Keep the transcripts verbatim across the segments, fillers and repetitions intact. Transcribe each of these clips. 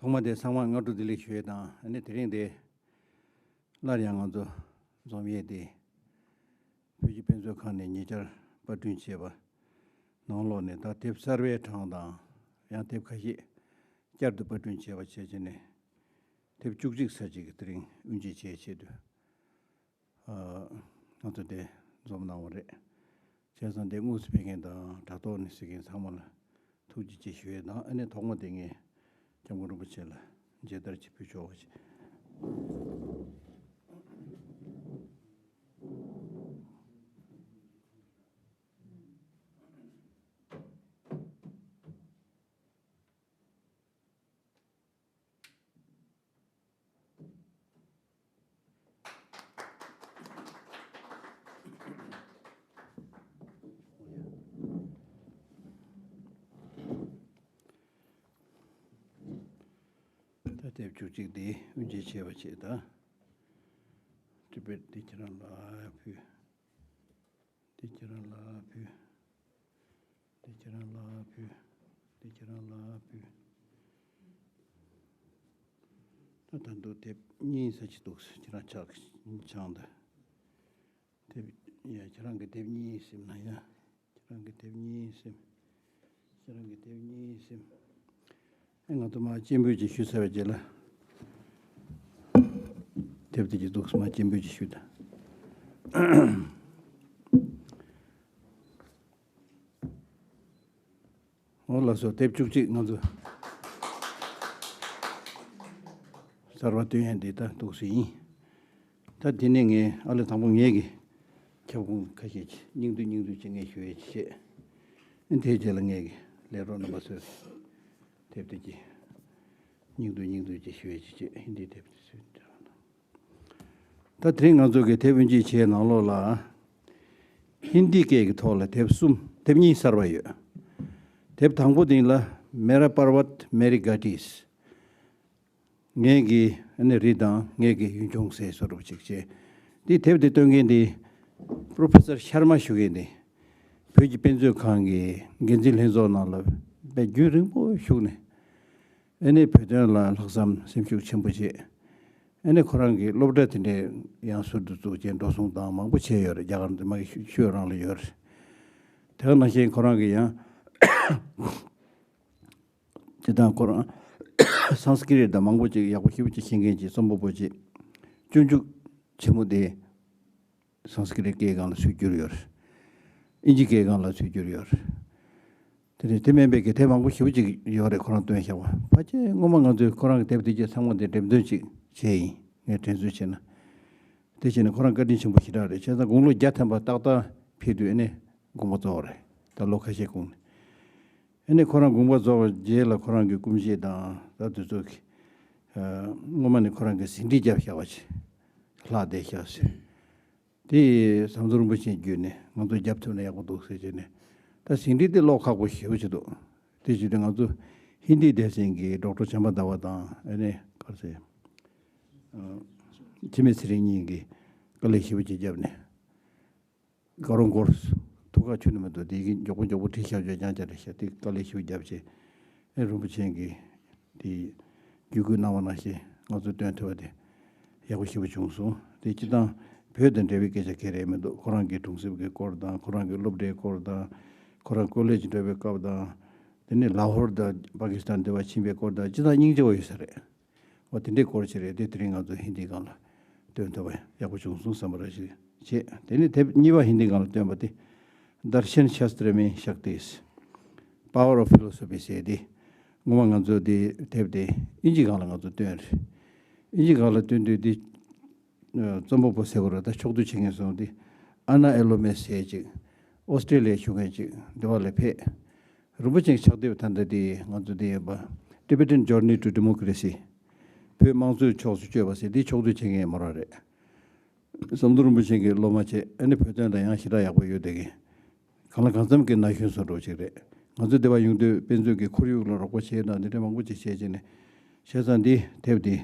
ཐོག་མ་དེ་ཚང་མ་སྔ་དྲོ་བདེ་ལེགས་ཞུ་ཡས་དང་། ཨ་ནི་དེ་རིང་དེ་སླར་ཡང་ང་ཚོ་འཛོམས་ཡས་དེ་བོད་ཀྱི་དཔེ་མཛོད་ཁང་ནས་ཉེ་ཆར་པར་སྐྲུན་བྱས་པ་ནང་ལོགས་ནས་ད་དེབ་གསར་པའི་གྲངས་དང་། ཡང་དེབ་ཁ་ཤས་བསྐྱར་དུ་པར་སྐྲུན་བྱས་པ་བྱས་བྱས་ནས་དེབ་བཅུ་གཅིག་ཙམ་ཅིག་གི་དེ་རིང་དབུ་འབྱེད་བྱེད་ཆེད་དུ། ཨ། ང་ཚོ་དེ་འཛོམས་གནང་བ་རེད། བྱས་ཙང་དེ་དངོས་སུ་ཕེབས་མཁན་དང་དྲ་ཐོག་ནས་གཟིགས་མཁན་ཚང་མ་ལ་ཐུགས་རྗེ་ཆེ་ཞུ་ཡས་དང་། ཨ་ནི་ཐོག་མ་དེ་ངས་སྐྱབས་མགོན་རིན་པོ་ཆེ་ལ་མཇལ་དར་ཅིག་ཕུལ་ཆོག་པ་བྱས། ད་དེབ་བཅུ་གཅིག་དེ་དབུ་འབྱེད་བྱས་པ་བྱས། ད་དེབ་དཔེ་དེ་ཁྱེད་རང་ལ་ཕུལ། དེ་ཁྱེད་རང་ལ་ཕུལ། དེ་ཁྱེད་རང་ལ་ཕུལ། དེ་ཁྱེད་རང་ལ་ཕུལ། ད་ད་འདུག་དེབ་གཉིས་ཙམ་ཅིག་འདུག་ཁྱེད་རང་ཆག་ཆག་འདི། དེབ་ཡ། ཁྱེད་རང་གི་དེབ་གཉིས་ཟིན་ན་ཡ། ཁྱེད་རང་གི་དེབ་གཉིས་ཟིན། ཁྱེད་རང་གི་དེབ་གཉིས་ཟིན། ཨེ། ང་ཚོ་མར་སྤྱན་འབུལ་ཅིག་ཞུས་ཚར་བའི་རྗེས་ལ། དེབ་དེ་གྱི་འདུག་མར་སྤྱན་འབུལ་ཅིག་ཞུས་དང་། འོ་ལགས་སོ། དེབ་བཅུ་གཅིག་ང་ཚོ་གསར་པ་བཏོན་ཡས་འདི་ད་འདུག་སེ་ཡིན། ད་དེ་ནས་ངས་ཨ་ལས་དང་པོ་ངས་ཀྱི་ཁྱབ་ཁོངས་ཁ་ཤས་ཅིག་སྙིང་བསྡུས་སྙིང་བསྡུས་ཅིག་ངས་ཞུ་ཡས་ཅིག་བྱེད། ཨ། དེའི་རྗེས་ལ་ངས་ཀྱི་ལས་རོགས་རྣམ་པ་ཚོས་དེབ་དེ་གྱི་སྙིང་བསྡུས་སྙིང་བསྡུས་ཅིག་ཞུ་ཡས་ཅིག་བྱེད། ཧིན་དིའི་དེབ་དེ་ཚོའི་འབྲེལ་བ་དང་། ད་དེ་རིང་ང་ཚོ་གི་དེབ་དབུ་འབྱེད་བྱས་ནང་ལོགས་ལ། ཧིན་དི་སྐད་ཀྱི་ཐོག་ལ་དེབ་གསུམ། དེབ་གཉིས་གསར་པ་ཡོད། དེབ་དང་པོ་དེ་ལ་Mera Parvat Meri Ghati། ངའི་གི་ཨ་ནི་རི་དང་ངའི་གི་ཡུལ་ལྗོངས་ཟེར་བཟོ་འདྲ་ཅིག་བྱས། འདི་དེབ་དེ་བཏོན་མཁན་དེ་Professor Sharma ཞུ་མཁན་དེ་བོད་ཀྱི་དཔེ་མཛོད་ཁང་གི་འགན་འཛིན་ལྷན་ཚོགས་ནང་ལ་དཔེ་རྒྱུན་རིང་པོ་བཞུགས་ནས། ཨ་ནི་བོད་དོན་ལ་ལྷག་བསམ་སེམས་ཤུགས་ཆེན་པོ་བྱས། ཨ་ནི་ཁོ་རང་གིས་སློབ་གྲྭ་དེ་འདྲའི་ཡང་ཟུར་དུ་བཙུགས་བྱས་འགྲོ་སོང་དང་མང་པོ་བྱས་ཡོད་རེད། རྒྱ་གར་འདི་མ་གི་ཤུ་ཤུ་རང་ལ་ཡོད་རེད། དེ་ག་ནང་བཞིན་ཁོ་རང་གིས་ཡང་། དེ་དང་ཁོ་རང་སཾ་སྐྲྀཏ་དང་མང་པོ་ཅིག་ཡག་པོ་ཞེ་པོ་ཅིག་ཤེས་མཁན་གྱི་རྩོམ་པ་པོ་ཅིག་སྤྱོད་འཇུག་ཆེན་མོ་དེ་སཾ་སྐྲྀཏ་སྐད་སྒང་ལ་ཚུར་བསྒྱུར་ཡོད་རེད། ཨིན་ཇི་སྐད་སྒང་ལ་ཚུར་བསྒྱུར་ཡོད་རེད། དེ་རེད། དེ་མིན་པའི་གི་དེབ་མང་པོ་ཞེ་པོ་ཅིག་ཡོད་རེད། ཁོ་རང་བཏོན་བཞག་པ། ཕལ་ཆེར་སྔོན་མ་ང་ཚོས་ཁོ་རང་གི་དེབ་དེ་གྱད་ཚང་མ་དེ་འགྲེམས་སྟོན་ཅིག་བྱས་ཡིན། ངས་དྲན་གསོ་བྱས་ན། དེ་བྱས་ནས་ཁོ་རང་བཀའ་དྲིན་ཆེན་པོ་ཞེ་དྲག་རེད། བྱས་ཙང་དགུང་ལོ་བརྒྱ་ཐམ་པ་ཏག་ཏག་ཕེབས་དུས་ཨ་ནི་དགོངས་པ་རྫོགས་རེད། ད་ལོ་ཁ་ཤས་གོང་ནས། ཨ་ནི་ཁོ་རང་དགོངས་པ་རྫོགས་པའི་རྗེས་ལ་ཁོ་རང་གི་སྐུ་མཆེད་དང་ད་དེ་ཚོ་གིས། ཨ། སྔོན་མ་ནས་ཁོ་རང་གིས་ཟིན་བྲིས་བརྒྱབ་བཞག་པ་ཅིག་ལྷག་བསྡད་བཞག་ཟེར། དེ་ཟམ་གདོང་རིན་པོ་ཆེ་བརྒྱུད་ནས་ང་ཚོ་རྒྱབ་ཐུབ་ན་ཡག་པོ་འདུག་ཟེར་བྱས་ནས། ད་ཟིན་བྲིས་དེ་ཀློག་ཁག་པོ་ཞེ་པོ་ཅིག་འདུག་དེ་བྱས་ཏེ་ང་ཚོ་ཧིན་དི་སྡེ་ཚན་གྱི་ཌོག་ཊར་བྱམས་པ་ཟླ་བ་དང་ཨ་ནི་ག་རེ་ཟེར། ཨ། འཆི་མེད་ཚེ་རིང་གཉིས་ཀྱིས་དཀའ་ལས་ཞེ་པོ་ཅིག་བརྒྱབ་ནས། དགའ་རོགས་སྐོར་ཐུགས་ཁག་ཆུད་ནས་མི་འདུག་དེ་གི་མགྱོགས་པོ་མགྱོགས་པོ་བྲིས་བཞག་ཆོག་རྐྱང་རྐྱང་རེད་ཤག་དེ་དཀའ་ལས་ཞེ་པོ་བརྒྱབ་བྱས། ཨེ། རིན་པོ་ཆེ་གིས་དེ་བརྒྱུད་སྐུལ་གནང་བ་ནང་བཞིན་ང་ཚོ་བཏོན་ཐུབ་པ་དེ་ཡག་པོ་ཞེ་པོ་བྱུང་སོང་། དེ་སྤྱིར་བཏང་བོད་དང་འབྲེལ་བའི་སྐད་ཆ་ག་རེ་མི་འདུག་ཁོ་རང་གི་གྲོང་གསེབ་ཀྱི་སྐོར་དང་། ཁོ་རང་གི་སློབ་གྲྭའི་སྐོར་དང་། ཁོ་རང་ཀོ་ལེཇ་འགྲོ་བའི་སྐབས་དང་། དེ་ནས་ལ་ཧོར་དང་པ་ཀི་སི་ཐན་འདི་བར་ཕྱིན་པའི་སྐོར་དང་། སྤྱིར་བཏང་སྙིང་རྗེ་པོ་ཡོད་ས་རེད། འོ། དེ་འདྲའི་སྐོར་ཅིག་རེད། དེ་དེ་རིང་ང་ཚོ་ཧིན་དིའི་སྒང་ལ་བཏོན་ཐུབ་པ་ཡག་པོ་བྱུང་སོང་བསམ་པ་རེ་ཞིག་བྱས། དེ་ནས་དེབ་གཉིས་པ་ཧིན་དིའི་སྒང་ལ་བཏོན་པ་དེ་Darshan Shastra Mein Shakti, Power of Philosophy ཟེར་དེ། སྔོན་མ་ང་ཚོ་དེ་དེབ་དེ་ཨིན་ཇིའི་སྒང་ལ་ང་ཚོ་བཏོན་རེད། ཨིན་ཇིའི་སྒང་ལ་བཏོན་དུས་དེ། ཨ། རྩོམ་པ་པོ་ཟེར་དགོས་རེད། ད་ཕྱོགས་བསྡུས་བྱེད་མཁན་སོང་དེ། ཨ་ན་ཨེ་ལོ་མེ་ཟེར་ཅིག་ཨོ་སི་ཀྲི་ལི་ཡའི་ཞུ་མཁན་ཅིག་འདི་བ་ལ་ཕེབས། རིན་པོ་ཆེ་ཕྱག་དེབ་ད་ལྟ་དེ་ང་ཚོ་དེ་ཡོད་པ། Tibetan Journey to Democracy, བོད་དམངས་གཙོའི་ཕྱོགས་སུ་བསྐྱོད་པ་ཟེར་དེ་ཕྱོགས་བསྡུས་བྱེད་མཁན་མོ་རང་རེད། ཟམ་གདོང་རིན་པོ་ཆེ་གི་སློབ་མ་བྱས། ཨ་ནི་བོད་དོན་ལ་ཡང་ཞེ་དྲག་ཡག་པོ་ཡོད་བསྡད་མཁན། གང་ལ་གང་འཚམ་གྱི་ན་གཞོན་བཟོ་འདྲ་ཅིག་རེད། ང་ཚོ་འདི་བ་ཡོང་དུས་དཔེ་མཛོད་ཀྱི་ཁོར་ཡུག་ལ་རོགས་པ་བྱས་དང་འདི་འདྲ་མང་པོ་ཅིག་བྱས་བྱས་ནས། བྱས་ཙང་འདི་དེབ་འདི་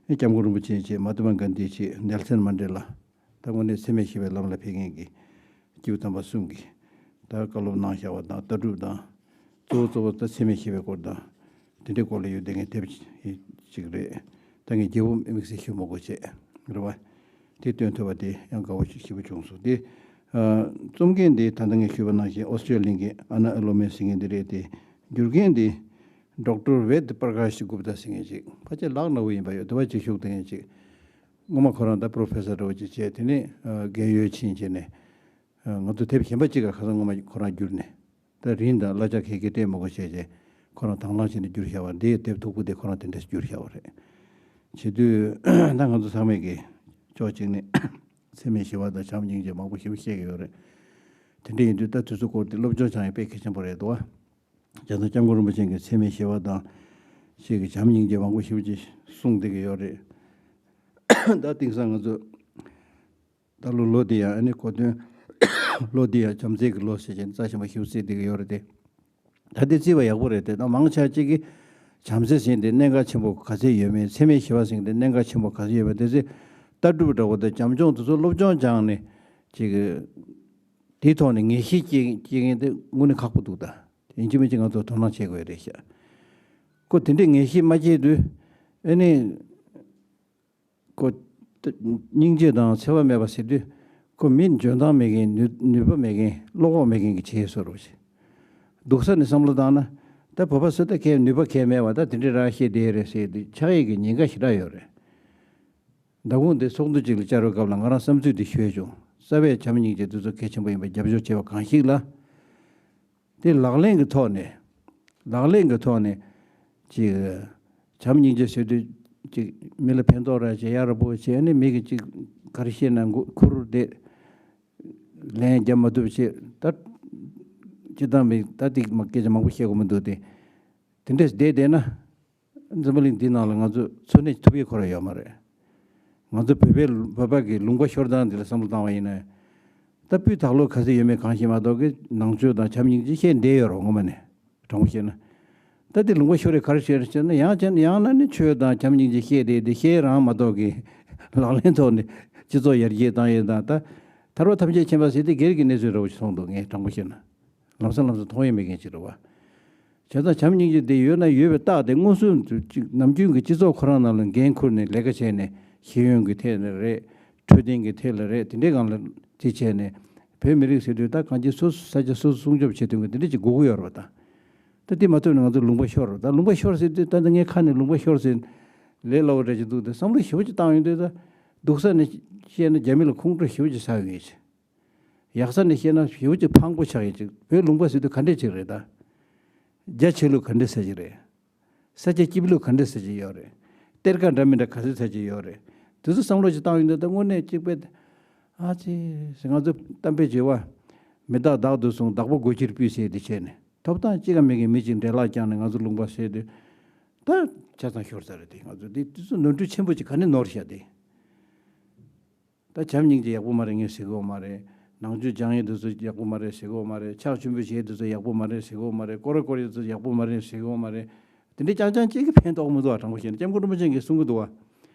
སྐྱབས་མགོན་རིན་པོ་ཆེ་བྱས། མ་ཧཱ་ཏ་མ་གྷན་དྷི་བྱས། ནེལ་སན་མན་ཌེ་ལ། ད་དངོས་གནས་འཚེ་མེད་ཞི་བའི་ལམ་ལ་ཕེབས་མཁན་གྱི་སྐྱེས་བུ་དམ་པ་གསུམ་གྱིས་ད་བཀའ་སློབ་གནང་བཞག་པ་དང་། ལྟ་གྲུབ་དང་། གཙོ་བོ་གཙོ་བོ་ད་འཚེ་མེད་ཞི་བའི་སྐོར་དང་། དེ་འདྲའི་སྐོར་ལ་ཡོད་དེ་ངས་དེབ་ཅིག་རེད། ད་ངས་རྒྱལ་པོ་དམིགས་བསལ་ཞུ་མ་དགོས་བྱས་རེད་བ། དེ་སྟོན་ཐུབ་པ་དེ་ཡང་དགའ་བོ་ཞིག་ཞེ་པོ་བྱུང་སོང་། དེ་རྩོམ་མཁན་དེ་ད་ལྟ་ངས་ཞུས་པ་ནང་བཞིན་ཨོ་སི་ཀྲི་ལི་ཡ་གླིང་གི་ཨ་ན་ཨེ་ལོ་མེ་ཟེར་མཁན་དེ་རེད། དེ་བསྒྱུར་མཁན་དེ་ཌོག་ཊར་ཝེད་པར་ཀ་ཤི་གུབ་ཏ་ཟེར་མཁན་ཅིག་ཕལ་ཆེར་ལག་ན་བོ་ཡིན་པ་ཡོད། དེ་བ་ཅིག་ཤུགས་ལྡན་མཁན་ཅིག་སྔོན་མ་ཁོ་རང་ད་པྲོ་ཕེ་སར་འདྲ་བོ་ཅིག་བྱས། དེ་ནས་རྒན་ཡོལ་ཕྱིན་བྱས་ནས་ང་ཚོ་དེབ་གཞན་པ་ཅིག་ག་ཁ་སང་སྔོན་མ་ཁོ་རང་བསྒྱུར་ནས། ད་རིན་དང་གླ་ཆ་ག་གེ་སྤྲད་མ་དགོས་བྱས་བྱས་ཁོ་རང་དང་བླངས་བྱས་ནས་བསྒྱུར་བཞག་པ། འདིའི་དེབ་མཐུག་པོ་དེ་ཁོ་རང་དེ་འདྲས་བསྒྱུར་བཞག་པ་རེད། བྱེད་དུས་ད་ང་ཚོ་ཚང་མས་ཀྱི་ཕྱོགས་གཅིག་ནས་འཚེ་མེད་ཞི་བ་དང་བྱམས་སྙིང་རྗེ་མང་པོ་ཞེ་པོ་བཤད་ཀྱི་ཡོད་རེད། དེ་འདྲ་ཡིན་དུས་ད་དུས་ཚོད་སྐོར་དེ་སློབ་སྦྱོང་བྱ་ཡ་དཔེ་གལ་ཆེན་པོ་རེད་འདུག་བ། བྱས་ཙང་སྐྱབས་མགོན་རིན་པོ་ཆེ་གིས་འཚེ་མེད་ཞི་བ་དང་ཞིག་གི་བྱམས་སྙིང་རྗེ་མང་པོ་ཞེ་པོ་ཅིག་གསུངས་བསྡད་ཀྱི་ཡོད་རེད། ད་དེང་སང་ང་ཚོ་ད་ལོ་ལོ་འདི་ཡང་ཨ་ནི་གོ་སྟོན་ལོ་འདི་ཡང་བྱམས་བརྩེ་གི་ལོ་ཟེར་བྱས་རྩ་ཆེན་པོ་ཞིག་བརྩིས་བསྡད་ཀྱི་ཡོད་རེད་དེ། ད་དེ་བརྩིས་པ་ཡག་པོ་རེད་དེ། ད་མང་ཆེ་གཅིག་གིས་བྱམས་བརྩེ་ཟེར་དེ་གནད་འགག་ཆེན་པོ་ག་ཚད་ཡོད་མེད། འཚེ་མེད་ཞི་བ་ཟེར་དེ་གནད་འགག་ཆེན་པོ་ག་ཚད་ཡོད་མེད། དེ་ཚེ་ལྟ་གྲུབ་འདྲ་བོ་དང་བྱམས་སྐྱོང་དེ་ཚོ་སློབ་སྦྱོང་སྦྱངས་ནས་ཅིག་དེའི་ཐོག་ནས་ངེས་ཤེས་སྐྱེ་སྐྱེ་མཁན་དེ་དངོས་གནས་ཁག་པོ་འདུག་ད་ཡིན་གཅིག་མིན་གཅིག་ང་ཚོ་དོ་སྣང་བྱེད་དགོས་རེད་ཤག་ཁོ་དེ་འདྲའི་ངེས་ཤེས་མ་སྐྱེས་དུས་ཨ་ནི། ཁོ། སྙིང་རྗེ་དང་འཚེ་བ་མེད་པ་ཟེར་དུས། ཁོ་མི་འཇོན་ཐང་མེད་མཁན། ནུས་ནུས་པ་མེད་མཁན། བློ་ཁོག་མེད་མཁན་གྱི་ཆེད་བཟོ་འདྲ་བོ་ཞིག་སྡུག་ས་ནས་བསམ་བློ་བཏང་ན། ད་བོད་པ་ཚོ་ད་གས་ནུས་པ་གས་མེད་པ་ད་དེ་འདྲའི་ར་བཤད་བསྡད་རེད་ཟེར་དུས་ཆགས་ཡས་ཀྱི་ཉེན་ཁ་ཞེ་དྲག་ཡོད་རེད། མདང་དགོང་དེ་ཚོགས་འདུ་ཅིག་ལ་བཅར་བའི་སྐབས་ལ་ང་རང་བསམ་ཚུལ་འདི་ཤོད་བྱུང་། རྩ་བའི་བྱམས་སྙིང་རྗེ་དེ་ཚོ་གལ་ཆེན་པོ་ཡིན་པ་རྒྱབ་སྐྱོར་བྱས་པ་གང་ཞིག་ལ། དེ་ལག་ལེན་གྱི་ཐོག་ནས། ལག་ལེན་གྱི་ཐོག་ནས་ཅིག་བྱམས་སྙིང་རྗེ་ཟེར་དུས་ཅིག་མི་ལ་ཕན་ཐོགས་ར་བྱེད་ཡ་ར་པོ་བྱས་ནས་མི་གི་ཅིག་ག་རེ་བཤད་ན་མགོ་ཁུར་བསྡད། ལན་རྒྱབ་མ་ཐུབ་བྱས་ད། ཅི་ལྟར་མི་ད་ཏིག་མ་སྐད་ཆ་མང་པོ་བཤད་དགོས་མི་འདུག་སྟེ། དེ་འདྲས་བསྡད་བསྡད་ན། འཛམ་བུ་གླིང་འདི་ནང་ལ་ང་ཚོ་འཚོ་གནས་ཐུབ་ཡས་ཁོ་རང་ཡོད་མ་རེད། ང་ཚོ་བོད་པའི་བོད་པ་གི་ལུང་པ་ཤོར་སྟངས་འདི་ལ་བསམ་བློ་བཏང་བ་ཡིན་ན། ད་སྤུས་དག་ལོ་ག་ཚོད་ཡོད་མེད་གང་ཤེས་མ་གཏོགས་ཀྱི་ནང་ཆོས་དང་བྱམས་སྙིང་རྗེ་བཤད་བསྡད་ཡོད་རེད་ངོ་མ་ནས། དྲང་པོ་བཤད་ན། ད་དེ་ལུང་པ་ཤོར་རེ་ག་རེ་བཤད་རེ་བཤད་ན་ཡང་བྱས་ན་ཡང་ན་ནི་ཆོས་དང་བྱམས་སྙིང་རྗེ་བཤད་བསྡད་དེ་བཤད་རང་མ་གཏོགས་ཀྱི་ལག་ལེན་ཐོག་ནས་སྤྱི་ཚོགས་ཡར་རྒྱས་བཏང་ཡས་དང་ད། ཐར་པ་ཐམས་ཅད་མཁྱེན་པ་ཟེར་དེ་སྒེར་གྱི་གནས་ཚུལ་འདྲ་བོ་ཞིག་མཐོང་འདུག་ངས་དྲང་པོ་བཤད་ན། ལམ་སང་ལམ་སང་མཐོང་ཡས་མེད་མཁན་ཅིག་རེད་བ། བྱས་ཙང་བྱམས་སྙིང་རྗེ་དེ་ཡོད་ན་ཡོད་པའི་རྟགས་དེ་མངོན་སུམ་དུ་ཅིག་ནམ་རྒྱུན་གྱི་སྤྱི་ཚོགས་ཁོ་རང་ནང་ལ་འགན་ཁུར་ནས་ལས་ཀ་བྱས་ནས་ཤེས་ཡོན་གྱི་ཐད་ལ་རེད། འཕྲོད་བསྟེན་གྱི་ཐད་ལ་རེད། དེ་འདྲའི་སྒང་ལ་དེ་བྱས་ནས་བོད་མི་རིགས་ཟེར་དུས་ད་གང་ཅི་སོ་སོ་ས་ཆ་སོ་སོ་སྲུང་སྐྱོབ་བྱེད་ཐུབ་མཁན་དེ་འདྲ་ཅིག་དགོས་ཀྱི་ཡོད་རེད་བ་ད། ད་དེ་མ་ཐུབ་ན་ང་ཚོ་ལུང་པ་ཤོར་རེད། ད་ལུང་པ་ཤོར་ཟེར་དུས་ད་ལྟ་ངའི་ཁ་ནས་ལུང་པ་ཤོར་ཟེར་ལས་སླ་བོ་འདྲ་ཅིག་འདུག་ད་བསམ་བློ་ཞེ་པོ་ཅིག་བཏང་ཡོང་དུས་ད་སྡུག་ས་ནས་བཤད་ན་རྒྱ་མི་ལ་ཁོང་ཁྲོ་ཞེ་པོ་ཅིག་ཟ་ཡོང་ཡས་ཅིག་ཡག་ས་ནས་བཤད་ན་ཞེ་པོ་ཅིག་ཕངས་པོ་ཆགས་ཡོད་ཅིག་བོད་ལུང་པ་ཟེར་དུས་ག་འདྲས་ཅིག་རེད་ད། རྒྱ་ཆེ་ལུགས་ག་འདྲས་ས་ཅིག་རེད། ས་ཆ་སྐྱིད་ལུགས་ག་འདྲས་ས་ཅིག་ཡོད་རེད། གཏེར་ཁ་འདྲ་མི་འདྲ་ག་ཚོད་ས་ཅིག་ཡོད་རེད། དེ་ཚོ་བསམ་བློ་ཅིག་བཏང་ཡོང་དུས་ད་དངོས་གནས་གཅིག་པས། ཨ་ཙི། ང་ཚོ་གཏམ་དཔེ་བྱེད་བ། མི་རྟག་བདག་ཏུ་བཟུང་བདག་པོ་སྒོ་ཁྱིར་སྤུས་ཟེར་དེ་བྱས་ནས་ཐོབ་ཐང་གཅིག་ཀ་མེད་མཁན་མི་གཅིག་འདྲེ་ལག་བརྐྱངས་ནས་ང་ཚོ་ལུང་པ་ཟེར་དུས། ད་ཆ་ཚང་ཤོར་ས་རེད་དེ། ང་ཚོ་དེ་དེ་ཚོ་ནོར་འཁྲུལ་ཆེན་པོ་ཅིག་ག་ནས་ནོར་ཤག་དེ། ད་བྱམས་སྙིང་རྗེ་ཡག་པོ་མ་རེད་ངས་ཟེར་གི་ཡོད་མ་རེད། ནང་ཆོས་སྦྱང་ཡས་དེ་ཚོ་ཡག་པོ་མ་རེད་ཟེར་གི་ཡོད་མ་རེད། ཕྱག་མཆོད་འབུལ་བྱེད་ཡས་དེ་ཚོ་ཡག་པོ་མ་རེད་ཟེར་གི་ཡོད་མ་རེད། སྐོར་ར་སྐོར་ཡས་དེ་ཚོ་ཡག་པོ་མ་རེད་ཟེར་གི་ཡོད་མ་རེད། དེ་འདྲའི་རྐྱང་རྐྱང་གཅིག་གིས་ཕན་ཐོགས་མི་འདུག་བ། དྲང་པོ་བཤད་ན་སྐྱབས་མགོན་རིན་པོ་ཆེ་གིས་གསུང་གི་འདུག་བ།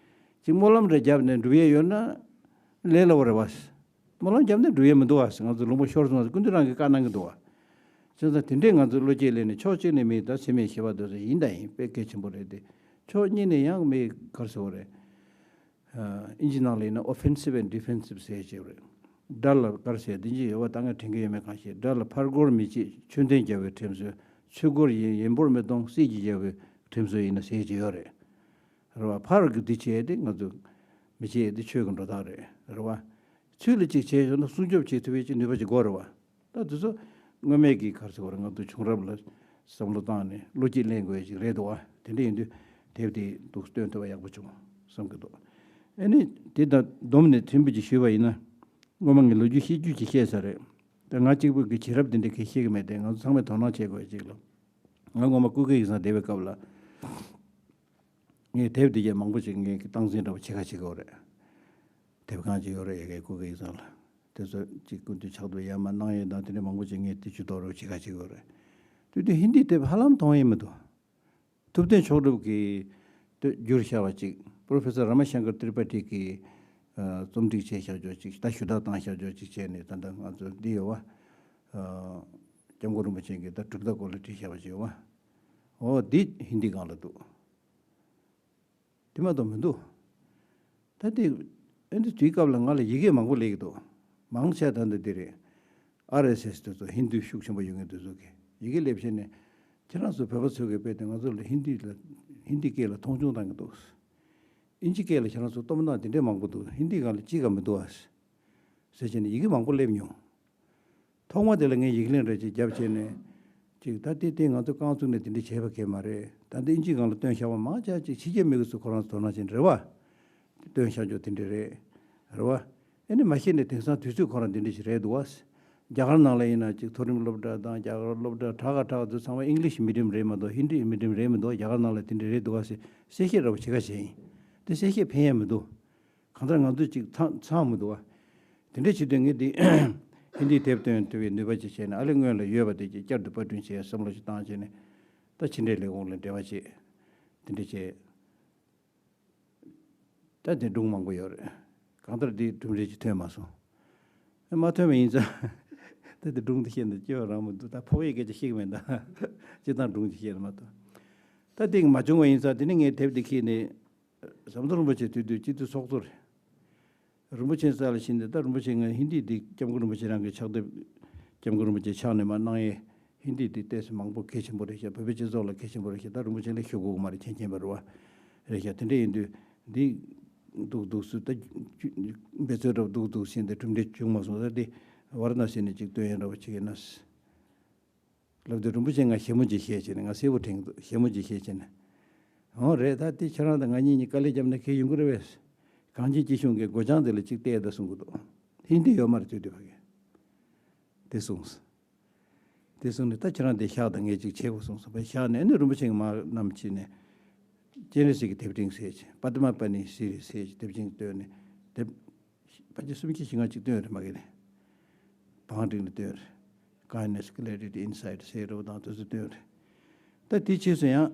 ཅིག་སྨོན་ལམ་རེ་བརྒྱབ་ནས་འགྲུབ་ཡས་ཡོད་ན་ལས་སླ་བོ་རེད་བ། སྨོན་ལམ་བརྒྱབ་ནས་འགྲུབ་ཡས་མི་འདུག་བ། ང་ཚོ་ལུང་པ་ཤོར་སོང་བ་སྐུ་མདུན་རང་གིས་བཀའ་གནང་གི་འདུག་བ། བྱས་ཙང་དེ་འདྲས་ང་ཚོ་བློ་སྐྱེད་སླེབས་ནས་ཕྱོགས་གཅིག་ནས་མི་ད་འཚེ་མེད་ཞི་བ་དེ་ཚོ་ཡིན་དང་ཡིན་དཔེ་གལ་ཆེན་པོ་རེད་དེ། ཕྱོགས་གཉིས་ནས་ཡང་མི་ག་རེ་ཟེར་བ་རེད། ཨིན་ཇི་ནང་ལ་ཡིན་ན་offensive and defensive ཟེར་བྱས་རེད། དགྲ་ལ་ག་རེ་ཟེར་འདི་འཇིགས་ཡོད་པ་ད་ངས་དྲན་གྱི་ཡོད་མེད་གང་ཤེས། དགྲ་ལ་ཕར་རྒོལ་མི་བྱེད་ཆོས་ལྡན་རྒྱལ་པོའི་ཁྲིམས་སྲོལ། ཚུར་རྒོལ་ཡིན་ཡིན་པོར་མི་གཏོང་སྲིད་ཀྱི་རྒྱལ་པོའི་ཁྲིམས་སྲོལ་ཡིན་ན་ཟེར་གྱི་ཡོད་རེད། རེད་བ། ཕར་གི་འདི་བྱས་ཏེ་ང་ཚོ་མི་བྱེད་འདི་ཆོས་ཀྱི་འགྲོ་སྟངས་རེད། རེད་བ། ཚུར་ལ་ཅིག་བྱས་ཡོད་ན་སྲུང་སྐྱོབ་བྱེད་ཐུབ་པའི་ཅིག་ནུས་པ་ཅིག་དགོས་རེད་བ། ད་དེ་ཚོ་སྔོན་མེད་ཀྱི་ག་རེ་ཟེར་བ་རེད། ང་ཚོ་བྱུང་རབས་ལ་བསམ་བློ་བཏང་ནས་བློ་སྐྱེད་ལེན་དགོས་ཡ་ཅིག་རེད་འདུག་བ། དེ་འདྲ་ཡིན་དུས་དེབ་དེ་འདུག་སྟོན་ཐུབ་པ་ཡག་པོ་བྱུང་བསམ་གྱི་འདུག་ཨ་ནི་དེ་དང་བསྡོམས་ནས་ཕྲན་བུ་ཅིག་ཞུས་པ་ཡིན་ན། སྔོན་མ་ངས་ལོ་རྒྱུས་ཤེས་རྒྱུ་ཅིག་བཤད་ས་རེད། ད་ང་གཅིག་པུ་གི་བྱེད་རབས་དེ་འདྲ་གི་ཤེས་ཀྱི་མེད་དེ། ང་ཚོ་ཚང་མས་དོ་སྣང་བྱེད་དགོས་ཡ་ཅིག་ལ། ང་སྔོན་མ་སྐུ་སྒེར་ཡིག་ཚང་བསྡད་པའི་སྐབས་ལ། ངས་དེབ་འདི་གས་མང་པོ་ཅིག་ངས་སྟངས་འཛིན་འདྲ་པོ་བྱེད་ཁ་བྱེད་ཀྱི་ཡོད་རེད། དེབ་ཁང་ཅིག་ཡོད་རེད། ཡ་གའི་སྐུ་སྒེར་ཡིག་ཚང་ལ། དེ་ཚོ་ཅིག་སྐུ་མདུན་ཕྱག་ཏུ་ཡར་མར་གནང་ཡས་དང་དེ་འདྲ་མང་པོ་ཅིག་ངས་དེ་ཇུས་གཏོགས་རོགས་བྱེད་ཁ་བྱེད་ཀྱི་ཡོད་རེད། དེ་དུས་ཧིན་དི་དེབ་ཧ་ལམ་མཐོང་ཡས་མི་འདུག་ཐུབ་བསྟན་མཆོག་གྲུབ་ཀྱིས་བསྒྱུར་བཞག་པ་ཅིག Professor Rama Shankar Tripathi གིས་རྩོམ་སྒྲིག་བྱས་བཞག་ཅོག་ཅིག་ད་ཞུ་དག་བཏང་བཞག་ཅོག་ཅིག་བྱས་ནས་ད་ལྟ་ང་ཚོ་འདི་ཡོད་བ། སྐྱབས་མགོན་རིན་པོ་ཆེ་གིས་ད་གྲུབ་མཐའ་སྐོར་ལ་བྲིས་བཞག་པ་ཅིག་ཡོད་བ། ཨོ་འདི་ཧིན་དི་སྒང་ལ་འདུག་དེ་མ་གཏོགས་མི་འདུག་ད་དེ་ཨེ་འདི་དུས་སྐབས་ལ་ང་ལ་ཡི་གེ་མང་པོ་སླེབས་ཀྱི་འདུག་མང་ཆེ་ད་འདི་འདི་རེད། ཨར་ཨེས་ཨེས་དེ་ཚོ་ཧིན་དུ་ཤུགས་ཆེན་པོ་ཡོད་མཁན་དེ་ཚོ་གིས་ཡི་གེ་སླེབས་བྱས་ནས་ཁྱེད་རང་ཚོ་བོད་པ་ཚོ་གིས་དཔེ་དེ་ང་ཚོ་ལ་ཧིན་དི་ལ་ཧིན་དི་སྐད་ལ་མཐོང་ཆུང་བཏང་གི་འདུག་ཨིན་ཇི་སྐད་ལ་ཁྱེད་རང་ཚོ་གཏོང་སྟངས་དེ་འདྲས་མང་པོ་འདུག་ཧིན་དི་སྒང་ལ་ཅི་ག་མི་འདུག་ཨ། ཟེར་བྱས་ནས་ཡི་གེ་མང་པོ་སླེབས་མྱོང་། ཐོག་མ་དེ་ལ་ངས་ཡིག་ལན་རེ་ཅིག་བརྒྱབ་བྱས་ནས། ཅིག་ད་ལྟའི་སྟེང་ང་ཚོ་རྐང་བཙུགས་ནས་དེ་འདྲ་བྱས་པ་གས་མ་རེད། ད་ལྟ་ཨིན་ཇི་སྒང་ལ་བཏོན་བཞག་པ་མང་ཆེ་ཅིག་ཕྱི་རྒྱལ་མི་གི་ཚོ་ཁོ་རང་ཚོ་དོ་སྣང་བྱས་ནས་རེད་བ། བཏོན་བཞག་ཆོག་དེ་འདྲ་རེད། རེད་བ། ཨེ་ནི་མ་ཤེས་ནས་དེང་སང་དུས་ཚོད་ཁོ་རང་དེ་འདྲ་ཞིག་རེད་འདུག་བ། རྒྱ་གར་ནང་ལ་ཡིན་ན་ཅིག་མཐོ་རིམ་སློབ་གྲྭ་དང་རྒྱ་གར་སློབ་གྲྭ་གྲགས་ཀ་གྲགས་ཚོ་ཚང་མ་ཨིང་ལིཤ་མི་ཌི་ཡམ་རེད་མ་གཏོགས་ཧིན་དི་མི་ཌི་ཡམ་རེད་མི་འདུག་རྒྱ་གར་ནང་ལ་དེ་འདྲ་རེད་འདུག་བ་ཟེར་གསལ་བཤད་ར་བ་བྱེད་ཁ་བྱས་ཡིན། དེ་གསལ་བཤད་ཕན་ཡ་མི་འདུག་གང་ལྟར་ང་ཚོས་ཅིག་ཚང་ཚང་མི་འདུག་བ། དེ་འདྲ་བྱེད་དུས་ངས་འདི་ཧིན་དིའི་དེབ་བཏོན་ཐུབ་པའི་ནུས་པ་ཅིག་བྱས་ནས་ཨ་ལེ་སྔོན་ལ་ཡོད་པ་དེ་ཅིག་བསྐྱར་དུ་པར་སྐྲུན་བྱས་བསམ་བློ་ཞིག་བཏང་བྱས་ནས་ད་ཕྱི་འབྲེལ་ལས་ཁུངས་ལ་འབྲེལ་བ་བྱས། དེ་འདྲ་བྱས། ད་དེ་སྒྲུང་མང་པོ་ཡོད་རེད། གང་ལྟར་འདི་གྲུབ་འབྲས་ཅིག་ཐོན་མ་སོང་། ཨེ་མ་ཐོན་པ་ཡིན་ཙང་ད་དེ་སྒྲུང་དེ་བཤད་ན་སྐྱོ་བ་རང་མི་འདུག་ད་ཕོ་བའི་སྐད་ཆ་བཤད་གི་མེད་ད། སྤྱིར་བཏང་སྒྲུང་ཅིག་བཤད་ན་མ་གཏོགས། ད་དེ་མ་བྱུང་བ་ཡིན་ཙང་དེ་ནི་ངས་དེབ་དེ་ཁྱེར་ནས། ཟམ་གདོང་རིན་པོ་ཆེ་དུས་དུས་སྤྱི་འཐུས་ཚོགས་གཙོ་རེད། རིན་པོ་ཆེ་རྩ་ལ་ཕྱིན་ཏེ་ད་རིན་པོ་ཆེ་ང་ཧིན་དི་འདི་སྐྱབས་མགོན་རིན་པོ་ཆེ་རང་གི་ཕྱག་དེབ། སྐྱབས་མགོན་རིན་པོ་ཆེ་ཕྱག་ནས་མར་གནང་ཡས་ཧིན་དི་འདི་ཏོག་ཙམ་མང་པོ་གལ་ཆེན་པོ་རེད་ཤག་བོད་པའི་སྤྱི་ཚོགས་ལ་གལ་ཆེན་པོ་རེད་ཤག་ད་རིན་པོ་ཆེ་ལ་ཞུ་དགོས་ཀྱི་མ་རེད་མཁྱེན་མཁྱེན་པ་རེད་བ། རེད་ཤག་དེ་འདྲ་ཡིན་དུས་འདི་འདུག་འདུག་སུ་ད་འབད་རྩོལ་རབ་འདུག་འདུག་ཕྱིན་ཏེ་གྲུབ་འབྲས་བྱུང་མ་སོང་ད་འདི་ཝཱ་ར་ཎ་སི་ནས་ཅིག་སྟོན་ཡས་འདྲ་བོ་བྱེད་ཀྱི་ན། ལབ་དུས་རིན་པོ་ཆེ་ང་ཞེ་མོ་ཅིག་བཤད་བྱས་ནས་ང་གསལ་པོ་དྲན་གྱི་འདུག་ཞེ་མོ་ཅིག་བཤད་བྱས་ནས། འོ་རེད་ད་དེ་ཁྱེད་རང་དང་ང་གཉིས་གཉིས་དཀའ་ལས་བརྒྱབ་ན་ཁེ་ཡོང་གི་རེད་བས། གངས་ཅན་སྐྱིད་གཤོངས་ཀྱི་སྒོ་བྱང་དེ་ལ་ཅིག་བལྟས་ད་གསུང་གི་འདུག་ཧིན་དི་ཡོད་མ་རེད་དུས་དུས་བ་གི། དེ་གསུངས། དེ་གསུངས་ནས་ད་ཁྱེད་རང་དེ་བཞག་དང་ངས་ཅིག་བྱེད་དགོས་གསུངས་སོང་བས་བཞག་ནས་ཨ་ནི་རིན་པོ་ཆེ་གི་མ་བསྣམས་བྱས་ནས། སྤྱན་རས་གཟིགས་ཀྱི་དེབ་ཕྲེང་ཟེར་བྱས་པ་ཏི་མ་པ་ནི་སི་རི་ཟེར་བྱས་དེབ་ཆེན་བཏོན་ནས་དེབ། ཕལ་ཆེར་སུམ་ཅུ་ཞེ་ལྔ་ཅིག་བཏོན་རེད་མ་གི་ནས། བང་སྒྲིག་ནས་བཏོན་རེད། Kindness, Clarity, Insight ཟེར་རོ་དང་དེ་ཚོ་བཏོན་རེད། ད་དེའི་རྗེས་སུ་ཡང་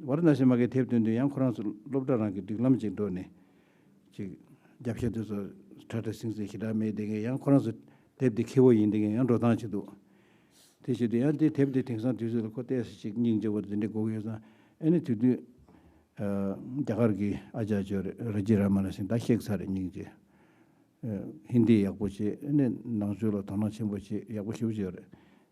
ཝཱ་ར་ཎ་སི་མ་གི་དེབ་བཏོན་དུས་ཡང་ཁོ་རང་ཚོ་སློབ་གྲྭ་རང་གི་སྒྲིག་ལམ་ཅིག་འགྲོ་ནས། ཅིག་རྒྱབ་ཤ་དེ་ཚོ་ཁྲ་ཁྲ་སིང་སིང་ཞེ་དྲག་མེད་དེ་གས་ཡང་ཁོ་རང་ཚོ་དེབ་དེ་མཁས་པོ་ཡིན་དེ་གས་ཡང་འགྲོ་སྟངས་ཅིག་འདུག་དེ་བྱེད་དུས་ཡང་དེ་དེབ་དེ་དེང་སང་དུས་ཚོད་ལ་ཁོ་ཏོག་ཙམ་ཅིག་སྙིང་རྗེ་བོ་དེ་འདྲ་དགོས་ཀྱི་ཡོད་ཙང་ཨ་ནི་དེ་དུས། རྒྱ་གར་གྱི་ཨ་ཅར་ཇོ་རེ་ར་ཇི་ར་མ་ན་སིང་ད་གཤེགས་ཚར་རེད་སྙིང་རྗེ། ཧིན་དི་ཡག་པོ་བྱས་ཨ་ནི་ནང་ཆོས་ལ་དོ་སྣང་ཆེན་པོ་བྱས་ཡག་པོ་ཞེ་པོ་བྱས་ཡོད་རེད།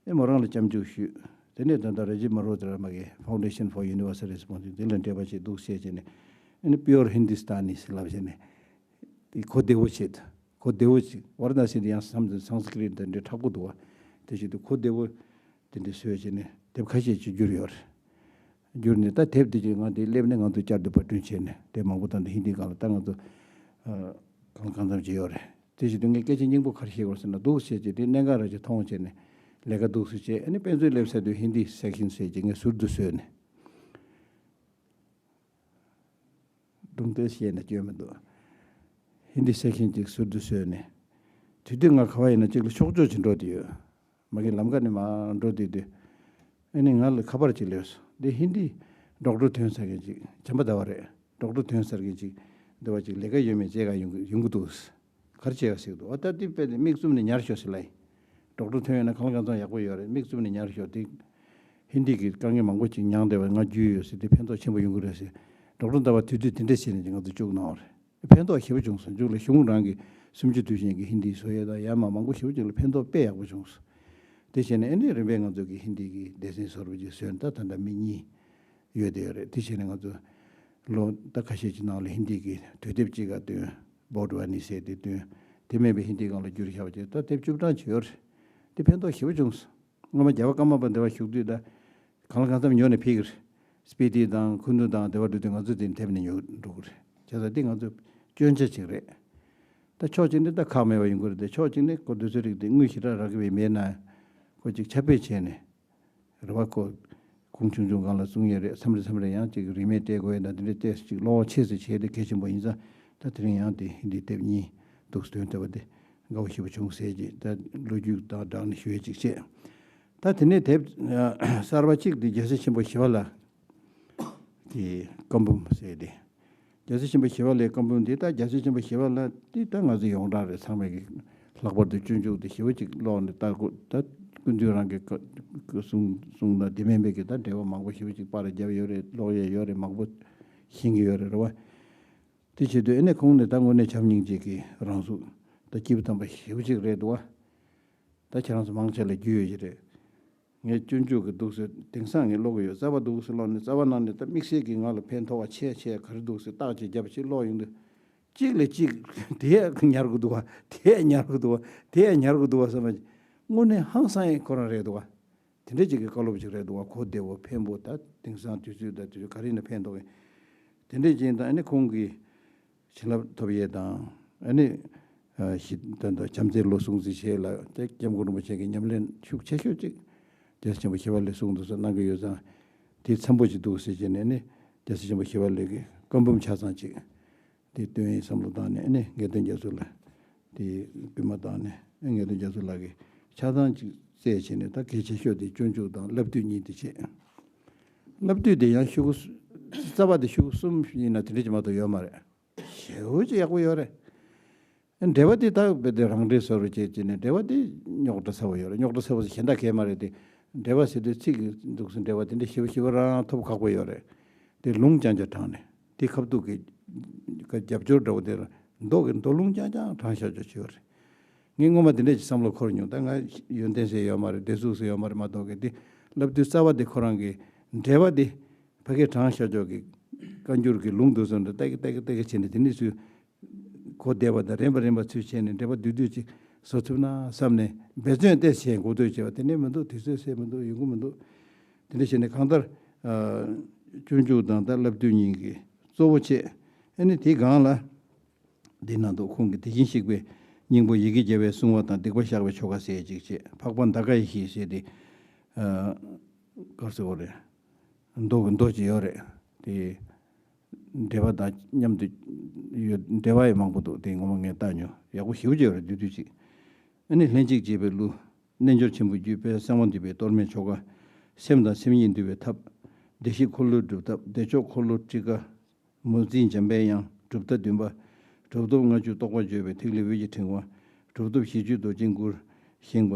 ཨེ་མོ་རང་ལ་སྐྱབས་འཇུག་ཞུས། དེ་ནས་ད་ལྟ་ར་ཇི་མ་རོ་ཏི་ར་མ་གི་Foundation for Universal Responsibility དེ་ལ་འབྲེལ་བ་བྱས་འདུག་བཤད་བྱས་ནས་ཨ་ནི་Pure Hindustani ཟེར་ལབ་བྱས་ནས། དེ་གོ་བདེ་བོ་བྱེད། གོ་བདེ་བོ་ཅིག་ཝཱ་ར་ཎ་སི་དེ་ཡང་བསམ་ཚུལ་སཾ་སྐྲྀཏ་དེ་འདྲའི་མཁྲེགས་པོ་འདུག་བ། དེ་བྱེད་དུས་གོ་བདེ་བོ་དེ་འདྲའི་བཟོས་བྱས་ནས་དེབ་ཁ་ཤས་ཅིག་བསྒྱུར་ཡོད་རེད། བསྒྱུར་ནས་ད་དེབ་དེ་ཅིག་ང་དེ་སླེབས་ནས་ང་ཚོ་བསྐྱར་དུ་པར་སྐྲུན་བྱས་ནས་དེབ་མང་པོ་ད་འདི་ཧིན་དི་སྒང་ལ་ད་ང་ཚོ་གང་གང་འཚམ་ཅིག་ཡོད་རེད། དེ་བྱེད་དུས་ངས་སྐད་ཆ་སྙིང་པོ་ག་རེ་བཤད་དགོས་ཟེར་ན་འདུག་བྱས་ཅིག་དེ་གནད་འགག་ར་ཅིག་མཐོང་བྱས་ནས་ལས་ཀ་འདུག་སུ་བྱས་ཨ་ནི་དཔེ་མཛོད་སླེབས་ཚར་དུས་ཧིན་དི་སེག་ཤན་ཟེར་ཅིག་ངས་ཟུར་དུ་བཟོས་ནས། སྒྲུང་དེ་བཤད་ན་སྐྱོན་མི་འདུག་ཧིན་དི་སེག་ཤན་ཅིག་ཟུར་དུ་བཟོས་ནས། དུས་དུས་ང་ག་བ་ཡིན་ན་གཅིག་ལ་ཕྱོགས་བཅུ་ཅིག་འགྲོ་དུས་ཡོད། མ་གི་ལམ་ཁ་ནས་མར་འགྲོ་དུས་དུས། ཨ་ནི་ང་ལ་ཁ་པར་ཅིག་སླེབས་སོང་འདི་ཧིན་དི་ཌོག་ཊར་ཐོན་ཚར་མཁན་ཅིག་བྱམས་པ་ཟླ་བ་རེད། ཌོག་ཊར་ཐོན་ཚར་མཁན་ཅིག་འདི་བ་ཅིག་ལས་ཀ་ཡོད་མེད་བྱེད་ག་ཡོང་གི་ཡོང་གི་འདུག་ག་རེ་བྱེད་ག་ཟེར་གི་འདུག་ཨ་ད་འདི་དཔེ་མིག་བཙུམ་ནས་ཉར་ཤོག་ཟེར་ལབ་ཡིན། ཌོག་ཊར་ཐོན་ཡོད་ན་གང་ལ་གང་འཚམ་ཡག་པོ་ཡོད་རེད། མིག་བཙུམ་ནས་ཉར་ཤོག་དེ་ཧིན་དི་གི་དཀའ་ངལ་མང་པོ་ཅིག་མྱངས་བསྡད་པ་ང་རྒྱུས་ཡོད་ཟེར་དེ་ཕན་ཐོགས་ཆེན་པོ་ཡོང་གི་རེད་ཟེར། ཌོག་ཊར་ཟླ་བ་དུས་དུས་དེ་འདྲ་བྱས་ནས་ང་ཚོ་བཅུག་གནང་བ་རེད། ཕན་ཐོགས་ཞེ་པོ་བྱུང་སོང་། མཇུག་ལ་གཞུང་རང་གི་སུམ་ཅུ་དུས་ཆེན་གྱི་ཧིན་དི་བཟོ་ཡས་དང་ཡར་མར་མང་པོ་ཞེ་པོ་ཅིག་ལ་ཕན་ཐོགས་དཔེ་ཡག་པོ་བྱུང་སོང་། དེ་བྱས་ནས་ཨ་ནི་རིམ་པས་ང་ཚོ་གི་ཧིན་དི་གི་སྡེ་ཚན་བཟོ་འདྲ་པོ་ཅིག་བཟོས་ནས་ད་ད་ལྟ་མི་གཉིས་ཡོད་དེ་ཡོད་རེད། དེ་བྱས་ནས་ང་ཚོ་ལོ་ད་ཁ་ཤས་ཀྱི་ནང་ལ་ཧིན་དི་གི་དུས་དེབ་ཅིག་ག་བཏོན། བོཌ་ཝ་ནི་ཟེར་དེ་བཏོན། དེ་མིན་པའི་ཧིན་དི་སྒང་ལ་བསྒྱུར་བཞག་པ་ཅིག་ད་དེབ་བཅུ་གྲངས་ཅིག་ཡོད་རེད། དེ་ཕན་ཐོགས་ཞེ་པོ་བྱུང་སོང་། སྔོན་མ་རྒྱལ་བ་ཀརྨ་པ་འདི་བ་བཞུགས་དུས་ད་གང་ལ་གང་འཚམ་ཉོ་ནས་ཕེབས་ཀྱི་རེད། སྤི་ཏི་དང་ཁུ་ནུ་དང་སྡེ་བ་འགྲོ་དུས་ང་ཚོ་དེ་དེབ་ནས་ཉོ་འགྲོ་གི་རེད། བྱས་ཙང་དེ་ང་ཚོ་སྐྱོན་ཆ་ཅིག་རེད། ད་ཕྱོགས་གཅིག་ནས་ད་ཁག་མེད་པ་ཡོང་གི་རེད་དེ་ཕྱོགས་གཅིག་ནས་ཁོ་དུས་ཚོད་རིག་དེ་དངུལ་ཞེ་དྲག་རག་གི་བས་མེད་ན། ཁོ་ཅིག་ཁྱབ་སྤེལ་བྱས་ནས། རེད་བ་ཁོ། ཁུངས་ཆུང་ཆུང་སྒང་ལ་གསུང་ཡས་རེད། མཚམས་རེ་མཚམས་རེ་ཡང་ཅིག་རིན་མེད་སྤྲད་དགོས་ཡས་དང་དེ་འདྲའི་ཏོག་ཙམ་ཅིག་བློ་ཁོག་ཆེ་ཙམ་བྱས་ཏེ་གལ་ཆེན་པོ་ཡིན་ཙང་ད་དེ་རིང་ཡང་དེ་ཧིན་དིའི་དེབ་གཉིས་འདུག་སྟོན་ཐུབ་པ་དེ་དགའ་བོ་ཞེ་པོ་བྱུང་ཟེར་གྱི་ད་ལོ་རྒྱུས་དང་སྦྲགས་ནས་ཞུ་ཡས་ཅིག་བྱས། ད་དེ་ནས་དེབ་གསར་པ་གཅིག་དེ་རྒྱལ་སྲས་ཆེན་པོ་ཞི་བ་ལྷ་གི་བཀའ་འབུམ་ཟེར་ཏེ། རྒྱལ་སྲས་ཆེན་པོ་ཞི་བ་ལྷའི་བཀའ་འབུམ་འདི་ད་རྒྱལ་སྲས་ཆེན་པོ་ཞི་བ་ལྷ་འདི་ད་ང་ཚོ་ཡོངས་གྲགས་རེད། ཚང་མས་ཀྱི་ལྷག་པར་དུ་སྤྱོད་འཇུག་འདི་ཞི་བ་ཅིག་ཀློག་ནས་ལྟ་དགོས། ད་ ཀུན་འདུས་རང་གི་གསུང་གསུང་དང་དེ་མིན་པའི་གི་ད་འགྲེལ་པ་མང་པོ་ཞེ་པོ་ཅིག་པར་བརྒྱབ་ཡོད་རེད། ཀློག་ཡས་ཡོད་རེད། མང་པོ་ཤེས་ཀྱི་ཡོད་རེད། རེད་བ། དེ་བྱེད་དུས་ཨ་ནི་ཁོང་ནས་ད་དངོས་གནས་བྱམས་སྙིང་རྗེ་གི་རང་གཟུགས་ད་སྐྱེས་བུ་དམ་པ་ཞེ་པོ་ཅིག་རེད་འདུག་བ། ད་ཁྱེད་རང་ཚོ་མང་ཆེ་ལ་རྒྱུས་ཡོད་ཀྱི་རེད། ངས་སྤྱོད་འཇུག་གི་འདུག་ཟེར་དེང་སང་ངས་ཀློག་གི་ཡོད། རྩ་བ་འདུག་ཟེར་ཀློག་ནས་རྩ་བ་ནང་ནས་ད་དམིགས་བསལ་གྱི་ང་ལ་ཕན་ཐོགས་པ་ཆེ་ཆེ་ག་རེ་འདུག་ཟེར་བརྟག་དཔྱད་བརྒྱབ་ཅིག་ཀློག་ཡོང་དུས། གཅིག་ལས་གཅིག་དེ་ཡང་ཉར་དགོས་འདུག་བ། དེ་ཡང་ཉར་དགོས་འདུག་བ། དེ་ཡང་ཉར་དགོས་འདུག་བ་བསམ་པ། དངོས་གནས་ཧང་སང་ཡས་ཁོ་རང་རེད་འདུག་བ། དེ་འདྲ་ཅིག་གི་བཀའ་སློབ་ཅིག་རེད་འདུག་བ། གོ་བདེ་བོ་ཕན་པོ། ད་དེང་སང་དུས་ཚོད་ད་དུས་ཚོད་ག་རེ་ཡིན་ན་ཕན་ཐོགས་ཡས། དེ་འདྲ་ཅིག་ཡིན་ད་ཨ་ནི་ཁོང་གི་བྱིན་རླབས་ཐོབ་ཡས་དང་ཨ་ནི་ཨ་ཞི་ད་ད་བྱམས་བརྩེའི་བློ་སྲུང་ཟེར་བྱས་ལ་དེ་སྐྱབས་མགོན་རིན་པོ་ཆེ་གི་ཉམས་ལེན་ཤུགས་ཆེ་ཤོས་ཅིག་རྒྱལ་སྲས་ཆེན་པོ་ཞི་བ་ལྷས་གསུངས་འདུག་ཟེར་གནང་གི་ཡོད་ཙང་། དེ་འཚམ་པོ་ཅིག་འདུག་ཟེར་བྱས་ནས་ནི་རྒྱལ་སྲས་ཆེན་པོ་ཞི་བ་ལྷས་ཀྱི་བཀའ་འབུམ་ཆ་ཚང་ཅིག་དེ་བཏོན་ཡས་བསམ་བློ་བཏང་ནས་ཨ་ནི་དགེ་འདུན་རྒྱ་མཚོ་ལ་དེ་སྐུལ་མ་བཏང་ནས་ཨ་དགེ་འདུན་རྒྱ་མཚོ་ལགས་ཀྱིས་ཆ་ཚང་ཅིག་བཙལ་བྱས་ནས། ད་གལ་ཆེ་ཤོས་དེ་སྤྱོད་འཇུག་དང་བསླབ་བཏུས་གཉིས་དེ་བྱས། བསླབ་བཏུས་དེ་ཡང་ཤོག་གུ་རྩ་བ་དེ་ཤོག་གུ་གསུམ་ཡིན་ན་དེ་འདྲ་ཅིག་མ་གཏོགས་ཡོད་མ་རེད། ཞེ་པོ་ཅིག་ཡག་པོ་ཡོད་རེད། འགྲེལ་པ་དེ་ད་རྦད་དེ་རང་འགྲེལ་བཟོ་རུ་བྱས་བྱས་ནས་འགྲེལ་པ་དེ་རྙོག་དྲ་ཚ་པོ་ཡོད་རེད། རྙོག་དྲ་ཚ་པོ་ཟེར་གཞན་དག་གས་མ་རེད་དེ། འགྲེལ་པ་ཟེར་དུས་ཚིག་གི་འདུག་སེ་འགྲེལ་པ་དེ་འདྲ་ཞེ་པོ་ཞེ་པོ་རང་རང་ཐོབ་ཁག་པོ་ཡོད་རེད། དེ་ལུང་རྐྱང་རྐྱང་དྲངས་ནས་དེ་ཁ་ཐུག་གི་རྒྱབ་སྐྱོར་འདྲ་བོ་དེ་མདོ་གི་མདོ་ལུང་རྐྱང་རྐྱང་དྲངས་བཞག་ཆོག་ཆོག་རེད། ངས་སྔོན་མ་དེ་འདྲ་ཞིག་བསམ་བློ་འཁོར་མྱོང་། ད་ང་ཡོན་ཏན་ཟེར་ཡོད་མ་རེད། བདེ་སྡུག་ཟེར་ཡོད་མ་རེད་མ་གཏོགས་གི་དེ་བསླབ་བཏུས་རྩ་བ་དེ་ཁོ་རང་གི་འགྲེལ་པ་དེ་ཕ་གིར་དྲངས་བཞག་ཆོག་གི་བཀའ་འགྱུར་གྱི་ལུང་དུ་སོང་འདྲ་ཏག་ཏག་ཏག་བྱས་ནས་དེ་ནས་ཚུར། གོ་བདེ་བ་དང་རན་པ་རན་པ་ཚུལ་བྱས་ནས་འགྲེལ་པ་བསྡུས་བསྡུས་ཅིག་བཟོ་ཐུབ་ན་བསམ་ནས་འབད་བརྩོན་ཏོག་ཙམ་བྱས་འགོ་སྟོད་བྱས་པ་དེ་ནས་མི་འདུག་དུས་ཚོད་སྲིད་མི་འདུག་ཡོང་གི་མི་འདུག་དེ་འདྲ་བྱས་ནས་གང་ལྟར་སྤྱོད་འཇུག་དང་ད་བསླབ་བཏུས་གཉིས་ཀྱི་གཙོ་བོ་བྱས། ཨ་ནི་དེའི་སྒང་ལ་འདི་ནང་དུ་ཁོང་གིས་དེ་བཞིན་གཤེགས་པའི་སྙིང་པོ་ཡི་གེ་བརྒྱ་པའི་གསུང་བ་དང་སྡིག་པ་བཤགས་པའི་ཆོ་ག་ཟེར་ཅིག་བྱས། འཕགས་པ་མདའ་དཀར་ཡེ་ཤེས་ཟེར་ཏེ། ཨ་ག་རེ་ཟེར་དགོས་རེད། མདོ་གི་མདོ་ཅིག་ཡོད་རེད་དེ། འགྲེལ་པ་དང་མཉམ་དུ་ཡོད། འགྲེལ་པ་ཡང་མང་པོ་འདུག་དེ་ངོ་མ་ངས་བལྟས་མྱོང་། ཡག་པོ་ཞེ་པོ་ཅིག་ཡོད་རེད། བསྡུས་བསྡུས་ཅིག་ཨ་ནི་ལྷན་ཅིག་བྱེད་པའི་གླུ། རྣལ་འབྱོར་ཆེན་པོའི་རྒྱུད་པའི་གསང་བ་འདུས་པའི་གཏོར་མའི་ཆོ་ག། སེམས་དང་སེམས་ཉིད་འདུལ་བའི་ཐབས། བདེ་གཤེགས་འཁོར་ལོའི་སྒྲུབ་ཐབས། བདེ་མཆོག་འཁོར་ལོ་ཊཱི་ཀ། མུ་ཙིའི་འཇམ་པའི་དབྱངས། གྲུབ་མཐའ་བདུན་པ། གྲུབ་ཐོབ་ལྔ་བཅུ་རྟོགས་པར་བརྗོད་པའི་ཐིག་ལེ་འོད་ཀྱི་ཕྲེང་བ། གྲུབ་ཐོབ་བཞི་བཅུ་རྡོ་རྗེའི་མགུར་བཞེངས་པ།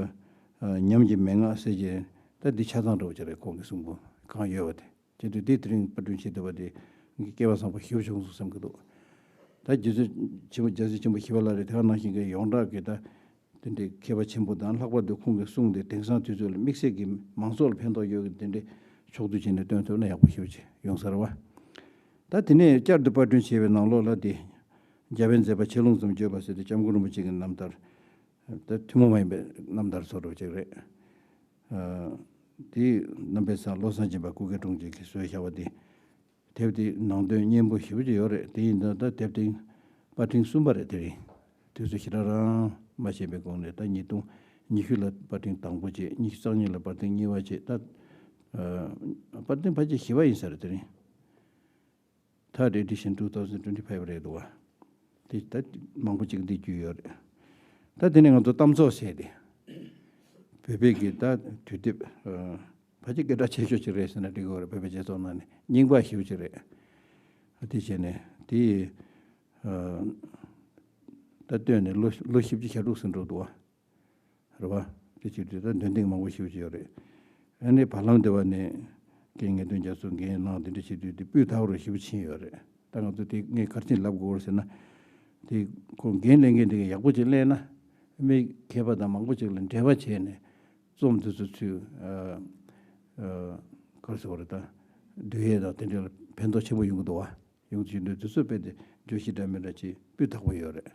ཉམས་ཀྱི་མན་ངག་ཟེར་གྱི། ད་འདི་ཆ་ཚང་འདྲ་བོ་ཅིག་རེད། ཁོང་གི་གསུང་འབུམ་གང་ཡོད་པ་དེ། བྱེད་དུས་དེ་དེ་རིང་པར་སྐྲུན་བྱེད་ཐུབ་པ་དེ་ངས་སྐལ་བ་བཟང་པོ་ཞེ་པོ་བྱུང་སོང་བསམ་གྱི་འདུག་ད་རྒྱལ་སྲས་ཆེན་པོ་རྒྱལ་སྲས་ཆེན་པོ་ཞི་བ་ལྷ་རེད། དེ་ག་ནང་བཞིན་གྱི་ཡོངས་གྲགས་ཀྱི་ད་དེ་འདྲའི་མཁས་པ་ཆེན་པོ་དང་ལྷག་པར་དུ་ཁོང་གི་གསུང་དེ་དེང་སང་དུས་ཚོད་ལ་དམིགས་བསལ་གྱི་མང་ཚོགས་ལ་ཕན་ཐོགས་ཡོད་ཀྱི་དེ་འདྲའི་ཕྱོགས་བསྡུས་བྱས་ནས་སྟོན་ཐུབ་ན་ཡག་པོ་ཞེ་པོ་ཅིག་ཡོང་ས་རེད་བ། ད་དེ་ནས་བསྐྱར་དུ་པར་སྐྲུན་བྱས་པའི་ནང་ལོགས་ལ་དེ་རྒྱལ་བའི་མཛད་པ་ཆེ་ལུང་ཙམ་བརྗོད་པ་ཟེར་ཏེ་སྐྱབས་མགོན་རིན་པོ་ཆེ་གི་རྣམ་ཐར། ད་ཐུན་མོང་མ་ཡིན་པའི་རྣམ་ཐར་བཟོ་འདྲ་བོ་ཅིག་རེད། ཨ་དེ་རྣམ་པའི་སྲས་བློ་བཟང་སྦྱིན་པ་སྐུ་སྒེར་དྲུང་ཆེ་གིས་བཟོས་བཞག་པ་དེ། དེབ་དེ་ནང་དོན་སྙན་པོ་ཞེ་པོ་ཅིག་ཡོད་རེད། དེ་ཡིན་ད་ལྟ་དེབ་དེ་པར་སྐྲུན་གསུམ་པ་རེད། དེ་རིང་དུས་ཚོད་ཞེ་དྲག་རིང་མ་བྱས་པའི་གོང་ནས་ད་ཉིས་སྟོང་ཉི་ཤུ་ལ་པར་སྐྲུན་དང་པོ་བྱས། ཉི་ཤུ་རྩ་གཉིས་ལ་པར་སྐྲུན་གཉིས་པ་བྱས། ད་ཨ་པར་སྐྲུན་ཕལ་ཆེར་བཞི་པ་ཡིན་ས་རེད། དེ་རིང་Third edition two thousand twenty five རེད་འདུག་བ། དེ་ད་མང་པོ་ཅིག་འདི་བརྒྱུད་ཡོད་རེད། ད་དེ་ནས་ང་ཚོ་གཏམ་ཚོགས་ཟེར་ཏེ། བོད་པའི་གི་ད་དུས་དེབ་ཨ་ཕལ་ཆེར་སྐད་གྲགས་ཆེ་ཤོས་ཅིག་རེད་ཟེར་ན་འགྲིག་གི་རེད། བོད་པའི་སྤྱི་ཚོགས་ནང་ནས་རྙིང་པ་ཞེ་པོ་ཅིག་རེད། ཨ་དེ་བྱས་ནས་དེ་ཨ་ད་བཏོན་ནས་ལོ་ལོ་བཞི་བཅུ་ཞེ་དྲུག་ཟིན་འགྲོ་འདུག་བ། རེད་བ། དེ་བྱེད་དུས་ད་འདོན་ཐེངས་མང་པོ་ཞེ་པོ་ཅིག་ཡོད་རེད། ཨ་ནི་བར་ལམ་དེ་བ་ནས་རྒན་ངེས་དོན་རྒྱ་མཚོ་འགན་གནང་དེ་འདྲ་བྱེད་དུས་དེ་སྤུས་དག་རུ་ཞེ་པོ་ཕྱིན་ཡོད་རེད། ད་ང་ཚོ་དེ་ངས་ག་རེ་བྱས་ལབ་དགོས་རེད་ཟེར་ན། དེ་ཁོ་འགན་ལེན་མཁན་དེ་གས་ཡག་པོ་ཅིག་ལེན་ན། མི་མཁས་པ་དང་མང་པོ་ཅིག་ལ་འབྲེལ་བ་བྱས་ནས་རྩོམ་དེ་ཚོ་ཚུར་ཨ་ཨ་ག་རེ་ཟེར་དགོས་རེད། ད་བསྡུ་ཡས་དང་དེ་འདྲ་ལ་ཕན་ཐོགས་ཆེན་པོ་ཡོང་གི་འདུག་བ། ཡོང་གི་འདུག་དེ་ཚོ་དཔེ་དེ་བརྗོད་གཞི་འདྲ་མི་འདྲ་ཅིག་སྤུས་དག་པོ་ཡོད་རེད།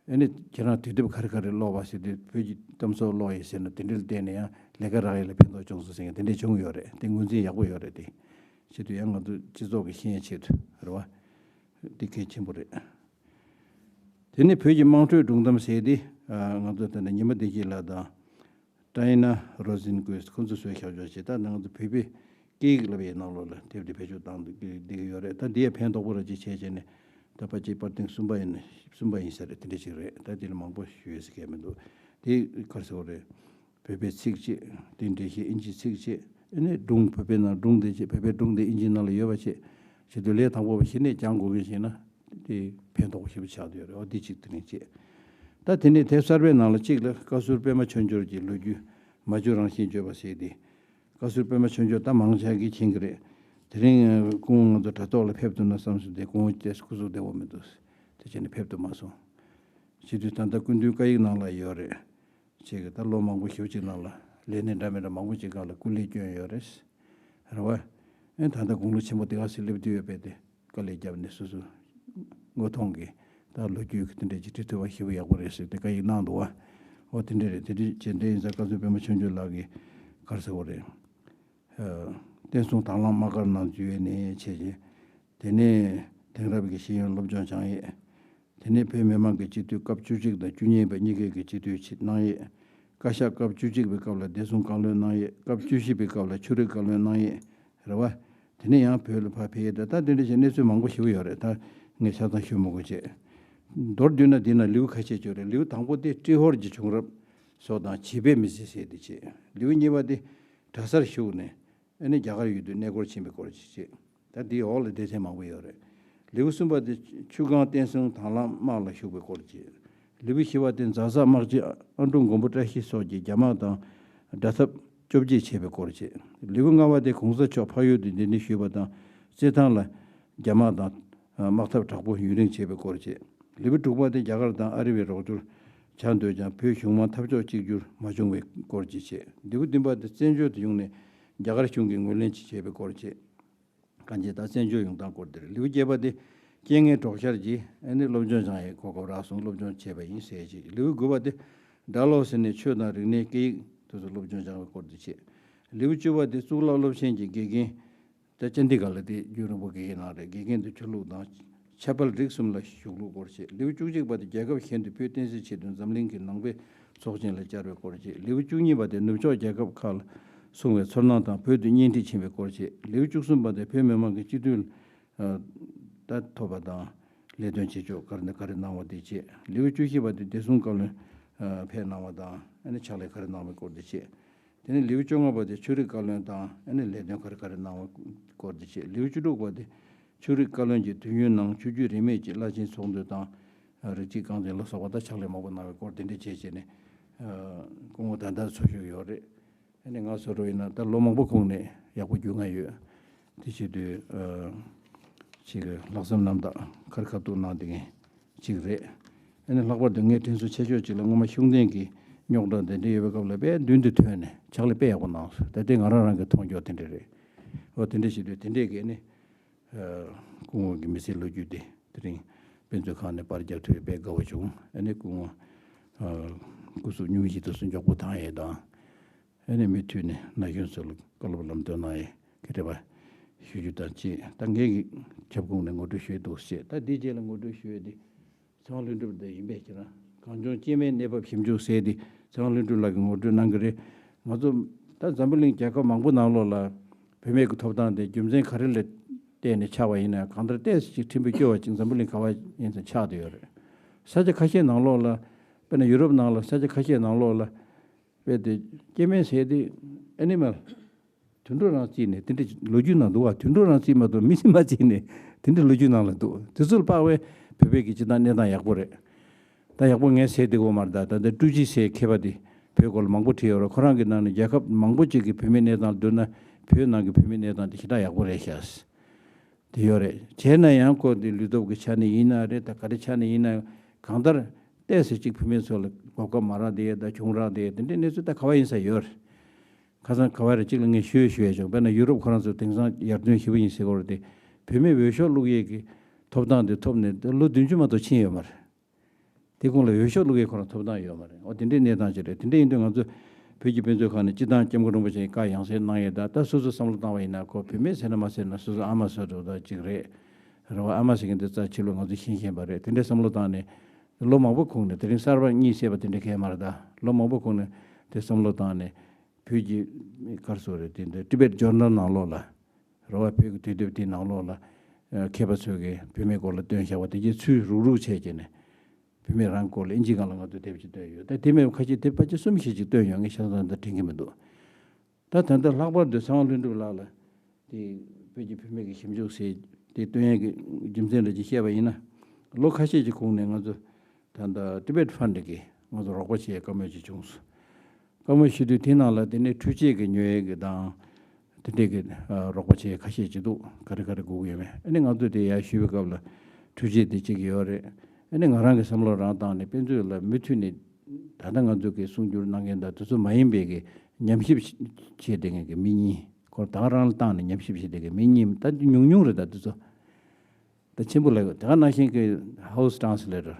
ཨ་ནི་ཁྱེད་རང་དུས་དེབ་ག་རེ་ག་རེ་ཀློག་པ་ཟེར་དུས་བོད་ཀྱི་གཏམ་ཚོགས་ཀློག་ཡིན་ཟེར་ན་དེ་འདྲ་ལ་བརྟེན་ནས་ཡང་ལས་ཀ་རག་ཡས་ལ་ཕན་ཐོགས་བྱུང་སོང་ཟེར་མཁན་དེ་འདྲ་བྱུང་ཡོད་རེད། དེ་ངོས་འཛིན་ཡག་པོ་ཡོད་རེད། དེ་བྱེད་དུས་ཡང་ང་ཚོ་སྤྱི་ཚོགས་ཀྱི་ཤེས་ཡོན་ཆེད་དུ་རེད་བ། དེ་གལ་ཆེན་པོ་རེད། དེ་ནས་བོད་ཀྱི་དམངས་ཁྲོད་སྒྲུང་གཏམ་ཟེར་དེ་ང་ཚོ་ད་ནི་ཉི་མ་བདེ་སྐྱིད་ལགས་དང་ཏྲའི་ན་རོ་ཟིན་ཀུས་ཁོང་ཚོས་བཟོས་བཞག་ཆོག་ཅེས། ད་ང་ཚོ་བོད་པའི་སྐད་ཡིག་བསླབ་ཡའི་ནང་ལོགས་ལ་དེབ་དེ་བེད་སྤྱོད་བཏང་བསྡད་ཀྱི་ཡོད་རེད། ད་འདི་ཡང་ཕན་ཐོགས་པོ་ར་ཅིག་བྱས་བྱས་ནས་ད་ཕལ་ཆེར་པར་ཐེངས་གསུམ་པ་ཡིན། གསུམ་པ་ཡིན་ས་རེད། དེ་འདྲ་ཞིག་རེད། ད་དེ་ལ་མང་པོ་ཞུ་ཡས་ཀྱི་མི་འདུག་དེ་ག་རེ་ཟེར་དགོས་རེད། བོད་པའི་ཚིག་བཅད་དེ་འགྲེལ་བཤད་ཨིན་ཇིའི་ཚིག་བཅད། ཨ་ནི་སྒྲུང་བོད་པའི་ནང་སྒྲུང་དེ་བཅད། བོད་པའི་སྒྲུང་དེ་ཨིན་ཇིའི་ནང་ལ་ཡོད་པ་བཅད། བྱེད་དུས་ལས་དང་པོ་བ་གཞི་ནས་སྦྱང་དགོས་མཁན་ཞིག་ན་དེ་ཕན་ཐོགས་པོ་ཞེ་པོ་ཆགས་བསྡད་ཡོད་རེད། འོ་དེ་གཅིག་དེ་རིང་བཅད། ད་དེ་ནས་དེབ་གསར་པའི་ནང་ལ་གཅིག་ལ་བཀའ་ཟུར་པད་མ་ཆོས་འབྱོར་གྱི་ལོ་རྒྱུས། མ་བཅོས་རང་བཞིན་བརྗོད་པ་ཟེར་ཏེ། བཀའ་ཟུར་པད་མ་ཆོས་འབྱོར་ད་མང་ཆེ་གིས་མཁྱེན་གྱི་རེད། དེ་རིང་སྐུ་ངོ་ང་ཚོ་དྲ་ཐོག་ལ་ཕེབས་ཐུབ་ན་བསམ་སོང་སྟེ། སྐུ་ངོ་བཅས་སྐུ་གཟུགས་བདེ་བོ་མི་འདུག། དེ་བྱས་ནས་ཕེབས་ཐུབ་མ་སོང་། བྱེད་དུས་ད་ལྟ་སྐུ་མདུན་བཀའ་ཡིག་ནང་ལ་ཡོད་རེད། ཅིག་གིས་ད་ལོ་མང་པོ་ཞེ་པོ་ཅིག་ནང་ལ་ལས་སྣེ་འདྲ་མི་འདྲ་མང་པོ་ཅིག་སྒང་ལ་སྐུ་ལས་བསྐྱོན་ཡོད་རེད། རེད་བ། ཨེ་ད་ལྟ་དགུང་ལོ་ཆེན་པོ་དེ་ག་ཚོད་སླེབས་དུས་ཡོད་པས་དེ། དཀའ་ལས་བརྒྱབ་ནས་སོ་སོ་མངོ་མཐོང་གི་ད་ལོ་རྒྱུས་ཀྱི་དེ་འདྲས་ཅིག་བྲིས་ཐུབ་པ་ཞེ་པོ་ཡག་པོ་རེད་ཟེར་ཏེ་བཀའ་ཡིག་གནང་འདུག་བ། འོ་དེ་འདྲས་རེད། དེ་འདྲས་བྱས་འདྲ་ཡིན་ཙང་བཀའ་ཟུར་པད་མ་ཆོས་འབྱོར་ལགས་ཀྱིས་ག་རེ་ཟེར་བ་རེད། ཨ། བསྟན་སྲུང་དྭང་བླངས་དམག་སྒར་ནང་འཛུལ་བའི་ནས་བྱས་རྗེས། དེ་ནས་དེང་རབས་ཀྱི་ཤེས་ཡོན་སློབ་སྦྱོང་སྦྱངས་ཡས། དེ་ནས་བོད་མི་མང་གི་སྤྱི་འཐུས་སྐབས་བཅུ་གཅིག་དང་བཅུ་གཉིས་པ་གཉིས་ཀའི་གི་སྤྱི་འཐུས་ཆེད་གནང་ཡས། བཀའ་ཤག་སྐབས་བཅུ་གཅིག་པའི་སྐབས་ལ་བདེ་སྲུང་བཀའ་བློན་གནང་ཡས། སྐབས་བཅུ་བཞི་པའི་སྐབས་ལ་ཆོས་རིག་བཀའ་བློན་གནང་ཡས། རེད་བ། དེ་ནས་ཡང་བོད་ལ་ཕར་ཕེབས་ཡས། ད་ད་དེ་འདྲ་བྱས་གནས་ཚུལ་མང་པོ་ཞེ་པོ་ཡོད་རེད། ད་ངས་ཆ་ཚང་ཞུ་མི་དགོས་བྱས། མདོར་བསྡུས་ན་འདི་ན་ལེའུ་ཁ་ཤས་ཅིག་ཡོད་རེད། ལེའུ་དང་པོ་དེ་ཀྲི་ཧོར་གྱི་བྱུང་རབས་སོགས་དང་བྱིས་པའི་མི་ཚེ་ཟེར་དེ་བྱས། ལེའུ་གཉིས་པ་དེ་གྲྭ་སར་ཞུགས་ནས། ཨ་ནི་རྒྱ་གར་ཡུལ་དུ་གནས་སྐོར་ཕྱིན་པའི་སྐོར་ཅིག་བྱས། ད་འདིའི་འོག་ལ་སྡེ་ཚན་མང་པོ་ཡོད་རེད། ལེའུ་གསུམ་པ་དེ་ཆུ་སྒང་བསྟན་སྲུང་དྭང་བླངས་དམག་ལ་ཞུགས་པའི་སྐོར་བྱས། ལེའུ་བཞི་པ་དེ་རྫ་བཟའ་དམག་སྤྱི་ཨ་འབྲུག་མགོན་པོ་བཀྲ་ཤིས་སོགས་ཀྱིས་རྒྱ་དམག་དང་དགྲ་འཐབ་བཅོ་བརྒྱད་བྱས་པའི་སྐོར་བྱས། ལེའུ་ལྔ་པ་དེ་གོང་ས་མཆོག་འཕགས་ཡུལ་དུ་གདན་འདྲེན་ཞུས་པ་དང་། རྩེད་ཐང་ལ་རྒྱ་དམག་དང་དམག་འཐབ་དྲག་པོ་ཡུན་རིང་བྱས་པའི་སྐོར་བྱས། ལེའུ་དྲུག་པ་དེ་རྒྱ་གར་དང་ཨ་རི་བའི་རོགས་སྐྱོར་བྱ་འདོད་ཀྱང་བོད་གཞུང་མང་འཐབ་ཕྱོགས་གཅིག་གྱུར་མ་བྱུང་བའི་སྐོར་བཅས་བྱས། ལེའུ་བདུན་པ་དེ་བཙན་བྱོལ་དུ་ཡོང་ནས་རྒྱ་གར་གཞུང་གིས་ངོས་ལེན་ཅིག་བྱས་པའི་སྐོར་བཅས། གང་ཅི་ད་བཙན་བྱོལ་ཡོང་སྟངས་སྐོར་དེ་རེད། ལེའུ་བརྒྱད་པ་དེ་རྐྱེན་ངན་གྲོགས་ཤར་གྱིས་ཨ་ནི་སློབ་སྦྱོང་སྦྱང་ཡའི་གོ་སྐབས་རག་སོང་། སློབ་སྦྱོང་བྱས་པ་ཡིན་ཟེར་ཅིག། ལེའུ་དགུ་པ་དེ་སྦྲ་ལོག་ཟེར་ནས་ཆོས་དང་རིག་གནས་སྐད་ཡིག་དེ་ཚོ་སློབ་སྦྱོང་སྦྱང་བའི་སྐོར་དེ་བྱས། ལེའུ་བཅུ་པ་དེ་གཙུག་ལག་སློབ་ཆེན་གྱི་དགེ་རྒན། ད་ཅན་དི་ག་ལ་དེ་རྒྱུན་རིང་པོ་དགེ་རྒན་གནང་རེད། དགེ་རྒན་དུ་ཆོས་ལུགས་དང་ཆབ་དཔལ་རིག་གསུམ་ལ་ཞུགས་ལུགས་སྐོར་བཤད། ལེའུ་བཅུ་གཅིག་པ་དེ་རྒྱལ་ཁབ་གཞན་དུ་བོད་བསྟན་སྲིད་ཆེད་དུ་འཛམ་གླིང་གི་ནང་པའི་ཚོགས་ཆེན་ལ་བཅར་བའི་སྐོར་བཤད། ལེའུ་བཅུ་གཉིས་པ་དེ་ནུབ་ཕྱོགས་རྒྱལ་ཁབ་ཁག་ལ་སོང་བའི་ཚོར་སྣང་དང་བོད་དུ་གཉེན་སྒྲིག་ཕྱིན་པའི་སྐོར་བཤད། ལེའུ་བཅུ་གསུམ་པ་དེ་བོད་མི་མང་གི་སྤྱི་འཐུས་ད་ཐོབ་པ་དང་ལས་དོན་བྱེད་ཕྱོགས་ག་རེ་ག་རེ་གནང་བ་དེ་བཤད། ལེའུ་བཅུ་བཞི་པ་དེ་བདེ་སྲུང་བཀའ་བློན་ཕེབས་གནང་བ་དང་ཨ་ནི་ཕྱག་ལས་ག་རེ་གནང་བའི་སྐོར་དེ་བཤད། དེ་ནས་ལེའུ་བཅོ་ལྔ་པ་དེ་ཆོས་རིག་བཀའ་བློན་དང་ཨ་ནི་ལས་དོན་ག་རེ་ག་རེ་གནང་བའི་སྐོར་དེ་བཤད། ལེའུ་བཅུ་དྲུག་པ་དེ་ཆོས་རིག་བཀའ་བློན་གྱི་དུས་ཡུན་ནང་ཆོས་བརྒྱུད་རིས་མེད་ཀྱི་བླ་ཆེན་ཚོགས་འདུ་དང་རིགས་གཅིག་རྐང་འཛིན་ལ་སོགས་པ་དང་ཕྱག་ལས་མང་པོ་གནང་བའི་སྐོར་དེ་འདྲ་བྱས་བྱས་ནས་སྐུ་ངོ་ད་ལྟ་འཚོ་བཞུགས་ཡོད་རེད། ཨ་ནི་ང་བཟོ་འདྲ་ཡིན་ན་ད་ལོ་མང་པོ་གོང་ནས་ཡག་པོ་རྒྱུས་མངའ་ཡོད། དེ་བྱེད་དུས་ཅིག་ལྷག་བསམ་རྣམ་དག་ག་རེ་ཁ་ཐུག་གནང་བསྡད་མཁན་ཅིག་རེད། ཨ་ནི་ལྷག་པར་དུ་ངས་དྲིན་གཟོ་ཆེ་ཤོས་ཅིག་ལ་སྔོན་མ་ཤུགས་ལྡན་གྱི་རྙོག་དྲ་དེ་འདྲ་ཡོད་པའི་སྐབས་ལ་དཔེ་མདུན་དུ་ཐོན་ནས་ཕྱག་ལས་དཔེ་ཡག་པོ་གནང་སོང་། ད་ལྟའི་ང་རང་རང་གི་མཐོང་རྒྱུ་དེ་འདྲ་རེད། འོ་དེ་འདྲ་བྱེད་དུས་དེ་འདྲས་ཀྱི་ཨ་ནི་སྐུ་ངོ་གི་མི་ཚེའི་ལོ་རྒྱུས་དེ་དེ་རིང་དཔེ་མཛོད་ཁང་ནས་པར་རྒྱག་ཐུབ་པའི་དཔེ་དགའ་བོ་བྱུང་། ཨ་ནི་སྐུ་ངོ་སྐུ་གཟུགས་སྙུང་གཞི་དེ་ཚོ་མགྱོགས་པོ་དྭངས་ཡས་དང་། ཨ་ནི་མུ་མཐུད་ནས་ན་གཞོན་ཚོ་ལ་བཀའ་སློབ་ལམ་སྟོན་གནང་ཡས་ཀྱི་རེ་བ་ཞུ་རྒྱུ་དང་བཅས། ད་ངས་ཀྱི་ཁྱབ་ཁོངས་ནས་ངོ་སྤྲོད་ཞུས་འདུག་ཞེས། ད་འདིའི་རྗེས་ལ་ངོ་སྤྲོད་ཞུ་ཡས་དེ་ཚེ་དབང་ལྷུན་གྲུབ་དེ་ཡིན་པས་ཁྱེད་རང་གངས་ལྗོངས་སྐྱེས་སྨེའི་གནས་བབ་ཞིབ་འཇུག་ཟེར་དེ་ཚེ་དབང་ལྷུན་གྲུབ་ལགས་ཀྱིས་ངོ་སྤྲོད་གནང་གི་རེད། ང་ཚོ་ད་འཛམ་བུ་གླིང་རྒྱལ་ཁབ་མང་པོ་ནང་ལོགས་ལ་བུད་མེད་ཀྱི་ཐོབ་ཐང་དེ་རྒྱུ་མཚན་ག་རེ་ལ་བརྟེན་ནས་ཆགས་པ་ཡིན་ན་གང་ལྟར་ཏོག་ཙམ་ཅིག་ཕྲན་བུ་སྐྱོ་བ་ཅིག་འཛམ་བུ་གླིང་ག་པར་ཡིན་ཙང་ཆགས་བསྡད་ཡོད་རེད། ས་ཆ་ཁ་ཤས་ནང་ལོགས་ལ་དཔེར་ན་ཡུ་རོབ་ནང་ལ་ས་ཆ་ཁ་ཤས་ནང་ལོགས་ལ། དཔེ་དེ་སྐྱེ་དམན་ཟེར་དེ་ཨེ་ནི་མལ་དུད་འགྲོ་རང་བརྩིས་ནས་དེ་འདྲ་ལོ་རྒྱུས་ནང་འདུག་བ། དུད་འགྲོ་རང་བརྩིས་མ་གཏོགས་མི་ཚེ་མ་བརྩིས་ནས་དེ་འདྲ་ལོ་རྒྱུས་ནང་ལ་འདུག། དེ་ཚོ་ལ་དཔག་པའི་བོད་པའི་གི་སྤྱི་བཏང་གནས་སྟངས་ཡག་པོ་རེད། ད་ཡག་པོ་ངས་ཟེར་བསྡད་ཡོད་མ་རེད། ད་ད་ལྟ་ཀྲུའུ་ཅི་ཟེར་མཁས་པ་དེ་བོད་སྐོར་ལ་མང་པོ་བྲིས་ཡོད་རེད། ཁོ་རང་གི་ནང་ནས་རྒྱལ་ཁབ་མང་པོ་ཅིག་གི་བུད་མེད་གནས་སྟངས་ལ་བསྡུར་ན་བོད་ནང་གི་བུད་མེད་གནས་སྟངས་དེ་ཞེ་དྲག་ཡག་པོ་རེད་ཤག། དེ་ཡོད་རེད། བྱས་ན་ཡང་ཁོ་དེ་ལུས་སྟོབས་ཀྱི་ཆ་ནས་ཡིན་ན་རེད། ད་ག་རེ་ཆ་ནས་ཡིན་ན་གང་ལྟར་ཏོག་ཙམ་ཅིག་བུད་མེད་ཚོ་ལ་གོ་སྐབས་མ་རག་དེ་ད་གྱོང་རག་དེ་དེ་འདྲའི་གནས་ཚུལ་ད་ག་བ་ཡིན་ས་ཡོད་རེད། ཁ་སང་ག་བ་རེ་གཅིག་ལ་ངས་ཞུས་ཞུས་ཡས་བྱུང་། དཔེར་ན་ཡུ་རོབ་ཁོ་རང་ཚོ་དེང་སང་ཡར་ཐོན་ཞེ་པོ་ཡིན་ཟེར་གོ་རེད་དེ། བུད་མེད་འོས་ཤོག་བླུག་ཡས་ཀྱི་ཐོབ་ཐང་དེ་ཐོབ་ནས་ལོ་བདུན་ཅུ་མ་གཏོགས་ཕྱིན་ཡོད་མ་རེད། དེ་ཁོང་ལ་འོས་ཤོག་བླུག་ཡས་ཁོ་རང་ཐོབ་ཐང་ཡོད་མ་རེད། འོ་དེ་འདྲའི་གནས་སྟངས་ཅིག་རེད། དེ་འདྲ་ཡིན་དུས་ང་ཚོ་བོད་ཀྱི་དཔེ་མཛོད་ཁང་ནས་སྤྱི་བཏང་སྐྱབས་མགོན་རིན་པོ་ཆེའི་བཀའ་ཡང་སེ་གནང་ཡས་ད་ད་སོ་སོ་བསམ་བློ་བཏང་བ་ཡིན་ན་ཁོ་བུད་མེད་ཟེར་ན་མ་ཟེར་ན་སོ་སོ་ཨ་མ་བཟོ་འདྲ་ད་ཅིག་རེད། རེད་བ། ཨ་མ་ཟེར་མཁན་དེ་རྩ་ཆེ་ལོས་ང་ཚོ་ཤེས་བཞིན་པ་རེད། དེ་འདྲའི་བསམ་བློ་བཏང་ནས་ལོ་མང་པོ་གོང་ནས་དེ་རིང་གསར་པ་གཉིད་སད་པ་དེ་འདྲ་གས་མ་རེད། ད་ལོ་མང་པོ་གོང་ནས་དེ་བསམ་བློ་བཏང་ནས་བོད་ཀྱི་ག་རེ་ཟེར་རེད། དེ་འདྲ་ཊི་བེཊ་ཇོར་ནལ་ནང་ལོགས་ལ། རེད་བ། བོད་ཀྱི་དུས་དེབ་དེའི་ནང་ལོགས་ལ་ཨ་མཁས་པ་ཚོས་ཀྱིས་བུད་མེད་སྐོར་ལ་བཏོན་བཞག་པ་དེ་གྱད་ཚུར་རུག་རུག་བྱས་བྱས་ནས་བུད་མེད་རང་སྐོར་ལ་ཨིན་ཇིའི་སྒང་ལ་ང་ཚོས་དེབ་ཅིག་བཏོན་ཡོད། ད་དེ་མིན་ཁ་ཤས་དེབ་ཕལ་ཆེར་གསུམ་བཞི་ཅིག་བཏོན་ཡོད། ངས་ཆ་ཚང་ད་དྲན་གྱི་མི་འདུག། ད་ད་ལྟ་ལྷག་པར་དུ་ཚེ་དབང་ལྷུན་གྲུབ་ལགས་ལ་དེ་བོད་ཀྱི་བུད་མེད་ཀྱི་ཞིབ་འཇུག་ཟེར་དེ་བཏོན་ཡས་ཀྱི་རྒྱུ་མཚན་འདྲ་ཅིག་བཤད་པ་ཡིན་ན། ལོ་ཁ་ཤས་ཀྱི་གོང་ནས་ང་ཚོ་ད་ལྟ་ཊི་བེཊ་ཕན་ཌི་གིས་ང་ཚོ་རོགས་པ་བྱེད་ཡས་བཀའ་མོལ་ཅིག་བྱུང་སོང་། བཀའ་མོལ་ཞུ་དུས་དེའི་ནང་ལ་དེ་ནས་འཕྲུལ་ཆས་ཀྱི་ཉོ་ཡས་ཀྱི་དང་། དེ་འདྲས་ཀྱི་རོགས་པ་བྱེད་ཁ་ཤས་ཅིག་འདུག་ག་རེ་ག་རེ་དགོས་ཀྱི་ཡོད་མེད། ཨ་ནི་ང་ཚོས་དེ་ཡར་ཞུས་པའི་སྐབས་ལ་འཕྲུལ་ཆས་དེ་གཅིག་ཡོད་རེད། ཨ་ནི་ང་རང་གི་བསམ་བློ་རང་བཏང་ནས་དཔེ་མཛོད་ལ་མུ་མཐུད་ནས་ད་ལྟ་ང་ཚོ་གི་གསུང་སྒྱུར་གནང་མཁན་དང་དེ་ཚོ་མ་ཡིན་པའི་གི་ཉམས་ཞིབ་བྱེད་བསྡད་མཁན་གྱི་མི་གཉིས་ཁོ་ད་ག་རང་ལ་བཏང་ནས་ཉམས་ཞིབ་བྱེད་བསྡད་མཁན་མི་གཉིས་ད་ཉུང་ཉུང་རེད། ད་དེ་ཚོ་ད་ཆེན་པོ་ལབ་ཡོད། དེ་ག་ནང་བཞིན་གྱི་House Translator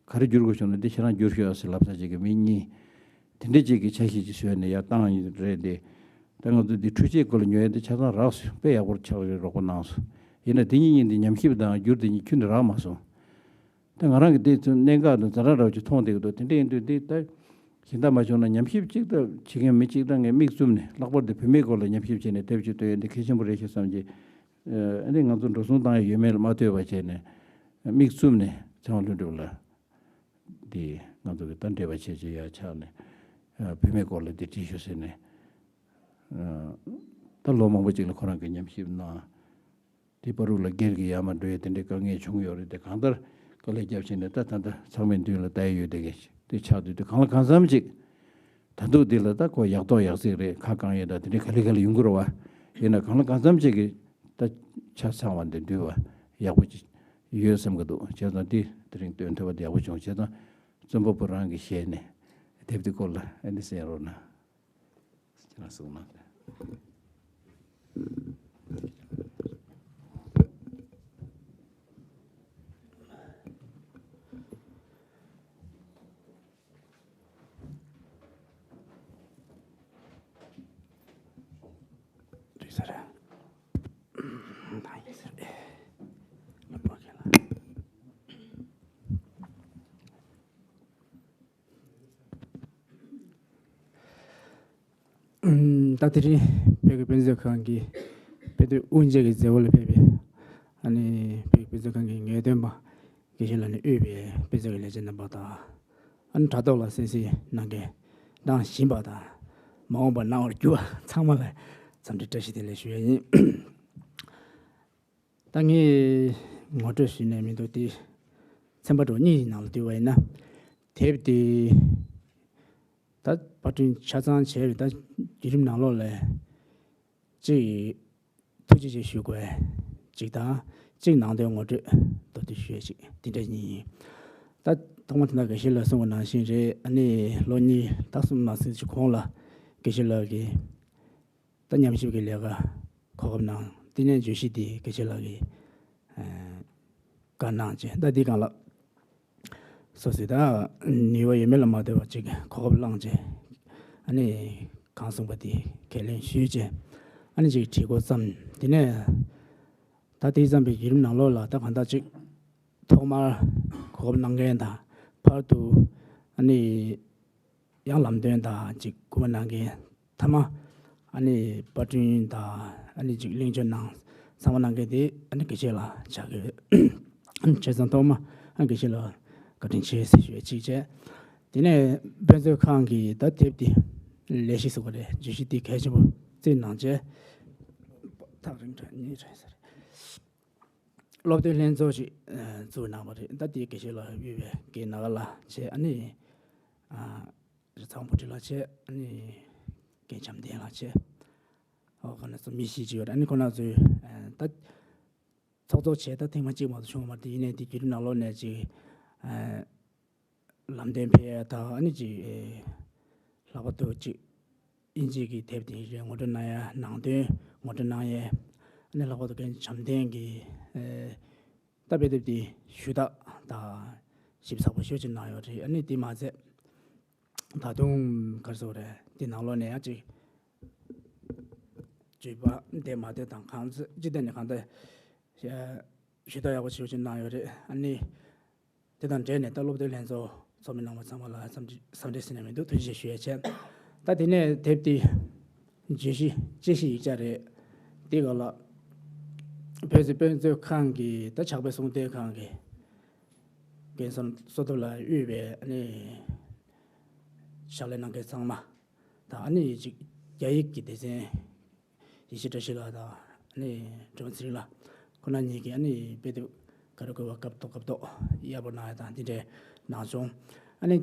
ག་རེ་བསྒྱུར་དགོས་བྱུང་ན་འདི་ཁྱེད་རང་བསྒྱུར་ཤོག་ཟེར་ལབ་ས་ཅིག་གི་མི་གཉིས། དེ་འདྲ་ཅིག་གི་ཆ་ཤས་ཅིག་བཟོས་ནས་ཡར་བཏང་ཡོད་རེད་དེ། ད་ང་ཚོ་འདི་འཕྲུལ་ཆས་སྐོར་ལ་ཉོ་ཡ་འདི་ཆ་ཚང་རག་སོང་། དཔེ་ཡག་པོ་ཆགས་རེད། རོགས་པ་གནང་སོང་། ཡིན་ན་དེ་གཉིས་གཉིས་འདི་ཉམས་ཞིབ་དང་བསྒྱུར་དེ་གཉིས་ཁྱོན་ནས་རག་མ་སོང་། ད་ང་རང་གི་འདི་ཚོ་གནད་འགག་དང་ཛ་དྲག་འདྲ་བོ་ཅིག་མཐོང་བསྡད་ཀྱི་འདུག་དེ་འདྲ་ཡིན་དུས་འདི་ད་གཞན་དག་མ་བྱུང་ན་ཉམས་ཞིབ་ཅིག་ད་བྱེད་མཁན་མི་གཅིག་ད་ངས་མིག་བཙུམ་ནས་ལྷག་པར་དུ་བུད་མེད་སྐོར་ལ་ཉམས་ཞིབ་བྱས་ནས་དེབ་ཅིག་བཏོན་ཡ་འདི་གལ་ཆེན་པོ་རེད་ཤག་བསམ་གྱི། ཨ་ནི་ང་ཚོ་འགྲོ་སོང་བཏང་ཡ་ཡོད་མེད་ལ་མ་ལྟོས་པ་བྱས་ནས་མིག་བཙུམ་ནས་ཚེ་དབང་ལྷུན་གྲུབ་ལགས་འདི་ང་ཚོ་གི་ད་འབྲེལ་བ་བྱས་བྱས་ཡར་ཆགས་ནས་བུད་མེད་སྐོར་ལ་འདི་བྲིས་ཤོག་ཟེར་ནས། ད་ལོ་མང་པོ་ཅིག་ལ་ཁོ་རང་གི་ཉམས་ཞིབ་གནང་། དེ་བར་དུ་ལ་སྒེར་གྱི་ཡར་མར་འགྲོ་ཡས་དེ་འདྲའི་དཀའ་ངལ་བྱུང་ཡོད་རེད་དེ། གང་ལྟར་དཀའ་ལས་བརྒྱབ་བྱས་ནས་ད་ད་ལྟ་ཚང་མའི་མདུན་ལ་ལྟ་ཡས་ཡོད་དེ་གས་དེ་ཆགས་དུས་དེ་གང་ལ་གང་འཚམ་ཅིག་ད་དུང་དེ་ལ་ད་ཁོ་ཡག་ཐོག་ཡག་བརྩེགས་རེད། ཁ་བཀང་ཡས་ད་དེ་འདྲའི་ག་ལེ་ག་ལེ་ཡོང་གི་རེད་བ། ཡིན་ན་གང་ལ་གང་འཚམ་ཅིག་གི་ད་ཆ་ཚང་བ་འདི་འདུལ་བ་ཡག་པོ་ཅིག་ཡོད་བསམ་གི་འདུག་བྱས་ཙང་དེ་དེ་རིང་སྟོན་ཐུབ་པ་དེ་ཡག་པོ་བྱུང་། བྱས་ཙང་རྩོམ་པ་པོ་རང་གི་ཞལ་ནས་དེབ་དེ་སྐོར་ལ་ཨ་ནི་གསན་རོགས་གནང་། ཁྱེད་རང་གསུངས་གནང་། རེད་ས་རེད། ད་ཡིན་ས་རེད། ལ་པོ་ཁེ་ལ། ད་དེ་རིང་བོད་ཀྱི་དཔེ་མཛོད་ཁང་གི་དཔེ་དེབ་དབུ་འབྱེད་ཀྱི་མཛད་སྒོ་ལ་ཕེབས་པའི་ཨ་ནི་བོད་ཀྱི་དཔེ་མཛོད་ཁང་གི་ངེས་སྟོན་པ་དགེ་བཤེས་ལགས་ནས་དབུས་པའི་དཔེ་མཛོད་ཀྱི་ལས་བྱེད་རྣམ་པ་དང་། ཨ་ནི་དྲ་ཐོག་ལ་གསན་གཟིགས་གནང་མཁན་གནང་བཞིན་པ་དང་། མ་འོངས་པར་གནང་བར་འགྱུར་བ་ཚང་མ་ལ་འཚམས་འདྲི་བཀྲ་ཤིས་བདེ་ལེགས་ཞུ་ཡ་ཡིན། ད་ངས་ངོ་སྤྲོད་ཞུས་ནས་མི་འདུག་སྟེ། ཚན་པ་གྲོགས་གཉིས་ཀྱི་ནང་ལ་བསྡུས་པ་ཡིན་ན། དེབ་དེ་ད་པར་སྐྲུན་ཆ་ཚང་བྱས་པའི་ད་བརྒྱུད་རིམ་ནང་ལོགས་ལ་གཅིག་ཐུགས་རྗེ་ཆེ་ཞུ་དགོས་གཅིག་དང་། གཅིག་ནང་དོན་ངོ་སྤྲོད་མདོར་བསྡུས་ཞུ་ཡ་གཅིག་དེ་འདྲ་གཉིས་ཡིན། ད་ཐོག་མ་དེ་ན་དགེ་བཤེས་ལགས་གསུངས་པ་ནང་བཞིན་རེད། ཨ་ནི་ལོ་གཉིས་ད་གསུམ་མ་ཟིན་ཅིག་གོང་ལ་དགེ་བཤེས་ལགས་ཀྱིས་ད་ཉམས་ཞིབ་ཀྱི་ལས་ཀ་གོ་སྐབས་གནང་། དེ་ནས་བརྗོད་གཞི་འདི་དགེ་བཤེས་ལགས་ཀྱིས་ཨ་བཀའ་གནང་བྱས། ད་འདི་སྒང་ལ་སོ་སོའི་ད་ནུས་པ་ཡོད་མེད་ལ་མ་ལྟོས་པ་ཅིག་གོ་སྐབས་བླངས་བྱས། ཨ་ནི་གང་གསུངས་པ་འདི་ཁས་ལེན་ཞུས་བྱས། ཨ་ནི་ཅིག་བྲིས་འགོ་བརྩམས། དེ་ནས་ད་དེ་བརྩམས་པའི་བརྒྱུད་རིམ་ནང་ལོགས་ལ་ད་གང་ལྟར་ཅིག་ཐོག་མར་གོ་སྐབས་གནང་མཁན་དང་། བར་དུ་ཨ་ནི་ཡང་ལམ་སྟོན་དང་ཅིག་སྐུལ་མ་གནང་མཁན། མཐའ་མ་ཨ་ནི་པར་སྐྲུན་དང་ཨ་ནི་ཅིག་གླེང་བརྗོད་གནང་། ཚང་མ་གནང་མཁན་དེ་ཨ་ནི་དགེ་བཤེས་ལགས་ཆགས་ཀྱི་ཡོད། བྱས་ཙང་ཐོག་མ་ཨ་དགེ་བཤེས་ལགས་བཀའ་དྲིན་ཆེ་ཟེར་ཞུ་ཡ་གཅིག་བྱས། དེ་ནས་དཔེ་མཛོད་ཁང་གིས་ད་དེབ་འདི་ལས་གཞི་ཟེར་དགོས་རེད། བརྗོད་གཞི་འདི་གལ་ཆེན་པོ་བརྩིས་གནང་བྱས། ཐག་རིང་དྲགས་ཉེ་དྲགས་ས་རེད། སློབ་སྟོན་ལྷན་ཚོགས་ཤིག་ཨ་བཙུགས་གནང་བ་རེད། ད་དེའི་དགེ་བཤེས་ལགས་དབུས་པའི་རྒན་ནཱ་ག་ལགས་བྱས། ཨ་ནི་ཨ་རི་ཚང་བུ་ཁྲིད་ལགས་བྱས། ཨ་ནི་རྒན་བྱམས་ལྡན་ལགས་བྱས། ཨོ་ཁོང་རྣམ་ཚོ་མི་བཞི་ཅིག་ཡོད་རེད། ཨ་ནི་ཁོང་རྣམ་ཚོས་ཨ་ད་ཚོགས་གཙོ་བྱས་ད་ཐེངས་མ་གཅིག་མ་གཏོགས་བྱུང་བ་མ་རེད། ཡིན་ནའི་དེ་བརྒྱུད་རིམ་ནང་ལོགས་ནས་ཅིག་ཨ་ལམ་སྟོན་ཕེབས་ཡ་དང་། ཨ་ནི་ཅིག་ལྷག་པར་དུ་ཅིག་དབྱིན་ཇི་གི་དེབ་དེ་རེད། ངོ་སྤྲོད་གནང་ཡ། ནང་དོན་ངོ་སྤྲོད་གནང་ཡས། ཨ་ནི་ལྷག་པར་དུ་རྒན་བྱམས་ལྡན་གྱིས་ཨེ་ད་དཔེ་དེབ་དེ་ཞུ་དག་དང་ཞིབ་ཚགས་པོ་ཞེ་པོ་ཅིག་གནང་ཡོད་རེད། ཨ་ནི་དེ་མ་ཚད་ད་དུང་ག་རེ་ཟེར་དགོས་རེད། དེ་ནང་ལོགས་ནས་ཡང་ཅིག་བརྗོད་པ་འདེམས་མ་འདེམས་དང་གང་ཚེ་སྤྱི་བསྟན་ནས་གང་ལྟར་ཞུ་དག་ཡག་པོ་ཞེ་པོ་ཅིག་གནང་ཡོད་རེད། ཨ་ནི་དེ་དང་འབྲེལ་ནས་ད་སློབ་སྟོན་ལྷན་ཚོགས་ཚོགས་མི་རྣམ་པ་ཚང་མ་ལ་འཚམས་འདྲི་འཚམས་འདྲི་ཟེར་ནས་མི་འདུག་ཐུགས་རྗེ་ཆེ་ཞུ་ཡ་བྱས། ད་དེ་ནས་དེབ་དེ་བརྗོད་གཞི་དཔྱད་གཞི་ཡིག་ཆ་རེད། དེ་ག་ལ་བོད་ཀྱི་དཔེ་མཛོད་ཁང་གི་ད་ཕྱག་དཔེ་གསུང་སྟོན་ཁང་གི་རྒན་བསོད་ཐབས་ལགས་དབུས་པའི་ཨ་ནི་ཕྱག་ལས་གནང་མཁན་ཚང་མ་དང་། ཨ་ནི་ཅིག་རྒྱ་ཡིག་གི་སྡེ་ཚན་ཡེ་ཤེས་བཀྲ་ཤིས་ལགས་དང་ཨ་ནི་སྒྲོལ་མ་ཚེ་རིང་ལགས། ཁོང་རྣམ་གཉིས་ཀྱིས་ཨ་ནི་དཔེ་དེབ་ག་རེ་དགོས་པ་སྐབས་ཐོག་སྐབས་ཐོག་ཡག་པོ་གནང་ཡ་དང་འདི་འདྲའི་གནང་བྱུང་། ཨ་ནི་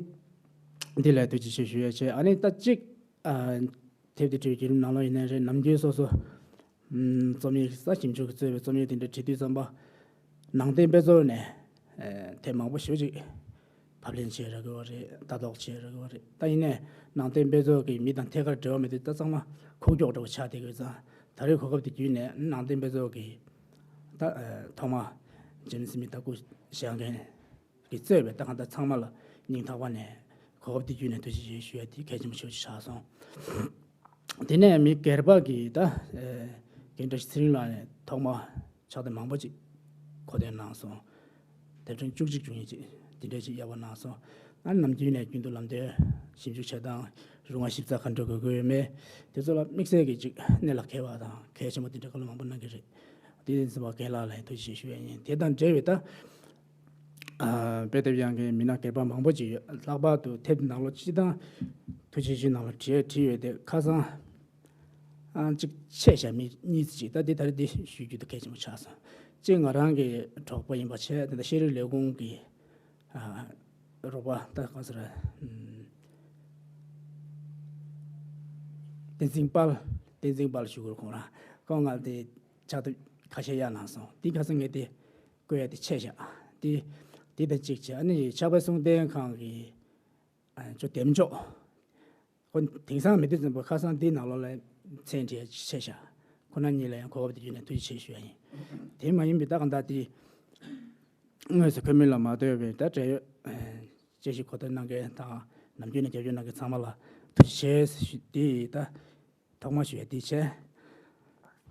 འདི་ལ་ཐུགས་རྗེ་ཆེ་ཞུ་ཡ་བྱས། ཨ་ནི་ད་གཅིག་ཨ། དེབ་དེ་བྲིས་བརྒྱུད་རིམ་ནང་ལོགས་ཡིན་ནའི་རེད། ནམ་རྒྱུན་སོ་སོ་ཨམ། རྩོམ་ཡིག་ས་ཞིབ་འཇུག་གིས་གཙོས་པའི་རྩོམ་ཡིག་དེ་འདྲ་བྲིས་དུས་ཙམ་པ། ནང་བསྟན་དཔེ་ཚོགས་ནས་ཨ། དེབ་མང་པོ་ཞེ་པོ་ཅིག་ཕབ་ལེན་བྱས་རག་གི་ཡོད་རེད། ལྟ་རྟོག་བྱས་རག་གི་ཡོད་རེད། ད་ཡིན་ནའི་ནང་བསྟན་དཔེ་ཚོགས་ཀྱིས་མི་དང་ཐད་ཀར་འབྲེལ་བ་མེད་དུས་ད་ཚང་མ་ཁུག་ཀྱོག་འདྲ་བོ་ཆགས་བསྡད་ཀྱི་ཡོད་ཙང་། ད་རེས་གོ་སྐབས་དེ་བརྒྱུད་ནས་ནང་བསྟན་དཔེ་ཚོགས་ཀྱིས་ད་ཨ། ཐོག་མ་འཇིམ་སི་མི་ད་སྐུ་བཞེངས་མཁན་གྱིས་གཙོས་པའི་ད་གང་ལྟར་ཚང་མ་ལ་སྙིང་ཐག་པ་ནས་གོ་སྐབས་འདི་བརྒྱུད་ནས་ཐུགས་རྗེ་ཆེ་ཞུ་ཡ་དེ་གལ་ཆེན་པོ་ཞེ་པོ་ཅིག་ཆགས་སོང་། དེ་ནས་མི་སྒེར་པ་གིས་ད་ཨེ། རྒན་བཀྲ་ཤིས་ཚེ་རིང་ལགས་ནས་ཐོག་མ་ཕྱག་དེབ་མང་པོ་ཅིག་མཁོ་འདོན་གནང་སོང་། དེབ་ཕྲེང་བཅུ་གཅིག་བཅུ་གཉིས་ཅིག་དེ་འདྲ་ཅིག་ཡག་པོ་གནང་སོང་། ཨ། ནམ་རྒྱུན་ནས་རྒྱུན་དུ་ལམ་སྟོན་ཞིབ་འཇུག་བྱེད་སྟངས། རུང་བ་ཞིབ་ཚགས་ག་འདྲ་དགོས་དགོས་ཡོད་མེད། དེ་ཚོ་ལ་དམིགས་བསལ་གྱི་ཅིག་གནད་ལ་འཁེལ་བ་དང་གལ་ཆེན་པོ་དེ་འདྲ་བཀའ་སློབ་མང་པོ་གནང་གི་རེད། དེ་ཡིན་ཙང་རྒན་ལགས་ལ་ཐུགས་རྗེ་ཆེ་ཞུ་ཡ་ཡིན། དེ་དང་འབྲེལ་བའི་ད་ཨ། དཔེ་དེབ་ཡང་མཁན་མི་སྣ་སྒེར་པ་མང་པོ་ཅིག་ཡོད། ལྷག་པར་དུ་དེབ་ནང་ལོགས་སྤྱི་བཏང་ཐུགས་རྗེ་ཆེ་ནང་ལ་བྲིས་བྲིས་ཡོད་དེ། ཁ་སང་ཨ། གཅིག་ཆད་བཞག་མི་གཉིས་ཅིག་ད་དེ་ད་རེས་དེ་ཞུ་རྒྱུ་དེ་གལ་ཆེན་པོ་ཆགས་སོང་། གཅིག་ང་རང་གི་གྲོགས་པོ་ཡིན་པ་བྱས། དེ་ད་ཤེས་རིག་ལས་ཁུངས་ཀྱི་ཨ། རོགས་པ་ད་གང་ཟེར། ཨམ། བསྟན་འཛིན་དཔལ། བསྟན་འཛིན་དཔལ་ཞུ་དགོས། ཁོང་རང་ཁོང་ང་དེ་ཕྱག་དེབ་ཁ་ཤས་གཡར་གནང་སོང་། དེ་ཁ་སང་ངས་དེ་བཀོད་ཡ་དེ་ཆད་བཞག་དེ་དེ་དང་གཅིག་བྱས། ཨ་ནི་ཕྱག་དཔེ་གསུང་རྟེན་ཁང་གི་ཨ། ཅོ་འདེམས་ཅོག་ཁོ་དེང་སང་མི་དེ་ཙམ་པ་ཁ་སང་དེའི་ནང་ལོགས་ལ་མཚན་བྲིས་ཆད་བཞག་ཁོ་རང་གཉིས་ལ་ཡང་གོ་སྐབས་དེ་བརྒྱུད་ནས་ཐུགས་རྗེ་ཆེ་ཞུ་ཡ་ཡིན། དེ་མ་ཡིན་པའི་ད་གང་ལྟར་དེ་དངོས་སུ་ཁོ་མི་ལ་མ་ལྟོས་པའི་ད་འབྲེལ་ཡོད་དཔྱད་ཞིབ་གོ་བསྡུར་གནང་མཁན་དང་ནམ་རྒྱུན་ནས་རྒྱབ་སྐྱོར་གནང་མཁན་ཚང་མ་ལ་ཐུགས་རྗེ་ཆེ་ཞུ། དེ་ད་ཐོག་མ་ཞུ་ཡ་དེ་བྱས།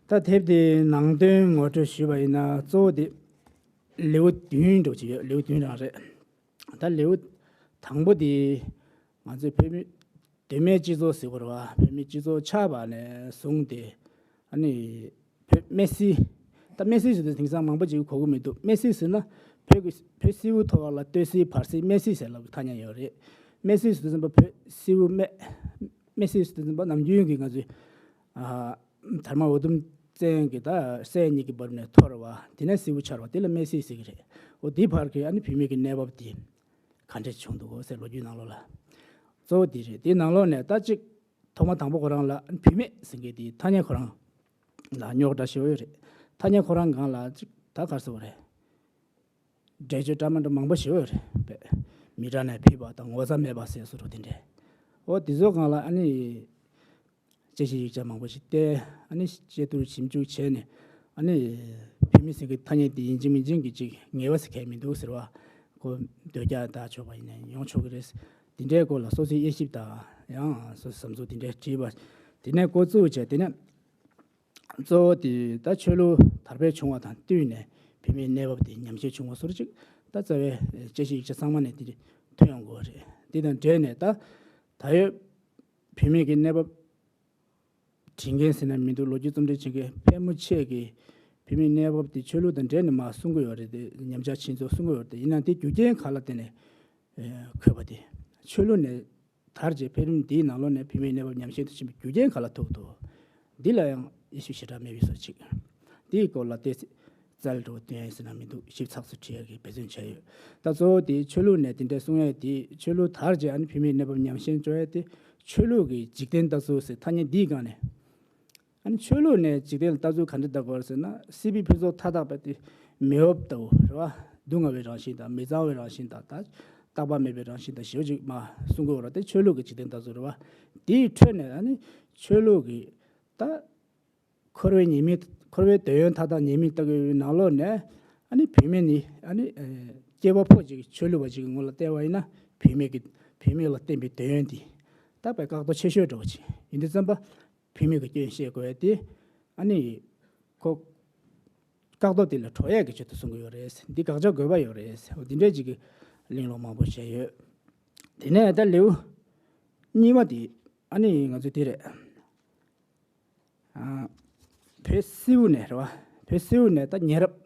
ད་དེབ་དེའི་ནང་དོན་ངོ་སྤྲོད་ཞུས་པ་ཡིན་ན། གཙོ་བོ་དེ་ལེའུ་བདུན་འདྲ་བོ་ཅིག་ཡོད། ལེའུ་བདུན་རང་རེད། ད་ལེའུ་དང་པོ་དེ་ང་ཚོའི་བོད་མི་གདོད་མའི་སྤྱི་ཚོགས་ཟེར་བ་རེད་བ། བོད་མི་སྤྱི་ཚོགས་ཆགས་པ་ནས་བཟུང་སྟེ། ཨ་ནི་བོད་སྨད་སིལ། ད་སྨད་སིལ་ཟེར་དུས་དེང་སང་མང་པོ་ཅིག་གོ་གི་མི་འདུག་སྨད་སིལ་ཟེར་ན་བོད་ཀྱི་བོད་སིལ་བུ་མཐོ་བ་ལ་སྟོད་སིལ་བར་སིལ་སྨད་སིལ་ཟེར་ལབ་ཀྱི་ཐ་སྙད་ཡོད་རེད། སྨད་སིལ་ཟེར་དུས་ཙམ་པ་བོད་སིལ་བུ་སྨད། སྨད་སིལ་ཟེར་དུས་ཙམ་པ་ནམ་རྒྱུན་གྱི་ང་ཚོའི་ཨ། དར་དམར་འོ་དུམ་བཙན་གྱི་ད་སྲས་གཉིས་ཀྱི་བར་ནས་འཐོར་བ། དེ་ནས་སིལ་བུ་ཆགས་པ་དེ་ལ་སྨད་སིལ་ཟེར་གྱི་རེད། འོ་དེའི་བར་གྱི་ཨ་ནི་བུད་མེད་ཀྱི་གནས་བབ་དེ་ག་འདྲས་བྱུང་འདུག་ཟེར། ལོ་རྒྱུས་ནང་ལོགས་ལ་གཙོ་བོ་དེ་རེད། དེའི་ནང་ལོགས་ནས་ད་གཅིག་ཐོག་མ་དང་པོ་ཁོ་རང་ལ་བུད་མེད་ཟེར་མཁན་དེའི་ཐ་སྙད་ཁོ་རང་ལ་རྙོག་དྲ་ཞེ་པོ་ཡོད་རེད། ཐ་སྙད་ཁོ་རང་སྒང་ལ་གཅིག་ད་ག་རེ་ཟེར་དགོས་རེད། འགྲེལ་བརྗོད་འདྲ་མི་འདྲ་མང་པོ་ཞིག་ཡོད་རེད་པས། མི་དྲག་ནས་ཕུད་པ་དང་ངོ་ཚ་མེད་པ་ཟེར་བཟོ་འདྲ་དེ་འདྲས། འོ་དེ་ཚོ་སྒང་ལ་ཨ་ནི་དཔྱད་ཞིབ་ཡིག་ཆ་མང་པོ་ཞིག་བལྟས། ཨ་ནི་དཔྱད་བསྡུར་ཞིབ་འཇུག་བྱས་ནས། ཨ་ནི་བུད་མེད་ཟེར་མཁན་ཐ་སྙད་དེ་ཡིན་གཅིག་མིན་གཅིག་གི་ཅིག་ངེས་པ་ཟེར་མཁན་མི་འདུག་ཟེར་བ། ཁོ་འདོད་རྒྱག་ད་ཆོག་པ་ཡིན་ན་ཡོང་ཆོག་གི་རེད། དེ་འདྲའི་སྐོར་ལ་སོ་སོའི་དབྱེ་ཞིབ་དང་ཡང་སོ་སོའི་བསམ་ཚུལ་དེ་འདྲས་བྲིས་པ། དེ་ནས་འགོ་བཙུགས་བྱས། དེ་ནས་གཙོ་བོ་དེ་ད་ཆོས་ལུགས་དར་འཕེལ་བྱུང་བ་དང་བསྟུན་ནས་བུད་མེད་གནས་བབ་དེ་ཉམས་ཞན་བྱུང་བ་བཟོ་འདྲ་ཅིག་ད་རྩ་བའི་དཔྱད་ཞིབ་ཡིག་ཆ་ཚང་མ་ནས་དེ་ཐོན་ཡོང་གི་ཡོད་རེད། དེ་དང་འབྲེལ་ནས་ད་ད་ཡོད་བུད་མེད་ཀྱི་གནས་བབ་འབྲི་མཁན་ཟེར་ན་མི་འདུག་ལོ་རྒྱུས་རྩོམ་འབྲི་བྱེད་མཁན་ཕལ་མོ་ཆེ་གིས་བུད་མེད་གནས་བབ་དེ་ཆོས་ལུགས་དང་འབྲེལ་ནས་མར་གསུང་གི་ཡོད་རེད། དེ་ཉམས་ཆག་ཕྱིན་ཚུལ་གསུང་གི་ཡོད་རེད། ཡིན་ནའང་དེ་རྒྱུ་རྐྱེན་ག་ལ་བརྟེན་ནས་ཨེ། འཁོད་པ་དེ། ཆོས་ལུགས་ནས་དར་རྗེས་འཕེལ་རིམ་འདིའི་ནང་ལོགས་ནས་བུད་མེད་གནས་བབ་ཉམས་ཞན་དུ་ཕྱིན་པའི་རྒྱུ་རྐྱེན་ག་ལ་ཐུག་འདུག་འདི་ལ་ཡང་དབྱེ་ཞིབ་ཞེ་དྲག་མེད་པའི་བཟོ་ཅིག་འདིའི་སྐོར་ལ་ཏོག་ཙམ་རྩལ་འགྲོ་སྟོན་ཡ་ཟེར་ན་མི་འདུག་ཞིབ་ཚགས་སུ་བྲིས་ཡ་གི་འབད་བརྩོན་བྱས་ཡོད། ད་གཙོ་བོ་དེ་ཆོས་ལུགས་ནས་དེ་འདྲ་གསུང་ཡ་དེ། ཆོས་ལུགས་དར་རྗེས་ཨ་ནི་བུད་མེད་གནས་བབ་ཉམས་ཞན་འགྲོ་ཡ་དེ། ཆོས་ལུགས་ཀྱི་འཇིག་རྟེན་ལྟ་ཚུལ་ཟེར་ཐ་སྙད་འདིའི་སྒང་ནས། ཨ་ནི་ཆོས་ལུགས་ནས་འཇིག་རྟེན་ལ་ལྟ་ཚུལ་ག་འདྲ་ལྟ་དགོས་རེད་ཟེར་ན། སྲིད་པའི་ཕུན་ཚོགས་མཐའ་དག་པ་དེ་མི་འོབ་ལྟ་བུ་རེད་བ། སྡུག་བསྔལ་བའི་རང་བཞིན་དང་། མི་གཙང་བའི་རང་བཞིན་དང་། ད་རྟག་པ་མེད་པའི་རང་བཞིན་དང་ཞེ་པོ་ཅིག་མར་གསུང་གི་ཡོད་རེད། དེ་ཆོས་ལུགས་ཀྱི་འཇིག་རྟེན་ལྟ་ཚུལ་རེད་བ། དེའི་ཁྲོད་ནས་ཨ་ནི་ཆོས་ལུགས་ཀྱི་ད་འཁོར་བའི་ཉེས་དམིགས། འཁོར་བའི་འདོད་ཡོན་མཐའ་དག་ཉེས་དམིགས་ལྟ་བུའི་ནང་ལོགས་ནས། ཨ་ནི་བུད་མེད་ནི་ཨ་ནི་ཨེ། སྐྱེས་པ་ཕོ་གཅིག་གིས་ཆོས་ལུགས་པ་གཅིག་གི་ངོས་ལ་བལྟས་པ་ཡིན་ན། བུད་མེད་ཀྱི་བུད་མེད་ལ་བསྟན་པའི་འདོད་ཡོན་དེ་ད་དཔེ་བཀག་རྡོ་ཆེ་ཤོས་འདྲ་བོ་ཅིག་ཡིན་དུས་ཙམ་པ། བུད་མེད་ཀྱི་སྐྱོན་བཤད་དགོས་ཡ་དེ། ཨ་ནི་ཁོ་བཀག་རྡོ་དེ་ལ་གྲོགས་ཡས་ཀྱི་ཆེད་དུ་གསུང་གི་ཡོད་རེད། འདི་དགག་བྱ་དགོས་པ་ཡོད་རེད། འོ་འདི་འདྲའི་ཅིག་གི་གླེང་སློང་མང་པོ་བྱས་ཡོད། དེ་ནས་ད་ལེའུ་གཉིས་པ་དེ་ཨ་ནི་ང་ཚོ་དེ་རེད། ཨ། བོད་སིལ་བུ་ནས་རེད་བ། བོད་སིལ་བུ་ནས་ད་ཉེ་རབས།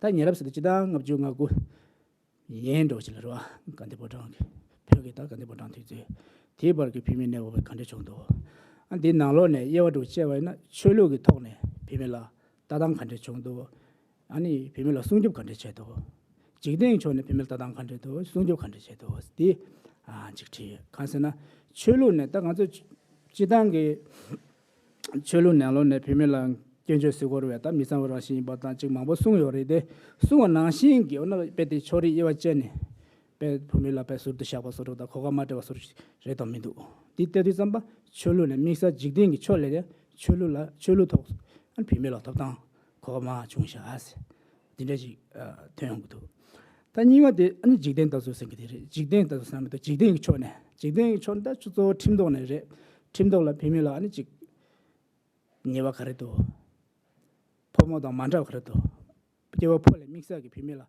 ད་ཉེ་རབས་ཟེར་དུས་སྤྱིར་བཏང་ལྔ་བཅུ་ང་དགུ་ཡན་འདྲ་བོ་ཅིག་ལ་རེད་བ། དགའ་ལྡན་ཕོ་བྲང་གི། བོད་ཀྱི་ད་དགའ་ལྡན་ཕོ་བྲང་དུས་ཚོད། དེའི་བར་གྱི་བུད་མེད་གནས་བབ་ག་འདྲ་བྱུང་འདུག་ཨ། འདིའི་ནང་ལོགས་ནས་དབྱེ་བ་འདྲ་བོ་བཅད་པ་ཡིན་ན། ཆོས་ལུགས་ཀྱི་ཐོག་ནས་བུད་མེད་ལ་ལྟ་སྟངས་ག་འདྲ་བྱུང་འདུག་ཨ་ནི་བུད་མེད་ལ་སྲུང་སྐྱོབ་ག་འདྲ་བྱས་འདུག་འཇིག་རྟེན་གྱི་ཕྱོགས་ནས་བུད་མེད་ལ་ལྟ་སྟངས་ག་འདྲ་འདུག་སྲུང་སྐྱོབ་ག་འདྲ་བྱས་འདུག་འདི་ ཨ་ཅིག་བྲིས་ཡོད། གང་ཟེར་ན་ཆོས་ལུགས་ནས་ད་ང་ཚོ་སྤྱི་བཏང་གི་ཆོས་ལུགས་ནང་ལོགས་ནས་བུད་མེད་ལ་སྐྱོན་བརྗོད་ཟེར་དགོས་རེད་པས། ད་མི་གཙང་བའི་རང་བཞིན་ཡིན་པ་དང་ཅིག་མང་པོ་གསུངས་ཡོད་རེད་དེ། གསུངས་པ་ནང་བཞིན་གྱི་འོ་ན་དཔེ་དེ་ཕྱོགས་རིས་དབྱེ་བ་བཅད་ནས་དཔེ་བུད་མེད་ལ་དཔེ་ཟུར་དུ་བཞག་པ་བཟོ་འདྲ་དང་གོ་སྐབས་མ་སྤྲད་པ་བཟོ་འདྲ་རེད་དམ་མི་འདུག་འདི་བལྟས་དུས་ཙམ་པ་ཆོས་ལུགས་ནས་དམིགས་བསལ་འཇིག་རྟེན་གྱི་ཕྱོགས་ལས་ཆོས་ལུགས་ལ་ཆོས་ལུགས་ཐོག་ཨ་ནི་བུད་མེད་ལ་ཐོབ་ཐང་གོ་སྐབས་མང་བྱུང་ཤག་འདི་འདྲ་ཞིག་ཨ་ཐོན་ཡོང་གི་འདུག་ད་གཉིས་པ་དེ་ཨ་ནི་འཇིག་རྟེན་ལྟ་ཚུལ་ཟེར་གྱི་དེ་རེད། འཇིག་རྟེན་ལྟ་ཚུལ་ཟེར་མི་འདུག་འཇིག་རྟེན་གྱི་ཕྱོགས་ནས། འཇིག་རྟེན་གྱི་ཕྱོགས་ནས་ད་གཙོ་བོ་ཁྲིམས་ཐོག་ནས་རེད། ཁྲིམས་ཐོག་ལ་བུད་མེད་ལ་ཨ་ནི་ཅིག་ཉེས་པ་ག་རེ་འདུག་ཕོ་མོ་དང་མ་འདྲ་བ་ག་རེ་འདུག་སྐྱེ་བ་ཕོ་ལས་དམིགས་བསལ་གྱི་བུད་མེད་ལ་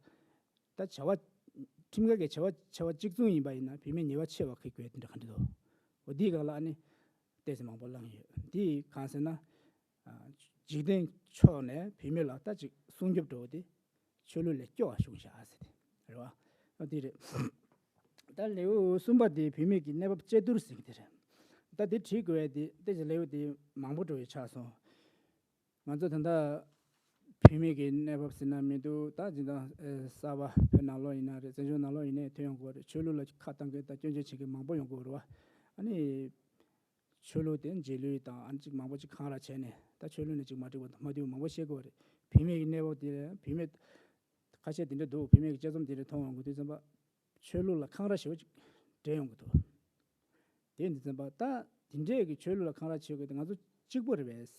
ད་བྱ་བ་ཁྲིམས་འགལ་གྱི་བྱ་བ་བྱ་བ་གཅིག་མཚུངས་ཡིན་པ་ཡིན་ན་བུད་མེད་ཉེས་པ་ཆེ་བ་འཁྱེར་དགོས་དེ་འདྲ་ག་འདྲ་འདུག་འོ་འདིའི་སྒང་ལ་ཨ་ནི་ཏོག་ཙམ་མང་པོ་བླངས་ཡོད། འདི་གང་ཟེར་ན། ཨ། འཇིག་རྟེན་ཕྱོགས་ནས་བུད་མེད་ལ་ད་ཅིག་སྲུང་སྐྱོབ་འགྲོ་བ་དེ་ཆོས་ལུགས་ལས་སྐྱོ་བ་བྱུང་ཤག་ཟེར་ཏེ་རེད་བ། ཨ་དེ་རེད། ད་ལེའུ་གསུམ་པ་དེ་བུད་མེད་ཀྱི་གནས་བབ་དཔྱད་བསྡུར་ཟེར་གྱི་དེ་རེད། ད་དེ་བྲིས་དགོས་པ་དེ་ཏོག་ཙམ་ལེའུ་དེ་མང་པོ་འགྲོ་བའི་ཆགས་སོང་། ང་ཚོ་ད་ལྟ་བུད་མེད་ཀྱི་གནས་བབ་ཟེར་ན་མི་འདུག་ད་སྦྱིན་བདག་ཨེ་གསར་པ་བོད་ནང་ལོགས་ཡིན་ན་རེད། བཙན་བྱོལ་ནང་ལོགས་ཡིན་ནའི་ཐོན་ཡོང་གི་རེད། ཆོས་ལུགས་ལ་ཁ་བཏང་མཁན་དང་སྐྱོན་བརྗོད་བྱེད་མཁན་མང་པོ་ཡོང་གི་རེད་བ། ཨ་ནི། ཆོས་ལུགས་དེ་རྗེས་ལུས་དང་ཨ་ནི་ཅིག་མང་པོ་ཅིག་འཁང་ར་བྱས་ནས་ད་ཆོས་ལུགས་ནས་ཅིག་མ་འགྲིག་པ་དང་མ་འདུས་པ་མང་པོ་བཤད་དགོས་པ་རེད། བུད་མེད་ཀྱི་གནས་བབ་དེ་རེད། བུད་མེད་ཁ་ཤས་དེ་འདྲ་འདུག་བུད་མེད་ཀྱི་དཔྱད་རྩོམ་དེ་འདྲ་མཐོང་ཡོང་གི་དུས་ཙམ་པ་ཆོས་ལུགས་ལ་འཁང་ར་ཞེ་པོ་ཅིག་འདྲེན་ཡོང་གི་འདུག་དེ་ཡིན་དུས་ཙམ་པ་ད་དེ་འདྲས་ཀྱི་ཆོས་ལུགས་ལ་འཁང་ར་བྱེད་དགོས་དེ་ང་ཚོ་གཅིག་པོ་རེད་པས།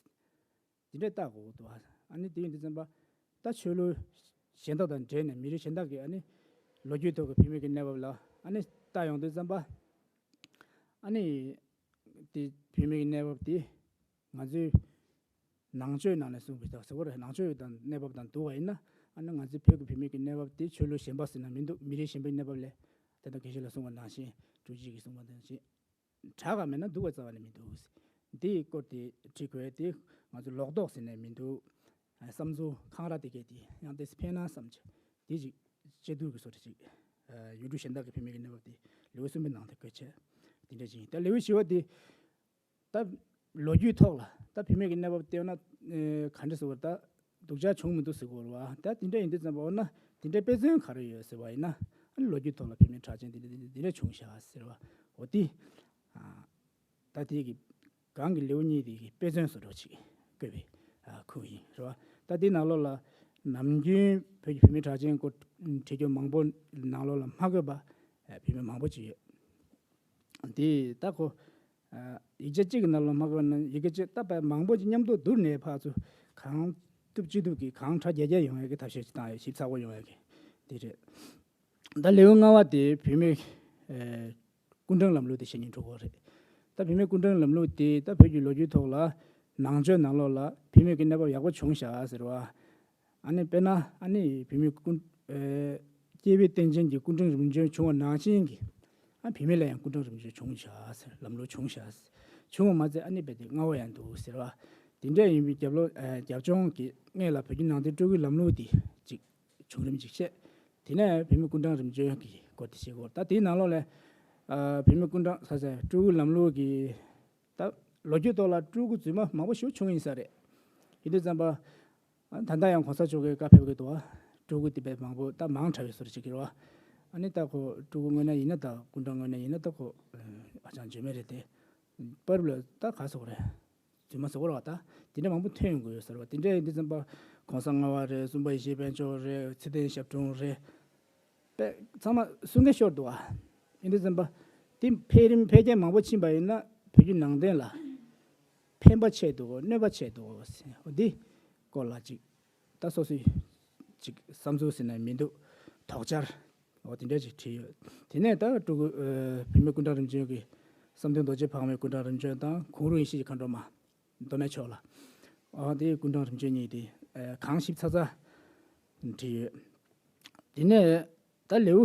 དེ་འདྲས་བལྟ་དགོས་འདུག་ཨ་ནི་དེ་ཡིན་དུས་ཙམ་པ་ད་ཆོས་ལུགས་གཞན་དག་དང་འབྲེལ་ནས་མི་རིགས་གཞན་དག་གི་ཨ་ནི་ལོ་རྒྱུས་ཐོག་གི་བུད་མེད་ཀྱི་གནས་བབ་ལ་ཨ་ནི་བལྟ་ཡོང་དུས་ཙམ་པ་ཨ་ནི་དེ་བུད་མེད་ཀྱི་གནས་བབ་དེ་ང་ཚོའི་ནང་ཆོས་ནང་ནས་གསུངས་པའི་ཐོག་ཟེར་བ་རེད། ནང་ཆོས་དང་གནས་བབ་དང་བསྡུར་བ་ཡིན་ན་ཨ་ནི་ང་ཚོའི་བོད་ཀྱི་བུད་མེད་ཀྱི་གནས་བབ་དེ་ཆོས་ལུགས་གཞན་པ་ཟེར་ན་མི་འདུག་མི་རིགས་གཞན་པའི་གནས་བབ་ལས་ད་ལྟ་དགེ་བཤེས་ལགས་གསུངས་པ་ནང་བཞིན་ཀྲུའུ་ཞི་གིས་གསུངས་པ་ནང་བཞིན། དྲག་ག་མེད་ན་སྡུག་པ་རྩ་བ་ནས་མི་འདུག་འདིའི་སྐོར་དེ་བྲིས་དགོས་དེ་ང་ཚོ་ལོག་རྟོག་ཟེར་ནས་མི་འདུག་བསམ་ཚུལ་འཁང་ར་དེ་གས་དེ་ཡང་ཏོག་ཙམ་འཕེལ་ན་བསམ་བྱས་དེ་ཅིག་དཔྱད་བསྡུར་གྱི་བཟོ་འདྲ་ཅིག་ཡུལ་གྲུ་གཞན་དག་གི་བུད་མེད་ཀྱི་གནས་བབ་དེ་ལེའུ་གསུམ་པའི་ནང་དུ་བཀོད་བྱས་དེ་འདྲ་ཅིག་ཡིན། ད་ལེའུ་བཞི་པ་དེ་ད་ལོ་རྒྱུས་ཐོག་ལ་ད་བུད་མེད་ཀྱི་གནས་བབ་བལྟས་ན་ག་འདྲ་ཟེར་བ་ད། སྡུག་ཅག་བྱུང་མི་འདུག་ཟེར་དགོས་རེད་བ། ད་དེ་འདྲ་ཡིན་དུས་ཙམ་པ་འོ་ན་དེ་འདྲའི་དཔེ་མཚོན་ག་རེ་ཡོད་ཟེར་བ་ཡིན་ན་ཨ་ནི་ལོ་རྒྱུས་ཐོག་ལ་བུད་མེད་གྲགས་ཅན་དེ་འདྲ་དེ་འདྲ་བྱུང་ཤག་ཟེར་བ་འོ་དེ། ད་དེ་གི་གང་གི་ལེའུ་གཉིས་དེ་གི་དཔེ་མཚོན་བཟོ་འདྲ་ཅིག་བཀོད་པའི་ཁུལ་ཡིན་རེད་བ། ད་དེ་ནང་ལོགས་ལ་ནམ་རྒྱུན་བོད་ཀྱི་བུད་མེད་གྲགས་ཅན་སྐོར་བྲིས་རྒྱུ་མང་པོ་ནང་ལོགས་ལ་མ་བཀོད་པ་བུད་མེད་མང་པོ་ཅིག་ཡོད། དེ་ད་ཁོ། ཡིག་ཆ་གཅིག་གི་ནང་ལ་མ་བཀོད་ན་ཡི་གེ་གཅིག་ད་བས་མང་པོ་ཅིག་མཉམ་དུ་བསྡུར་ནས་ཕར་ཚུར་གང་ཐུབ་ཅི་ཐུབ་ཀྱིས་གང་དྲག་རྒྱས་རྒྱས་ཡོང་ཡ་གི་ཐབས་ཤེས་ཅིག་བཏང་ཡོད། ཞིབ་ཚགས་པོ་ཡོང་ཡ་གི་དེ་རེད། ད་ལེའུ་ལྔ་པ་དེ་བུད་མེད་སྐུ་ཕྲེང་ལམ་ལུགས་དེ་བཤད་སྙིང་བྲོ་བོ་རེད། ད་བུད་མེད་སྐུ་ཕྲེང་ལམ་ལུགས་དེ་ད་བོད་ཀྱི་ལོ་རྒྱུས་ཐོག་ལ་ནང་ཆོས་ནང་ལོགས་ལ་བུད་མེད་ཀྱི་གནས་བབ་ཡག་པོ་བྱུང་ཤག་ཟེར་བ། ཨ་ནི་དཔེར་ན་ཨ་ནི་བུད་མེད་སྐུ་ཨེ་སྐྱེས་བུ་བསྟན་ཅན་གྱི་སྐུ་ཕྲེང་རིམ་བྱོན་བྱུང་བ་ནང་བཞིན་གྱི་ཨ་བུད་མེད་ལ་ཡང་སྐུ་ཕྲེང་རིམ་བྱོན་བྱུང་ཤག་ཟེར། ལམ་ལུགས་བྱུང་ཤག་ཟེར། བྱུང་བ་མ་ཚད་ཨ་ནི་རྦད་དེ་སྔ་བོ་ཡང་འདུག་ཟེར་བ། དེ་འདྲ་ཡིན་པའི་རྒྱབ་ལོགས་ཨེ་རྒྱབ་ལྗོངས་ཀྱི་སྔོན་ལ་བོད་བརྒྱུད་ནང་བསྟན་སྤྲུལ་སྐུའི་ལམ་ལུགས་དེ་ཅིག་བྱུང་རིམ་ཅིག་བཤད། དེ་ནས་བུད་མེད་སྐུ་ཕྲེང་རིམ་བྱོན་གྱི་སྐོར་དེ་བཤད་དགོས། ད་དེའི་ནང་ལོགས་ལ་ཨ་བུད་མེད་སྐུ་ཕྲེང་ས་ས་སྤྲུལ་སྐུའི་ལམ་ལུགས་ཀྱི་ད་ལོ་རྒྱུས་ཐོག་ལ་སྤྲུལ་སྐུ་རྫུན་མ་མང་པོ་ཞིག་བྱུང་ཡིན་ས་རེད། ཡིན་དུས་ཙམ་པ། ད་ལྟ་ཡང་གོང་ས་མཆོག་གིས་བཀའ་ཕེབས་ཀྱི་འདུག་བ། སྤྲུལ་སྐུ་དེ་བས་མང་པོ་ད་མང་དྲགས་པའི་བཟོ་འདྲ་ཅིག་གི་རེད་བ། ཨ་ནི་ད་ཁོ་སྤྲུལ་སྐུ་དངོས་གནས་ཡིན་ན་ད་སྐུ་ཕྲེང་དངོས་གནས་ཡིན་ན་ད་ཁོ་ཧ་ཅང་བརྗོད་མེད་རེད་དེ། པར་ལ་ད་ག་ཟེར་དགོས་རེད། རྫུན་མ་ཟེར་དགོས་རེད་བ། ད་དེ་འདྲ་མང་པོ་ཐོན་ཡོང་གི་ཡོད་ཟེར་བ། དེ་འདྲ་ཡིན་དུས་ཙམ་པ་གོང་ས་ལྔ་པ་རེད། གསུམ་པ་ཡེ་ཤེས་དཔལ་འབྱོར་རེད། ཚེ་བརྟན་ཞབས་དྲུང་རེད། པས་ཚང་མ་གསུང་མཁན་ཤོར་འདུག་ཨ། ཡིན་དུས་ཙམ་པ་དེ་འཕེལ་རིམ་འཕེལ་རྒྱས་མང་པོཕྱིན་པ་ཡིན་ན་བོད་བརྒྱུད་ནང་བསྟན་ལ་ཕན་པ་ཆེ་འདུག་གནོད་པ་ཆེ་འདུག་ཟེར། འོ་འདི་སྐོར་ལ་ཅིག་ད་སོ་སོའི་ཅིག་བསམ་ཚུལ་ཟེར་ན་མི་འདུག་དོགས་འཆར་འོ་དེ་འདྲ་ཅིག་བྲིས་ཡོད། དེ་ནས་ད་སྤྲུལ་སྐུ་ཨ་བུད་མེད་སྐུ་ཕྲེང་རིམ་བྱོན་གྱི་བསམ་གཏན་རྡོ་རྗེ་ཕག་མོའི་སྐུ་ཕྲེང་རིམ་བྱོན་དང་གུང་རུ་ཡེ་ཤེས་ཀྱི་མཁའ་འགྲོ་མ། མདོ་སྨད་ཕྱོགས་ལ། ཨ་དེའི་སྐུ་ཕྲེང་རིམ་བྱོན་གཉིས་དེ་ཨ་གང་ཞིབ་ཚགས་ཚགས་བྲིས་ཡོད། དེ་ནས་ད་ལེའུ་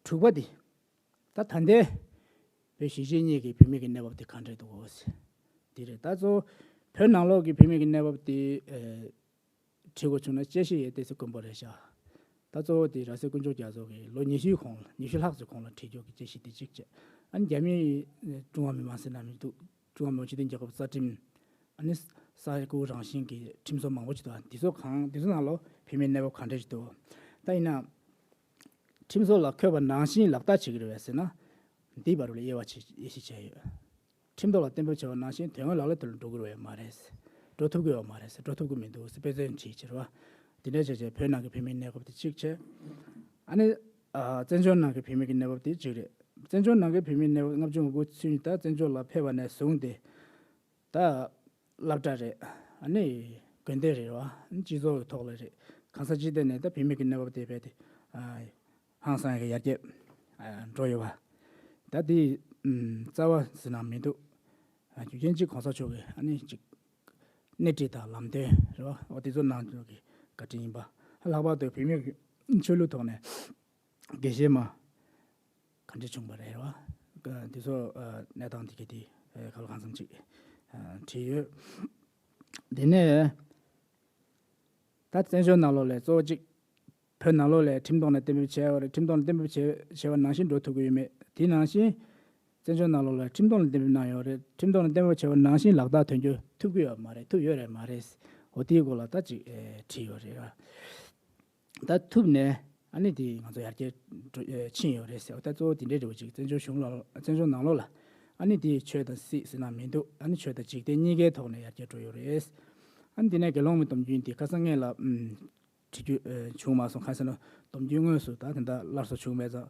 དྲུག་པ་དེ་ད་ད་ལྟའི་བོད་གཞིས་བྱེས་གཉིས་ཀྱི་བུད་མེད་ཀྱི་གནས་བབ་དེ་ག་འདྲས་འདུག་གོ་ཟེར། དེ་རེད། ད་གཙོ་བོ་བོད་ནང་ལོགས་ཀྱི་བུད་མེད་ཀྱི་གནས་བབ་དེ་ཨ་བྲིས་དགོས་བྱུང་ན་དཔྱད་གཞི་ཡོད་ཏོག་ཙམ་དཀོན་པོ་རེད་ཤག་ད་གཙོ་བོ་དེ་ར་སའི་དཀོན་མཆོག་རྒྱ་མཚོ་གིས་ལོ་ཉི་ཤུའི་གོང་ལ་ཉི་ཤུ་ལྷག་ཙམ་གོང་ལ་བྲིས་རྒྱུ་གི་དཔྱད་གཞི་དེ་གཅིག་བྱས། ཨ་ནི་རྒྱ་མིའི་ཀྲུང་ཧྭ་མི་དམངས་ཟེར་ན་མི་འདུག་ཀྲུང་ཧྭ་མི་དམངས་སྤྱི་མཐུན་རྒྱལ་ཁབ་རྩ་ཁྲིམས། ཨ་ནི་ས་ཡ་དགུ་རང་བཞིན་གྱི་ཁྲིམས་སྲོལ་མང་པོ་ཅིག་འདུག་འདི་ཚོ་གང་འདི་ཚོ་ནང་ལོགས་བུད་མེད་གནས་བབ་ག་འདྲ་ཞིག་འདུག་ད་ཡིན་ན། ཁྲིམས་སྲོལ་ལ་འཁོད་པ་ནང་བཞིན་ལག་བསྟར་བྱེད་ཀྱི་རེད་པས་ཟེར་ན། འདིའི་བར་ལ་དབྱེ་བ་ཕྱེ་དབྱེ་ཞིབ་བྱས་ཡོད། ཁྲིམས་ཐོག་ལ་གཏན་འབེབས་བྱས་པ་ནང་བཞིན་དོན་དངོས་ལག་ལེན་དུ་འགྲོ་དགོས་པ་མ་རེད། འགྲོ་ཐུབ་ཀྱི་ཡོད་མ་རེད། འགྲོ་ཐུབ་ཀྱི་མི་འདུག་ཟེར་དཔེ་མཚོན་བྲིས་ཕྱིར་བ། དེ་འདྲ་བྱས་བྱས་བོད་ནང་གི་བུད་མེད་གནས་བབ་དེ་གཅིག་བྱས། ཨ་ནི། ཨ། བཙན་བྱོལ་ནང་གི་བུད་མེད་ཀྱི་གནས་བབ་དེ་གཅིག་རེད། བཙན་བྱོལ་ནང་གི་བུད་མེད་གནས་བབ་ལྔ་བཅུ་ང་དགུ་ཚུན་ད་བཙན་བྱོལ་ལ་ཕེབས་པ་ནས་བཟུང་སྟེ། ད་སློབ་གྲྭ་རེད། ཨ་ནི་དགོན་སྡེ་རེད་བ། སྤྱི་ཚོགས་ཀྱི་ཐོག་ལ་རེད། གང་ས་ཅི་ཐད་ནས་ད་བུད་མེད་ཀྱི་གནས་བབ་དེ་རྦད་དེ་ཨ་ཧང་སང་གི་ཡར་རྒྱས་ཨ་འགྲོ་ཡོད་བ། ད་དེ་ཨམ་རྩ་བ་ཟེར་ན་མི་འདུག་ཨ་རྒྱུ་རྐྱེན་གཅིག་གོང་ས་མཆོག་གི་ཨ་ནི་གཅིག་སྣེ་ཁྲིད་དང་ལམ་སྟོན་རེད་བ། འོ་དེ་ཚོ་གནང་རྒྱུ་གི་བཀའ་དྲིན་ཡིན་པ། ལྷག་པར་དུ་བུད་མེད་ཀྱི་ཆོས་ལུགས་ཐོག་ནས་དགེ་བཤེས་མ་ག་འདྲ་བྱུང་བ་རེད་བ། དེ་ཚོ་ཨ་གནས་སྟངས་དེ་ག་དེ་ཨ་ག་ལ་གང་འཚམ་ཅིག་ཨ་བྲིས་ཡོད། དེ་ནས་ད་བཙན་བྱོལ་ནང་ལོགས་ལ་གཙོ་བོ་གཅིག་བོད་ནང་ལོགས་ལ་ཁྲིམས་ཐོག་ནས་གཏན་འབེབས་བྱས་ཡོད་རེད། ཁྲིམས་ཐོག་ནས་གཏན་འབེབས་བྱས་བྱས་པ་ནང་བཞིན་འགྲོ་ཐུབ་ཀྱི་ཡོད་མེད། དེ་ནང་བཞིན་བཙན་བྱོལ་ནང་ལོགས་ལ་ཁྲིམས་ཐོག་ནས་གཏན་འབེབས་གནང་ཡོད་རེད། ཁྲིམས་ཐོག་ནས་གཏན་འབེབས་བྱས་པ་ནང་བཞིན་ལག་བསྟར་དོན་འཁྱོལ་ཐུབ་ཀྱི་ཡོད་མ་རེད། ཐུབ་ཡོད་རེད་མ་རེད། འོ་དེའི་སྐོར་ལ་ད་ཅིག་ཨེ་བྲིས་ཡོད་རེད། ད་ཐུབ་ནས་ཨ་ནི་དེ་ང་ཚོ་ཡར་རྒྱས་འགྲོ་ཨེ་ཕྱིན་ཡོད་རེད་ཟེར་བ། ད་གཙོ་བོ་དེ་འདྲའི་འབྲེལ་བ་ཅིག་བཙན་བྱོལ་གཞུང་ལ་བཙན་བྱོལ་ནང་ལོགས་ལ་ཨ་ནི་དེ་ཆོས་དང་སྲིད་ཟེར་ན་མི་འདུག་ཨ་ནི་ཆོས་དང་འཇིག་རྟེན་གཉིས་ཀའི་ཐོག་ནས་ཡར་རྒྱས་འགྲོ་ཡོད་རེད། ཨ་ནི་དེ་ནས་དགེ་སློང་མའི་སྡོམ་རྒྱུན་དེ་ཁ་སང་སྔོན་ལ་ཨམ་བྲིས་རྒྱུ་ཨེ་བྱུང་མ་སོང་། གང་ཟེར་ན་སྡོམ་རྒྱུན་དངོས་སུ་ད་དེ་འདྲ་སླར་གསོ་བྱུང་མེད་ཙང་།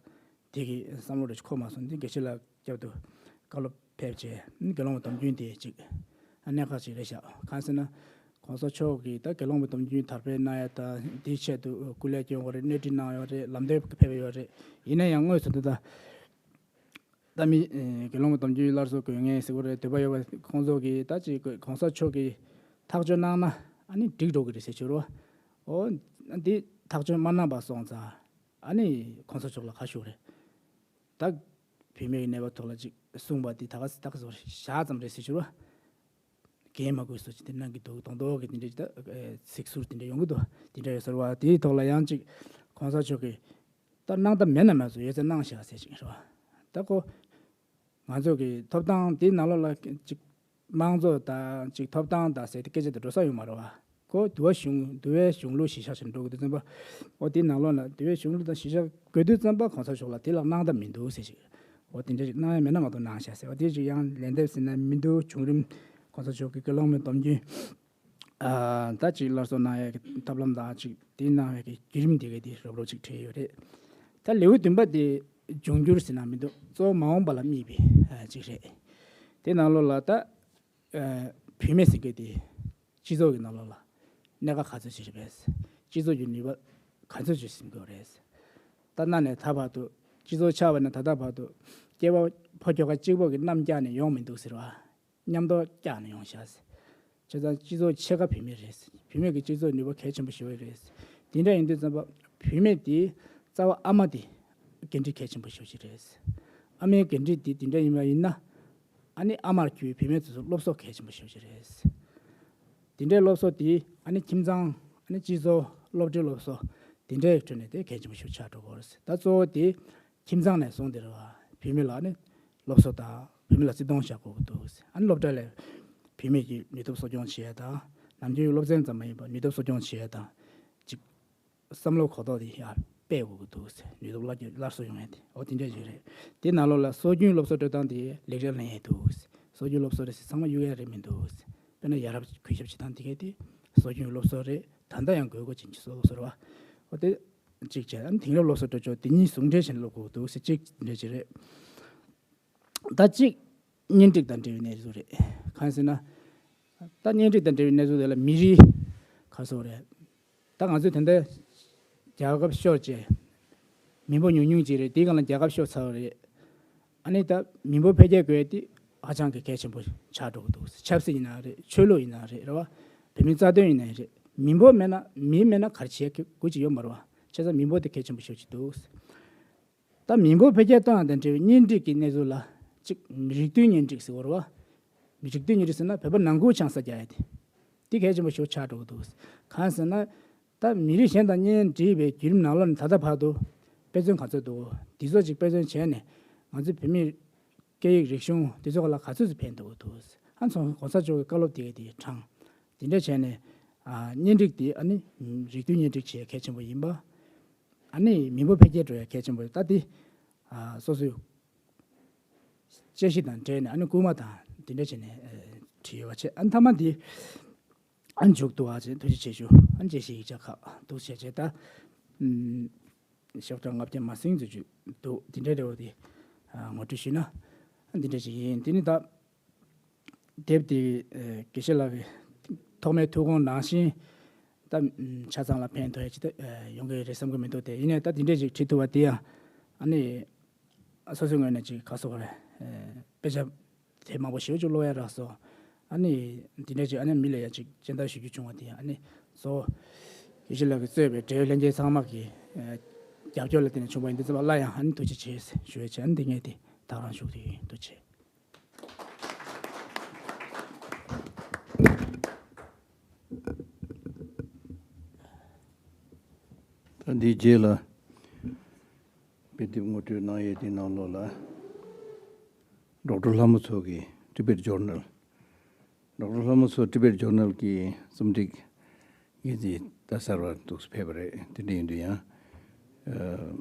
དེ་གི་བསམ་བློ་རེ་འཁོར་མ་སོང་། འདི་དགེ་བཤེས་ལགས་བསྐྱར་དུ་བཀའ་སློབ་ཕེབས་བྱས། དགེ་སློང་མའི་སྡོམ་རྒྱུན་དེ་ཅིག་གནད་འགག་ཅིག་རེད་ཤག་གང་ཟེར་ན། གོང་ས་མཆོག་གིས་ད་དགེ་སློང་མའི་སྡོམ་རྒྱུན་དར་སྤེལ་གནང་ཡ་དང་། འདིའི་ཆེད་དུ་སྐུ་ལས་བསྐྱོན་དགོས་རེད། གནས་ཁྲིད་གནང་ཡོད་རེད། ལམ་སྟོན་ཕེབས་ཡོད་རེད། ཡིན་ན་ཡང་དངོས་སུ་འདི་ད་ད་མི་དགེ་སློང་མའི་སྡོམ་རྒྱུན་སླར་གསོ་དགོས་ངེས་ཟེར་གོ་རེད། འདོད་པ་ཡོད་པ་ཁོང་ཚོ་གིས་ད་ཅིག་གོང་ས་མཆོག་གིས་ཐག་གཅོད་གནང་ན་ཨ་ནི་འགྲིག་འགྲོ་གི་རེད་ཟེར་ཞུ་རོགས། འོ་འདི་ཐག་གཅོད་མ་གནང་པ་སོང་ཙང་། ཨ་ནི་གོང་ས་མཆོག་ལ་ཁ་ཤོར་རེད། ད་བུད་མེད་ཀྱི་གནས་བབ་ཐོག་ལ་ཅིག་གསུངས་པ་འདི་ད་ག་ད་ག་ཟེར་བ་རེད། ཞག་ཙམ་རེད་ཟེར་ཞུ་རོགས། འགན་མ་དགོས་སོ་ཅིག་དེ་གནང་གི་འདུག་མདོག་མདོག་གི་དེ་འདྲ་ཅིག་ད་ཚིག་ཟུར་དེ་འདྲ་ཡོང་གི་འདུག་དེ་འདྲ་ཡོད་ཟེར་བ། དེའི་ཐོག་ལ་ཡང་ཅིག་གོང་ས་མཆོག་གིས་ད་གནང་ཐབས་མེད་ན་མེད་ཚོ་ཡོད་ཚད་གནང་བཞག་ཟེར་ཅིག་རེད་བ། ད་ཁོ་ང་ཚོ་གི་ཐོབ་ཐང་དེའི་ནང་ལོགས་ལ་ཅིག་དམངས་གཙོ་དང་ཅིག་ཐོབ་ཐང་དང་ཟེར་ཏེ་སྐད་ཆ་དེ་འགྲོ་ས་ཡོད་མ་རེད་བ། ཁོ་འདུལ་བ་གཞུང་འདུལ་བའི་གཞུང་ལུགས་གཞི་བཞག་བྱས་འགྲོ་དགོས་དུས་ཙམ་པ། འོ་དེའི་ནང་ལོགས་ལ་འདུལ་བའི་གཞུང་ལུགས་དང་གཞི་བཞག་དགོས་དུས་ཙམ་པ་གོང་ས་མཆོག་ལ་དེ་ལ་གནང་ཐབས་མི་འདུག་ཟེར་ཞིག་འོ་དེ་འདྲ་ཞིག་གནང་ཡ་མེད་ན་མ་གཏོགས་གནང་བཞག་ཟེར་བ། དེ་ཞིག་ཡང་ལན་འདེབས་ཟེར་ན་མི་འདུག་བྱུང་རིམ་གོང་ས་མཆོག་གི་དགེ་སློང་མའི་སྡོམ་རྒྱུན། ཨ་ད་ཅིག་སླར་གསོ་གནང་ཡས་ཀྱི་ཐབས་ལམ་དང་ཅིག་དེ་གནང་བའི་གི་བརྒྱུད་རིམ་དེ་གའི་དེ་རོབ་རོབ་ཅིག་བྲིས་ཡོད་རེད། ད་ལེའུ་བདུན་པ་དེ་འབྱུང་འགྱུར་ཟེར་ན་མི་འདུག་གཙོ་བོ་མ་འོངས་པ་ལ་དམིགས་པའི་ཨ་ཅིག་རེད། དེ་ནང་ལོགས་ལ་ད་ཨ་བུད་མེད་ཟེར་མཁན་དེ་སྤྱི་ཚོགས་ཀྱི་ནང་ལོགས་ལ་གནད་འགག་ག་ཚོད་ཅིག་རེད་པས། སྤྱི་ཚོགས་ཀྱི་ནུས་པ་ག་ཚོད་ཅིག་ཟིན་དགོས་རེད། ད་གནའ་ནས་ད་བར་དུ་སྤྱི་ཚོགས་ཆགས་པ་ནས་ད་ལྟ་བར་དུ་སྐྱེས་པ་ཕོ་ཁྱོ་ག་གཅིག་པོ་གིས་མཉམ་བཀྱགས་ནས་ཡོང་མི་འདུག་ཟེར་བ། མཉམ་དུ་བཀྱགས་ནས་ཡོང་ཤག་ཟེར། བྱས་ཙང་སྤྱི་ཚོགས་ཕྱེད་ཀ་བུད་མེད་རེད་ཟེར། བུད་མེད་ཀྱི་སྤྱི་ཚོགས་ནུས་པ་གལ་ཆེན་པོ་ཞེ་པོ་རེད་ཟེར། དེ་འདྲ་ཡིན་དུས་ཙམ་པ་བུད་མེད་དེའི་རྩ་བ་ཨ་མ་དེ་འགན་འཁྲི་གལ་ཆེན་པོ་ཞེ་པོ་ཅིག་རེད་ཟེར། ཨ་མའི་འགན་འཁྲི་དེ་དེ་འདྲ་ཡིན་པ་ཡིན་ན། ཨ་ནི་ཨ་མར་གྱུར་བའི་བུད་མེད་དེ་ཚོ་སློབ་གསོ་གལ་ཆེན་པོ་ཞེ་པོ་ཅིག་རེད་ཟེར། དེ་འདྲའི་སློབ་གསོ་དེ་ཨ་ནི་ཁྱིམ་ཚང་ཨ་ནི་སྤྱི་ཚོགས་སློབ་གྲྭའི་སློབ་གསོ་དེ་འདྲའི་ཁྲོད་ནས་དེ་གལ་ཆེན་པོ་ཞིག་ཆགས་འགྲོ་གི་རེད་ཟེར། ད་གཙོ་བོ་དེ་ཁྱིམ་ཚང་ནས་བཟུང་སྟེ་རེད་བ། བུད་མེད་ལ་ནི་སློབ་གསོ་དང་བུད་མེད་ལ་བརྩི་མཐོང་བཞག་དགོས་ཀྱི་འདུག་ཨ་ནི་སློབ་གྲྭ་ལ་བུད་མེད་ཀྱི་ནུས་སྟོབས་གསོ་སྐྱོང་བྱེད་ཡ་དང་། ནམ་རྒྱུན་སློབ་ཚན་ཙམ་མ་ཡིན་པར་ནུས་སྟོབས་གསོ་སྐྱོང་བྱེད་ཡ་དང་། ཅིག་བསམ་བློ་གོ་རྟོགས་དེ་ཡར་སྤེལ་དགོས་ཀྱི་འདུག་ནུས་སྟོབས་སླར་སླར་གསོ་ཡོང་ཡ་དེ་འོ་དེ་འདྲ་ཞིག་རེད། དེ་ནང་ལོགས་ལ་སྲོལ་རྒྱུན་སློབ་གསོ་སྤྲོད་སྟངས་དེ་ལེགས་ཆ་ལེན་ཡས་འདུག་སྲོལ་རྒྱུན་སློབ་གསོ་རེད་ཟེར་ཚང་མ་གཡུག་ཡ་རེད་མི་འདུག་དཔེར་ན་ཡ་རབས་གུས་ཞབས་བྱེད་སྟངས་དེ་གས་དེ་སྲོལ་རྒྱུན་སློབ་གསོ་རེད། ད་ལྟ་ཡང་དགོས་མཁོ་ཅན་གྱི་སློབ་གསོ་རེད་བ། འོ་དེ། གཅིག་བྱས། ཨ་ནི་དེང་རབས་སློབ་གསོ་སྤྲོད་ཕྱོགས་དེ་གཉིས་ཟུང་འབྲེལ་བྱས་ནས་སློབ་དགོས་འདུག་ཟེར་གཅིག་འདྲ་ཅིག་རེད། ད་གཅིག་གཉེན་སྒྲིག་དང་འབྲེལ་བའི་གནས་ཚུལ་རེད། གང་ཟེར་ན། ད་གཉེན་སྒྲིག་དང་འབྲེལ་བའི་གནས་ཚུལ་དེ་ལ་མི་རིགས་ག་སོགས་རེད། ད་ང་ཚོས་ད་ལྟ་རྒྱལ་ཁབ་ཤོར་བྱས། མི་འབོར་ཉུང་ཉུང་ཅིག་རེད། དེའི་སྒང་ལ་རྒྱལ་ཁབ་ཤོར་ཚར་བ་རེད། ཨ་ནི་ད་མི་འབོར་འཕེལ་རྒྱས་དགོས་དེ་ཧ་ཅང་གི་གལ་ཆེན་པོ་ཆགས་འགྲོ་གི་འདུག་ཆབ་སྲིད་ཡིན་ན་རེད། ཆོས་ལུགས་ཡིན་ན་རེད། རེད་བ། བོད་མིའི་རྩ་དོན་ཡིན་ན་རེད། མི་འབོར་མེད་ན་མི་མེད་ན་ག་རེ་བྱེད་དགོས་ཀྱི་ཡོད་མ་རེད་བ། བྱས་ཙང་མི་འབོར་དེ་གལ་ཆེན་པོ་ཞེ་པོ་ཅིག་འདུག་ད་མི་འབོར་འཕེལ་རྒྱས་གཏོང་ཡ་དང་འབྲེལ་བའི་གཉེན་སྒྲིག་གི་གནས་ཚུལ་ལ་གཅིག་མི་རིགས་མཐུན་གཉེན་སྒྲིག་ཟེར་བ་རེད་བ། མི་རིགས་མཐུན་གཉེན་སྒྲིག་ཟེར་ན་བོད་པ་ནང་ཁུལ་ཆང་ས་རྒྱག་ཡ་དེ། དེ་གལ་ཆེན་པོ་ཞེ་པོ་ཆགས་འགྲོ་གི་འདུག་གང་ཟེར་ན། ད་མི་རིགས་གཞན་དང་གཉེན་སྒྲིག་པའི་བརྒྱུད་རིམ་ནང་ལོགས་ནས་ད་ལྟ་བར་དུ་དཔེ་མཚོན་ག་ཚོད་འདུག་དེ་ཚོ་ཅིག་དཔེ་མཚོན་བྱས་ནས་ང་ཚོའི་བོད་མིའི་སྐད་ཡིག་རིག་གཞུང་དེ་ཚོ་ལ་ག་ཚོད་ཅིག་ཕན་ཐོགས་ཀྱི་འདུག་ཨ་ཚོ་གོང་ས་མཆོག་གི་བཀའ་སློབ་དེ་ག་དེ་དྲངས། དེ་འདྲ་བྱས་ནས་ཨ་གཉེན་སྒྲིག་དེ་ཨ་ནི་རིགས་མཐུན་གཉེན་སྒྲིག་བྱེད་གལ་ཆེན་པོ་ཡིན་པ། ཨ་ནི་མི་འབོར་འཕེལ་རྒྱས་འགྲོ་ཡ་གལ་ཆེན་པོ་རེད། ད་དེ་ཨ་སོ་སོའི་དཔྱད་གཞི་དང་འབྲེལ་ནས་ཨ་ནི་སྐུལ་མ་དང་དེ་འདྲ་བྱས་ནས་ཨ་བྲིས་ཡོད་པ་བྱས། ཨ་ནི་མཐའ་མ་དེ་ཨ་མཇུག་ཏུ་ཨ་ཅེ་ཐུགས་རྗེ་ཆེ་ཞུ། ཨ་ནི་དཔྱད་གཞི་ཡིག་ཆ་ཁག་འདུག་བྱས་བྱས། ད་ཨམ་ཞབས་བྲང་ལྔ་བརྒྱ་མ་ཟིན་ཚུལ་ཅིག་འདུག་དེ་འདྲའི་རེ་བ་དེ་ཨ་ངོ་སྤྲོད་ཞུས་ན། ཨ་འདི་འདྲ་ཞིག་ཡིན། དེ་ནི་ད་དེབ་དེ་ཨ་དགེ་བཤེས་ལགས་ཀྱི་ཐོག་མའི་ཐུགས་དགོངས་ནང་བཞིན་ད་ཨམ་ཆ་ཚང་ལ་ཕན་ཐོགས་ཡ་ཅིག་ད་ཨ་ཡོང་གི་རེད་བསམ་གི་མི་འདུག་དེ་ཡིན་ནའི་ད་དེ་འདྲ་ཞིག་བྲིས་ཐུབ་པ་དེ་ཡང་ཨ་ནི་སོ་སོའི་ངོས་ནས་ཅིག་ག་སོ་བར་དཔེ་ཆ་དེབ་མང་པོ་ཞེ་པོ་ཅིག་ཀློག་ཡ་རག་སོང་། ཨ་ནི་དེ་འདྲ་ཅིག་ཨ་ནི་མི་ལ་ཡ་ཅིག་སྤྱན་བསྟར་ཞུ་རྒྱུ་བྱུང་བ་དེ་ཡང་ཨ་ནི་གཙོ་བོ་དགེ་བཤེས་ལགས་ཀྱིས་གཙོས་པའི་འབྲེལ་ཡོད་ལྷན་རྒྱས་ཚང་མ་གི་ཨ་རྒྱབ་སྐྱོར་ལ་བརྟེན་ནས་བྱུང་བ་ཡིན་དུས་ཙམ་པ་སླར་ཡང་ཨ་ནི་ཐུགས་རྗེ་ཆེ་ཞུ་ཡ་བྱས། ཨ་ནི་དེ་ངས་དེ་དག་རང་ཞུ་གི་ཡིན། ཐུགས་རྗེ་ཆེ། ད་འདིའི་རྗེས་ལ་དཔེ་དེབ་ངོ་སྤྲོད་གནང་ཡས་དེའི་ནང་ལོགས་ལ་ཌོག་ཊར་ལྷ་མོ་མཚོ་གི་Tibet Journal། ཌོག་ཊར་ལྷ་མོ་མཚོ་Tibet Journal་གི་རྩོམ་སྒྲིག་འགན་འཛིན་ད་གསར་བ་འདུག་སེ་ཕེབས་པ་རེད། དེ་འདྲ་ཡིན་དུས་ཡང་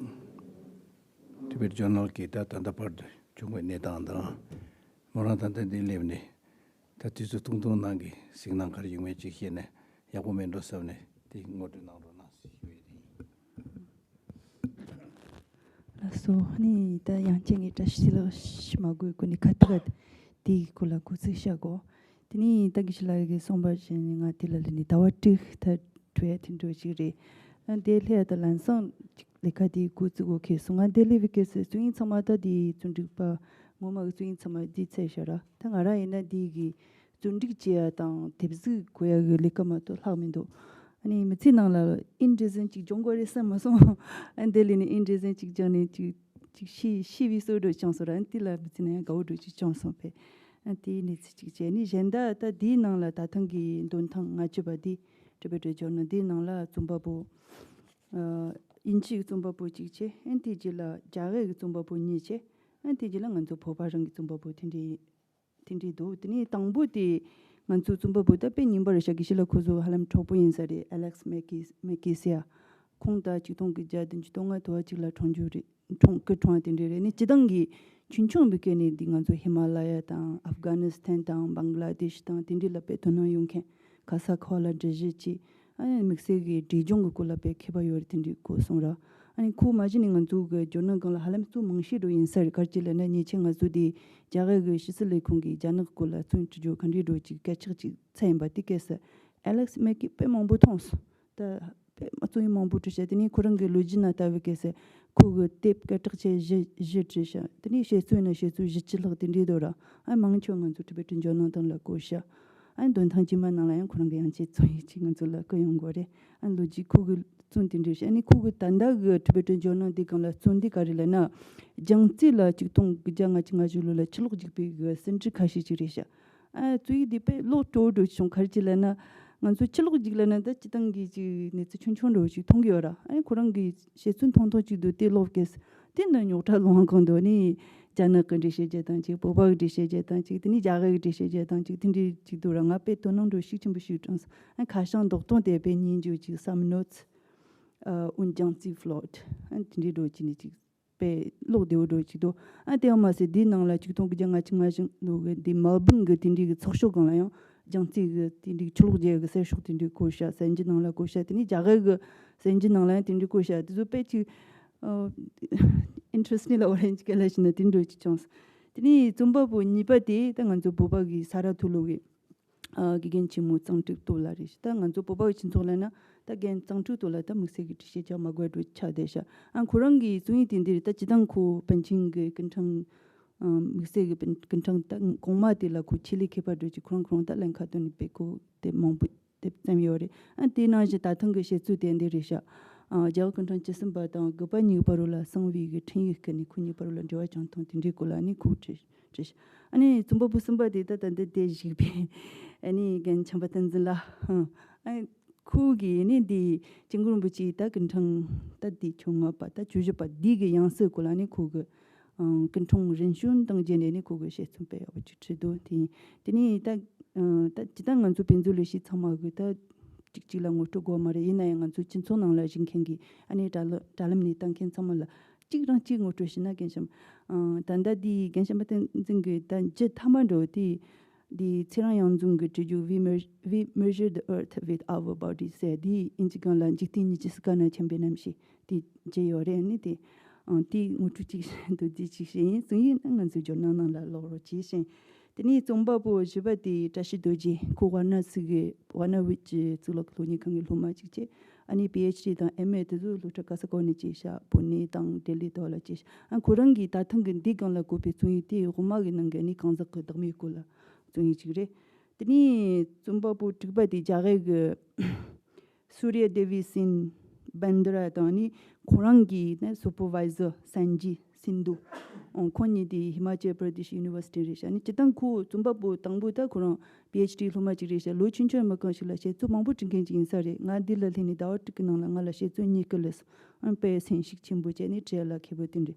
ཨ་Tibet Journal་གི་ད་ད་ལྟ་བར་དུ་བྱུང་བའི་གནས་སྟངས་དང་། མོ་རང་ད་ལྟ་འདིར་སླེབས་ནས་ད་དུས་ཚོད་ཐུང་ཐུང་ནང་གི་གཟིགས་སྣང་ག་རེ་ཡོད་མེད་ཅིག་བཤད་ན་ཡག་པོ་མེད་འགྲོ་བསམ་ནས་དེ་ངོ་སྤྲོད་གནང་རོགས་གནང་ཞུ་ཡས་དེ་ཡིན། ལགས་སོ། ཨ་ནི་ད་ཡང་ཅིག་ངས་བཀྲ་ཤིས་བདེ་ལེགས་ཞུ་མ་དགོས་སྐོར་ནས་ཁ་ཐུག་ག་དེའི་སྐོར་ལ་གོ་ཚིག་བཤད་གོ། དེ་ནས་ད་དགེ་བཤེས་ལགས་ཀྱིས་གསུངས་པ་བཞིན་ང་དེ་ལ་སླེབས་ནས་ཟླ་བ་དྲུག་ད་འགྲོ་ཡ་དེ་འགྲོ་ཞིག་རེད། ཨ་དེ་སླེབས་ཡ་ད་ལམ་སང་ཅིག་ལས་ཀ་དེའི་གོ་ཚིག་གོ་ཁེལ་སོང་། ང་དེ་སླེབས་པའི་སྐབས་སུ་རྩོམ་ཡིག་ཚང་མ་ད་དེའི་རྩོམ་སྒྲིག་པ་ངོ་མ་གི་རྩོམ་ཡིག་ཚང་མ་དེ་ཚར་ཤག་ར། ད་ང་རང་ཡིན་ན་དེའི་གི་རྩོམ་སྒྲིག་བྱེད་ཡ་དང་དེབ་གཟིགས་དགོས་ཡ་གི་ལས་ཀ་མ་གཏོགས་ལྷག་མི་འདུག་ཨ་ནི་མི་ཚེ་ནང་ལ་ཨིན་ཌི་ཟན་ཅིག་སྦྱོང་དགོས་རེད་བསམ་མ་སོང་། ཨ་འདི་ལས་ནི་ཨིན་ཌི་ཟན་ཅིག་སྦྱངས་ནས་ཅིག་ཅིག་ཤི་ཤི་བའི་བཟོ་འདྲ་བྱུང་སོང་ར། ཨ་དེ་ལ་མི་ཚེ་ནང་ཡང་དགའ་བོ་འདྲ་ཅིག་བྱུང་སོང་བས། ཨ་དེའི་གནས་ཚུལ་ཅིག་བྱས་ནས་གཞན་དག་ད་དེའི་ནང་ལ་ད་ཐེངས་ཀྱི་འདོན་ཐེངས་ལྔ་བཅུ་པ་དེ་Tibet Journal་དེའི་ནང་ལ་རྩོམ་པ་པོ་ཨ་དབྱིན་ཇིའི་རྩོམ་པ་པོ་གཅིག་བྱས། ཨ་དེའི་རྗེས་ལ་རྒྱ་གར་གྱི་རྩོམ་པ་པོ་གཉིས་བྱས། ཨ་དེའི་རྗེས་ལ་ང་ཚོ་བོད་པ་རང་གི་རྩོམ་པ་པོ་དེ་འདྲའི་དེ་འདྲའི་འདུག་དེ་ནས་དང་པོ་དེ་ང་ཚོའི་རྩོམ་པ་པོ་ད་དཔེ་རྙིང་པ་རེད་ཤག་དགེ་བཤེས་ལགས་ཁོ་ཚོ་ཧ་ལམ་གྲོགས་པོ་ཡིན་ས་རེད། Alex Mekis- Mekisia། ཁོང་ད་ཆིག་སྟོང་དགུ་བརྒྱ་བདུན་ཅུ་དོན་ལྔ་དུ་བ་གཅིག་ལ་འཁྲུངས་རྒྱུ་རེད། འཁྲུངས་སྐུ་འཁྲུངས་པ་དེ་འདྲ་རེད། ནི་སྤྱི་བཏང་གི་ཆུང་ཆུང་བའི་སྐབས་ནས་འདི་ང་ཚོ་ཧི་མ་ལ་ཡ་དང་ཨབ་གྷ་ནི་སི་ཐན་དང་བང་ག་ལ་དེ་ཤི་དང་དེ་འདྲའི་ལ་དཔེ་དོ་སྣང་ཡོད་མཁན། ག་ས་ག་བ་ལ་འགྲེལ་བཤད་བྱས། ཨ་ནི་དམིགས་བསལ་གྱི་འབྲས་ལྗོངས་ཀྱི་སྐོར་ལ་དཔེ་མཁས་པ་ཡོད་རེད། དེ་འདྲའི་སྐོར་གསུངས་ར། ཨ་ནི་ཁོ་མ་གཞི་ནས་ང་ཚོ་གི་ཇོ་ནལ་སྒང་ལ་ཧ་ལམ་གཙོ་མང་ཤོས་འགྲོ་ཡིན་ས་རེད། ག་རེ་བྱས་ལབ་ན་ཉེ་ཆར་ང་ཚོ་དེ་རྒྱ་གར་གྱི་ཕྱི་སྲིད་ལས་ཁུངས་ཀྱིས་རྒྱ་ནག་སྐོར་ལ་རྩོམ་ཡིག་འབྲི་རྒྱུ་ག་འདྲའི་འགྲོ་ཅིག་སྐད་ཆ་ཅིག་ཚར་ཡིན་པ། དེ་སྐབས་སུ་Alex Mekis་དཔེ་མང་པོ་མཐོང་སོང་། ད་དཔེ་རྩོམ་ཡིག་མང་པོ་བྲིས་ཤག་དེ་ནས་ཁོ་རང་གི་ལོ་རྒྱུས་ནང་ལྟ་བུའི་སྐབས་སུ་ཁོ་གི་དེབ་སྐད་གྲགས་ཆེ་བཞི་བཞི་བྲིས་ཤག་དེ་ནས་དཔྱད་རྩོམ་ཡིན་ན་དཔྱད་རྩོམ་བཞི་བཅུ་ལྷག་དེ་འདྲའི་འདུག་ར། ཨ་མང་ཆེ་བ་ང་ཚོ་Tibet་འབྱོར་སྣང་སྟེང་ལ་བཀོད་ཤག་ཨ་འདོན་ཐེངས་རྗེས་མ་ནང་ལ་ཡང་ཁོ་རང་གི་ཡང་ཅིག་རྩོམ་ཡིག་ཅིག་ང་ཚོ་ལ་བཀོད་ཡོང་གི་རེད། ཨ་ལོ་རྒྱུས་ཁོ་གི་རྩོམ་དེ་འདྲ་ཞིག་ཨ་ནི་ཁོ་གི་ད་ལྟ་གི་Tibet་འབྱོར་སྣང་འདི་སྒང་ལ་རྩོམ་འདི་ག་རེ་ལབ་ན། རྒྱལ་རྩེ་ལ་ཆིག་སྟོང་དགུ་བརྒྱ་ལྔ་བཅུ་ང་བཞི་ལོ་ལ་ཕྱི་ལོགས་རྒྱུག་པའི་གི་ཟིན་བྲིས་ཁ་ཤས་ཅིག་རེད་ཤག་ཨ་རྩོམ་ཡིག་འདི་དཔེ་ཀློག་སྤྲོ་བོ་འདྲ་བྱུང་། ག་རེ་བྱས་ལབ་ན། ང་ཚོ་ཕྱི་ལོགས་རྒྱུག་ལབ་ན་ད་སྤྱི་བཏང་གི་ཅིག་གནས་ཚུལ་ཆུང་ཆུང་འདྲ་བོ་ཅིག་མཐོང་གི་ཡོད་ར། ཨ་ནི་ཁོ་རང་གི་དཔྱད་རྩོམ་ཐུང་ཐུང་ཅིག་འདུག་དེ་ཀློག་གི་དེ་ནི་རྙོག་དྲ་སློང་གང་འདུག་ནི། རྒྱ་ནག་གི་འགྲེལ་བཤད་བརྒྱབ་སྟངས་ཅིག་བོད་པ་གི་འགྲེལ་བཤད་བརྒྱབ་སྟངས་ཅིག་དེ་ནི་རྒྱ་གར་གི་འགྲེལ་བཤད་བརྒྱབ་སྟངས་ཅིག་དེ་འདྲའི་ཅིག་འདུག་ར། ང་དཔེ་དོ་སྣང་འདྲ་བོ་ཤུགས་ཆེན་པོ་ཞིག་དྲངས་སོང་། ཨ་ཁ་བྱང་རྡོག་ཐོང་དེ་དཔེ་སྙིང་རྗེ་བོ་ཅིག Some Notes on Jangtse Flood ཨ་དེ་འདྲའི་འདྲ་བོ་ཅིག་ནི་ཅིག་དཔེ་ཀློག་བདེ་བོ་འདྲ་བོ་ཅིག་འདུག་ཨ་དེ་ཡང་མ་ཟད་དེའི་ནང་ལ་ཆིག་སྟོང་དགུ་བརྒྱ་ལྔ་བཅུ་ང་བཞི་ལོ་གི་འདི་མེལ་བྷོན་གི་དེ་འདྲའི་གི་ཚོགས་ཤོག་སྒང་ལ་ཡང་རྒྱལ་རྩེ་གི་དེ་འདྲའི་ཆུ་ལོག་རྒྱག་གི་གསར་ཤོག་དེ་འདྲའི་བཀོད་ཤག་གསར་འགྱུར་ནང་ལ་བཀོད་ཤག་དེ་ནི་རྒྱ་གར་གི་གསར་འགྱུར་ནང་ལ་ཡང་དེ་འདྲའི་བཀོད་ཤག་དེ་ཚོ་དཔེ་ཅིག་ཨ་ཨིན་ཊི་རེ་སི་ཊིང་ལབ་དགོས་རེད། ཅིག་ག་ལ་ཞིག་ན་དེ་འདྲ་ཅིག་བྱུང་སོང་། དེ་ནས་རྩོམ་པ་པོ་གཉིས་པ་དེ་ད་ང་ཚོ་བོད་པ་གི་ས་རཱ་ཐོ་ལོ་གི་ཨ་དགེ་རྒན་ཆེན་མོ་གཙང་ཕྲུག་སྟོབས་ལགས་རེད་ཤག་ད་ང་ཚོ་བོད་པ་གི་སྤྱི་ཚོགས་ལབ་ན་ད་རྒན་གཙང་ཕྲུག་སྟོབས་ལགས་ད་དམིགས་བསལ་གྱི་འགྲེལ་བཤད་རྒྱག་མ་དགོས་འགྲོ་ཆགས་བསྡད་ཤག་ཨ་ཁོ་རང་གི་རྩོམ་ཡིག་དེ་འདིར་ད་སྤྱི་བཏང་ཁོ་པཎ་ཆེན་གྱི་སྐུ་ཕྲེང་ཨ་དམིགས་བསལ་གྱི་པཎ་སྐུ་ཕྲེང་ད་གོང་མ་དེ་ལ་ཁོ་ཆེད་ལས་མཁས་པ་འདྲ་ཅིག་ཁོ་རང་ཁོ་རང་ད་ལན་ཁ་བཏོན་ནས་དཔེ་ཁོ་དེབ་མང་པོ་དེབ་བརྩམས་ཡོད་རེད། ཨ་དེ་ནང་བཞིན་ད་ཐེངས་ཀྱི་དཔྱད་རྩོམ་དེ་འདི་རེད་ཤག་ཨ་རྒྱ་གར་སྐུ་ཕྲེང་བཅུ་གསུམ་པ་དང་དགུ་པ་གཉིས་བར་ལ་གསང་བའི་གི་འཕྲིན་ཡིག་སྐད་ནས་ཁོ་གཉིས་བར་ལ་འབྲེལ་བ་བྱུང་སྟངས་དེ་འདྲའི་སྐོར་ལ་ནི་ཁོས་བྲིས་བྲིས་ཤག་ཨ་ནི་རྩོམ་པ་པོ་གསུམ་པ་དེ་ད་ད་འདི་དེ་བཞུགས་པའི་ཨ་ནི་རྒན་བྱམས་པ་བསྟན་འཛིན་ལགས། ཨ་ཁོ་གིས་ནི་འདི་སྐྱབས་མགོན་རིན་པོ་ཆེའི་ད་སྐུ་ཕྲེང་ད་འདི་བཅོ་ལྔ་པ་ད་བཅུ་བཞི་པ་འདི་གི་ཡང་སྲིད་སྐོར་ལ་ནི་ཁོ་གི་ཨང་སྐུ་ཕྲེང་རིམ་བྱོན་དང་བརྒྱུད་ནས་ནི་ཁོ་གི་དཔྱད་རྩོམ་དཔེ་ཡག་པོ་ཅིག་བྲིས་འདུག་དེ་དེ་ནས་ད་ཨ་ད་ཇི་ལྟར་ང་ཚོ་དཔེ་མཛོད་ལས་བྱེད་ཚང་མ་གི་ད་ གཅིག་གཅིག་ལ་ངོ་སྤྲོད་དགོས་མ་རེད། ཡིན་ན་ཡང་ང་ཚོ་སྤྱི་ཚོགས་ནང་ལ་བཞུགས་མཁན་གྱི་ཨ་ནི་དྲ་ལམ་དྲ་ལམ་ནས་ལྟ་མཁན་ཚང་མ་ལ་གཅིག་རང་གཅིག་ངོ་སྤྲོད་བྱས་ན། རྒན་གཤམ་ཨང་ད་ལྟ་འདི་རྒན་གཤམ་པ་བསྟན་འཛིན་གྱིས་ད་བརྗོད་ཐ་མ་འགྲོ་དེ། འདི་ཚེ་རིང་གཡང་འཛོམས་ཀྱི་བྲིས་རྒྱུ། We meas- We measure the earth with our bodies ཟེར། འདི་དབྱིན་ཇི་སྒང་ལ་འཇིག་རྟེན་ཉིད་ཀྱི་སྐ་ན་ཆེན་པོའི་རྣམ་ཤེས་དེ་བརྗོད་ཡོད་རེད། ནི་དེ་ཨང་དེ་ངོ་སྤྲོད་ཅིག་འདུག་དེ་ཅིག་བྱས་ཡིན། གསུང་ཡིན་ན་ང་ཚོའི་ཇོར་ནལ་ནང་ལ་ཀློག་རོགས་གྱིས་ཤིང་། དེ་ནས་རྩོམ་པ་པོ་བཞི་པ་དེ་བཀྲ་ཤིས་རྡོ་རྗེ། ཁོ་ཝཱ་ཎ་སི་གི་ཝཱ་ཎ་ཝི་ཅི་གཙུག་ལག་སློབ་གཉེར་ཁང་གི་སློབ་མ་ཅིག་བྱས། ཨ་ནི་པི་ཨེཆ་ཌི་དང་ཨེམ་ཨེ་དེ་ཚོ་སློབ་གྲྭ་ག་ས་གོ་ནས་བྱས་ཤག་པུ་ནེ་དང་ལྡི་ལི་དག་ལ་བྱས་ཤག་ཨ་ཁོ་རང་གིས་ད་ཐེངས་ཀྱི་འདི་སྒང་ལ་བཀོད་པའི་རྩོམ་ཡིག་དེ་འོག་མ་གི་ནང་གི་ཨ་ནི་གང་ཟག་གི་བདག་མེད་སྐོར་ལ་རྩོམ་ཡིག་ཅིག་རེད། དེ་ནས་རྩོམ་པ་པོ་དྲུག་པ་དེ་རྒྱ་གར་གི་སུ་རི་ཡ་དེ་བི་སིན་བན་དི་ར་དང་ནི་ཁོ་རང་གི་ནི་སུ་པར་ཝའི་ཟར་སན་ཇི་སིན་དུ། ཨང་ཁོ་གཉིས་དེ་ཧི་མ་ཅལ་པར་དེ་ཤི་ཡུ་ནི་ཝར་སི་ཊི་རེད་ཤག་ནི་སྤྱིར་བཏང་ཁོ་རྩོམ་པ་པོ་དང་པོ་ད་ཁོ་རང་པི་ཨེཆ་ཌི་སློབ་མ་ཅིག་རེད་ཤག་ལོ་ཆུང་ཆུང་མ་གང་ཞིག་ལ་དཔྱད་རྩོམ་མང་པོ་བྲིས་མཁན་ཅིག་ཡིན་ས་རེད། ང་འདི་ལ་སླེབས་ནས་ཟླ་བ་དྲུག་གི་ནང་ལ་ང་ལ་དཔྱད་རྩོམ་གཉིས་ཀ་སླེབས་སོང་། ཨང་དཔེ་སེམས་ཤུགས་ཆེན་པོ་བྱས་ནས་བྲིས་ལ་མཁས་པོ་དེ་འདྲ་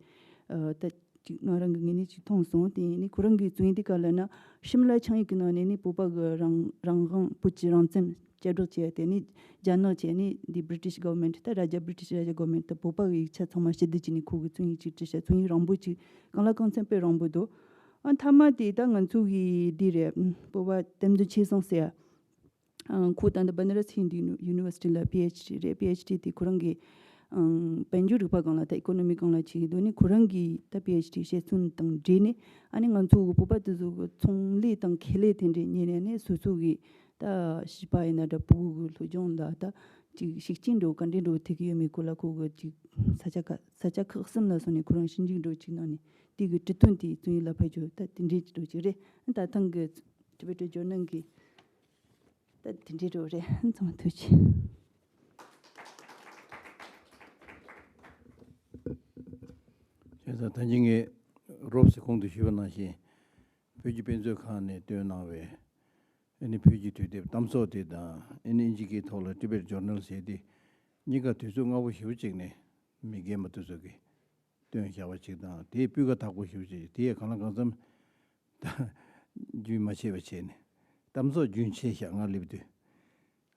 ད། ཅིག་ང་རང་གི་ངོས་ནས་ཅིག་མཐོང་སོང་། དེ་ཡིན་ནི་ཁོ་རང་གི་རྩོམ་ཡིག་འདི་ག་ལབ་ན་ཤིམ་ལ་ཆིངས་ཡིག་གི་ནང་ནས་ནི་བོད་པ་གི་རང་རང་དབང་བོད་ཀྱི་རང་བཙན་སྐྱབས་བསྒྲགས་བྱས། དེ་ནི་རྒྱ་ནག་བྱས་ནི་འདི་British government ད་རཱ་ཇ་British Raja government ད་བོད་པ་གི་ཡིག་ཆ་ཚང་མ་ཕྱིར་བསྡུ་བྱས་ནི་ཁོ་གི་རྩོམ་ཡིག་ཅིག་བྲིས་ཤག་རྩོམ་ཡིག་རིང་པོ་ཅིག་གང་ལ་གང་འཚམ་དཔེ་རིང་པོ་འདུག་ཨ་མཐའ་མ་དེ་ད་ང་ཚོ་གི་འདི་རེད། བོད་པ་བསྟན་འཛིན་ཆོས་བཟང་ཟེར་ཡ། ཨང་ཁོ་ད་ལྟ་བ་ན་ར་སི་ཧིན་དུ་ཡུ་ནི་ཝར་སི་ཊི་ལ་པི་ཨེཆ་ཌི་རེད། པི་ཨེཆ་ཌི་དེ་ཁོ་རང་གི་ཨང་དཔལ་འབྱོར་རིག་པ་སྒང་ལ་ད་ཨི་ཀོ་ནོ་མི་སྒང་ལ་བྱེད་ཀྱི་འདུག་ནི་ཁོ་རང་གི་ད་པི་ཨེཆ་ཌི་དཔྱད་རྩོམ་དང་འབྲེལ་ནས་ཨ་ནི་ང་ཚོ་བོད་པ་དེ་ཚོ་གི་ཚོང་ལས་དང་ཁེ་ལས་དེ་འདྲའི་གཉེར་ནས་ནི་སོ་སོ་གི་ད་བྱིས་པ་ཡིན་ན་འདྲ་ཕྲུ་གུ་གི་སློབ་སྦྱོང་ལ་ད་ཅིག་ཤུགས་རྐྱེན་འགྲོ་ག་འདྲ་འགྲོ་ཐེབས་ཀྱི་ཡོད་མེད་སྐོར་ལ་ཁོ་གི་ཅིག་ས་ཆ་ཁ་ས་ཆ་ཁག་གསུམ་ལ་སོང་ནས་ཁོ་རང་ཞིབ་འཇུག་འགྲོ་ཅིག་གནང་ནས་དེ་གི་དྲི་བཏོན་དེ་རྩོམ་ཡིག་ལ་ཕབ་རྒྱུ་ད་དེ་འདྲའི་ཅིག་འགྲོ་ཅིག་རེད། ད་ཐེངས་གི་ཊི་བེ་ཊན་ཇོར་ནལ་གི་ད་དེ་འདྲའི་འགྲོ་རེད། ཚང་མ་ཐུགས་རྗེ་ཆེ། བྱས་ཙང་ད་གིན་ངས་རོབ་ཙམ་གོང་དུ་ཞུས་པ་ནང་བཞིན་བོད་ཀྱི་དཔེ་མཛོད་ཁང་ནས་བཏོན་གནང་བའི་ཨ་ནི་བོད་ཀྱི་དུས་དེབ་གཏམ་ཚོགས་དེ་དང་ཨ་ནི་ཨིན་ཇི་སྐད་ཐོག་ལ་Tibet Journal ཟེར་དེ་གཉིས་ཀ་དུས་ཚོད་སྔ་པོ་ཞེ་པོ་ཅིག་ནས་མི་རྒན་པ་དེ་ཚོ་གིས་བཏོན་བཞག་པ་ཅིག་དང་། དེའི་སྤུས་ཀ་དག་པོ་ཞེ་པོ་ཅིག་དེ་ཡས་གང་ལ་གང་འཚམ་ད་རྒྱུན་མ་ཆད་པ་བྱས་ནས་གཏམ་ཚོགས་རྒྱུན་ཆད་ཤག་ང་སླེབས་དུས་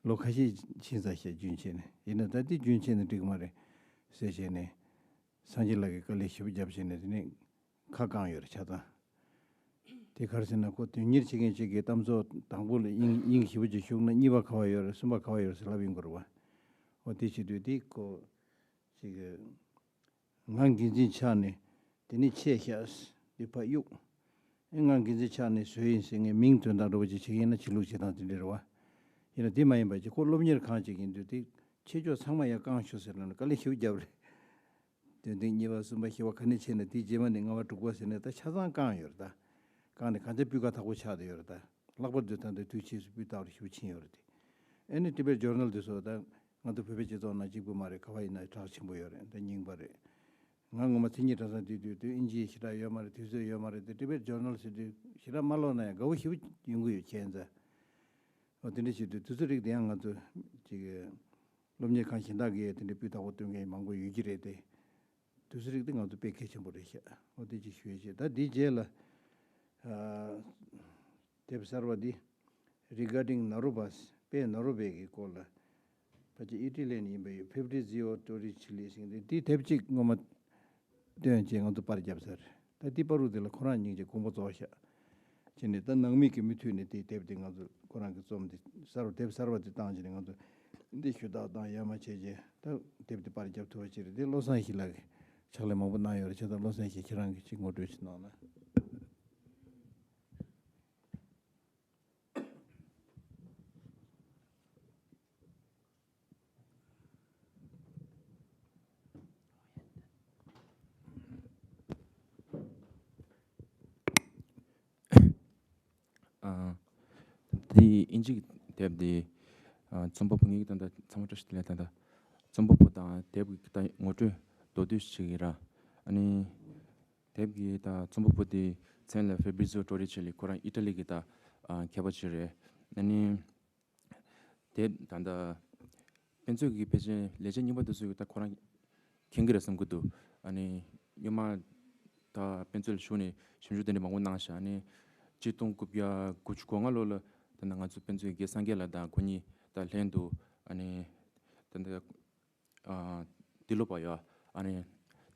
ལོ་ཁ་ཤས་ཕྱིན་ཚར་ཤག་རྒྱུན་ཆད་ནས། ཡིན་ན་ད་དེ་རྒྱུན་ཆད་ནས་འགྲིག་གི་མ་རེད་ཟེར་བྱས་ནས་སངས་རྒྱས་ལགས་ཀྱིས་དཀའ་ལས་ཞེ་པོ་བརྒྱབ་བྱས་ནས་དེ་ནས་ཁ་བསྐངས་ཡོད་རེད་ཆ་ཚང་། དེ་ག་རེ་ཟེར་ན་ཁོ་དོན་གཉེར་བྱེད་མཁན་ཅིག་གིས་གཏམ་ཚོགས་དང་པོ་ལ་དབྱིངས་དབྱིངས་ཞེ་པོ་ཅིག་ཞུགས་ན་གཉིས་པ་ག་པར་ཡོད་རེད་གསུམ་པ་ག་པར་ཡོད་རེད་ཟེར་ལབ་ཡོང་གི་རེད་བ། འོ་དེ་བྱེད་དུས་དེ་ཁོ་ཅིག་ང་འགན་འཛིན་ཆགས་ནས་དེ་ནས་ཆད་ཤག་དེ་ཕར་གཡུག་ཨེ་ང་འགན་འཛིན་ཆགས་ནས་བཟོས་ཡིན་ཟེར་ངས་མིང་འདོན་སྟངས་འདྲ་པོ་ཅིག་བྱེད་ཀྱི་ཡིན་ན་ཕྱི་ལུགས་བྱེད་སྟངས་དེ་འདྲ་རེད་བ། ཡིན་ན་དེ་མ་ཡིན་པ་ཅིག་ཁོ་སློབ་གཉེར་ཁང་ཅིག་ཡིན་དུས་དེ་ཆེད་ཕྱོགས་ཚང་མ་ཡར་བསྐངས་ཤོག་ཟེར་ལབ་ནས་དཀའ་ལས་ཞེ་པོ་བརྒྱབ་རེད། དོན་ཐེངས་གཉིས་པ་གསུམ་པ་བཞི་པ་ག་ནས་བྱས་ནས་དེའི་རྗེས་མ་ནས་ལྔ་པ་དྲུག་པ་ཟེར་ནས་ད་ཆ་ཚང་བསྐངས་ཡོད་རེད་ད། བསྐངས་ནས་གང་ཆ་སྤུས་ཀ་དག་པོ་ཆགས་བསྡད་ཡོད་རེད་ད། ལྷག་པར་དུ་ད་ལྟ་དུས་ཆེས་སུ་སྤུས་དག་པོ་ཞེ་པོ་ཕྱིན་ཡོད་རེད་དེ། ཨེ་ནི་Tibet Journal དེ་ཚོ་ད་ང་ཚོ་བོད་པའི་སྤྱི་ཚོགས་ནང་གཅིག་པུ་མ་རེད། ག་པར་ཡིན་ན་གྲགས་ཆེན་པོ་ཡོད་རེད། ད་རྙིང་པ་རེད། ང་ངོ་མ་མཚན་ཉིད་གྲྭ་ཚང་དུས་དུས་དུས་དབྱིན་ཇིའི་ཞེ་དྲག་ཡོད་མ་རེད། དུས་ཚོད་ཡོད་མ་རེད་དེ། Tibet Journal ཟེར་དུས་ཞེ་དྲག་མ་ཀློག་ན་ཡང་དགའ་པོ་ཞེ་པོ་ཡོང་གི་ཡོད་ཁྱེད་ཚོ། འོ་དེ་འདྲ་བྱེད་དུས་དུས་ཚོད་རིགས་དེ་ཡང་ང་ཚོ་ཅིག་སློབ་གཉེར་ཁང་གཞན་དག་གིས་དེ་འདྲ་སྤུས་དག་པོ་སྟོན་མཁན་མང་པོ་ཡོད་ཀྱི་རེད་དེ། དུས་ཚོད་རིགས་དེ་ང་ཚོ་དཔེ་གལ་ཆེན་པོ་རེད་ཤག་འོ་དེ་ཅིག་ཞུ་ཡས་བྱས། ད་འདིའི་རྗེས་ལ་ཨ་དེབ་གསར་བ་འདི་Regarding Narobas དཔལ་ནཱ་རོ་པ་གི་སྐོར་ལ་ཕལ་ཆེར་ཨི་ཊ་ལི་ནས་ཡིན་པ་ཡོད། Fabrizio Torricelli ཟེར་མཁན་དེ། དེའི་དེབ་གཅིག་སྔོན་མ་བཏོན་བྱས་ང་ཚོ་པར་བརྒྱབ་ཚར། ད་དེ་པར་རུ་དེ་ལ་ཁོ་རང་སྙིང་རྗེ་དགོངས་པ་རྫོགས་ཤག་བྱས་ནས་ད་ནང་མི་གི་མུ་མཐུད་ནས་དེའི་དེབ་དེ་ང་ཚོ་ཁོ་རང་གི་རྩོམ་དེ་གསར་བ་དེབ་གསར་བ་དེ་བཏང་བྱས་ནས་ང་ཚོ་འདི་ཞུ་དག་བཏང་ཡར་མར་བྱས་རྗེས་ད་དེབ་དེ་པར་བརྒྱབ་ཐུབ་པ་ཅིག་རེད། དེ་བློ་བཟང་ཡེ་ཤེས་ལགས་ཀྱིས་ཕྱག་ལས་མང་པོ་གནང་ཡོད་རེད། བྱས་ཙང་བློ་བཟང་ཡེ་ཤེས་ཁྱེད་རང་གིས་ཅིག་ངོ་སྤྲོད་ཅིག་གནང་ན། ཨ། དེ་དབྱིན་ཇི་གི་དེབ་དེ་ཨ། རྩོམ་པ་པོ་ངེད་ཀྱི་ད་ལྟ་ཚང་མ་བཀྲ་ཤིས་བདེ་ལེགས། ད་ལྟ་རྩོམ་པ་པོ་དང་དེབ་ཀྱི་ད་ངོ་སྤྲོད་མདོར་བསྡུས་ཤིག་ཡིན་ར། ཨ་ནི་དེབ་ཀྱི་ད་རྩོམ་པ་པོ་དེ་མཚན་ལ་Fabrizio Torricelli ཁོ་རང་ཨི་ཊ་ལི་གི་ད་ཨ། མཁས་པ་ཅིག་རེད། ཨ་ནི། དེ་ད་ལྟ་དཔེ་མཛོད་ཀྱི་ཕལ་ཆེར་ལས་བྱེད་རྙིང་པ་དེ་ཚོ་གིས་ད་ཁོ་རང་མཁྱེན་གྱི་རེད་བསམ་གྱི་འདུག་ཨ་ནི་སྔོན་མ་ད་དཔེ་མཛོད་ལ་ཞུགས་ནས་ཞིབ་འཇུག་དེ་འདྲ་མང་པོ་གནང་ཤག་ཨ་ནི་གཅིག་སྟོང་དགུ་བརྒྱ་དགུ་བཅུ་གོ་ལྔ་ལོ་ལ་ད་ནི་ང་ཚོ་དཔེ་མཛོད་དགེ་སངས་རྒྱས་ལགས་དང་ཁོ་གཉིས་ ད་ལྷན་དུ་ཨ་ནི་ད་ད་ཨ་ཏི་ལོ་པ་ཡོད། ཨ་ནི་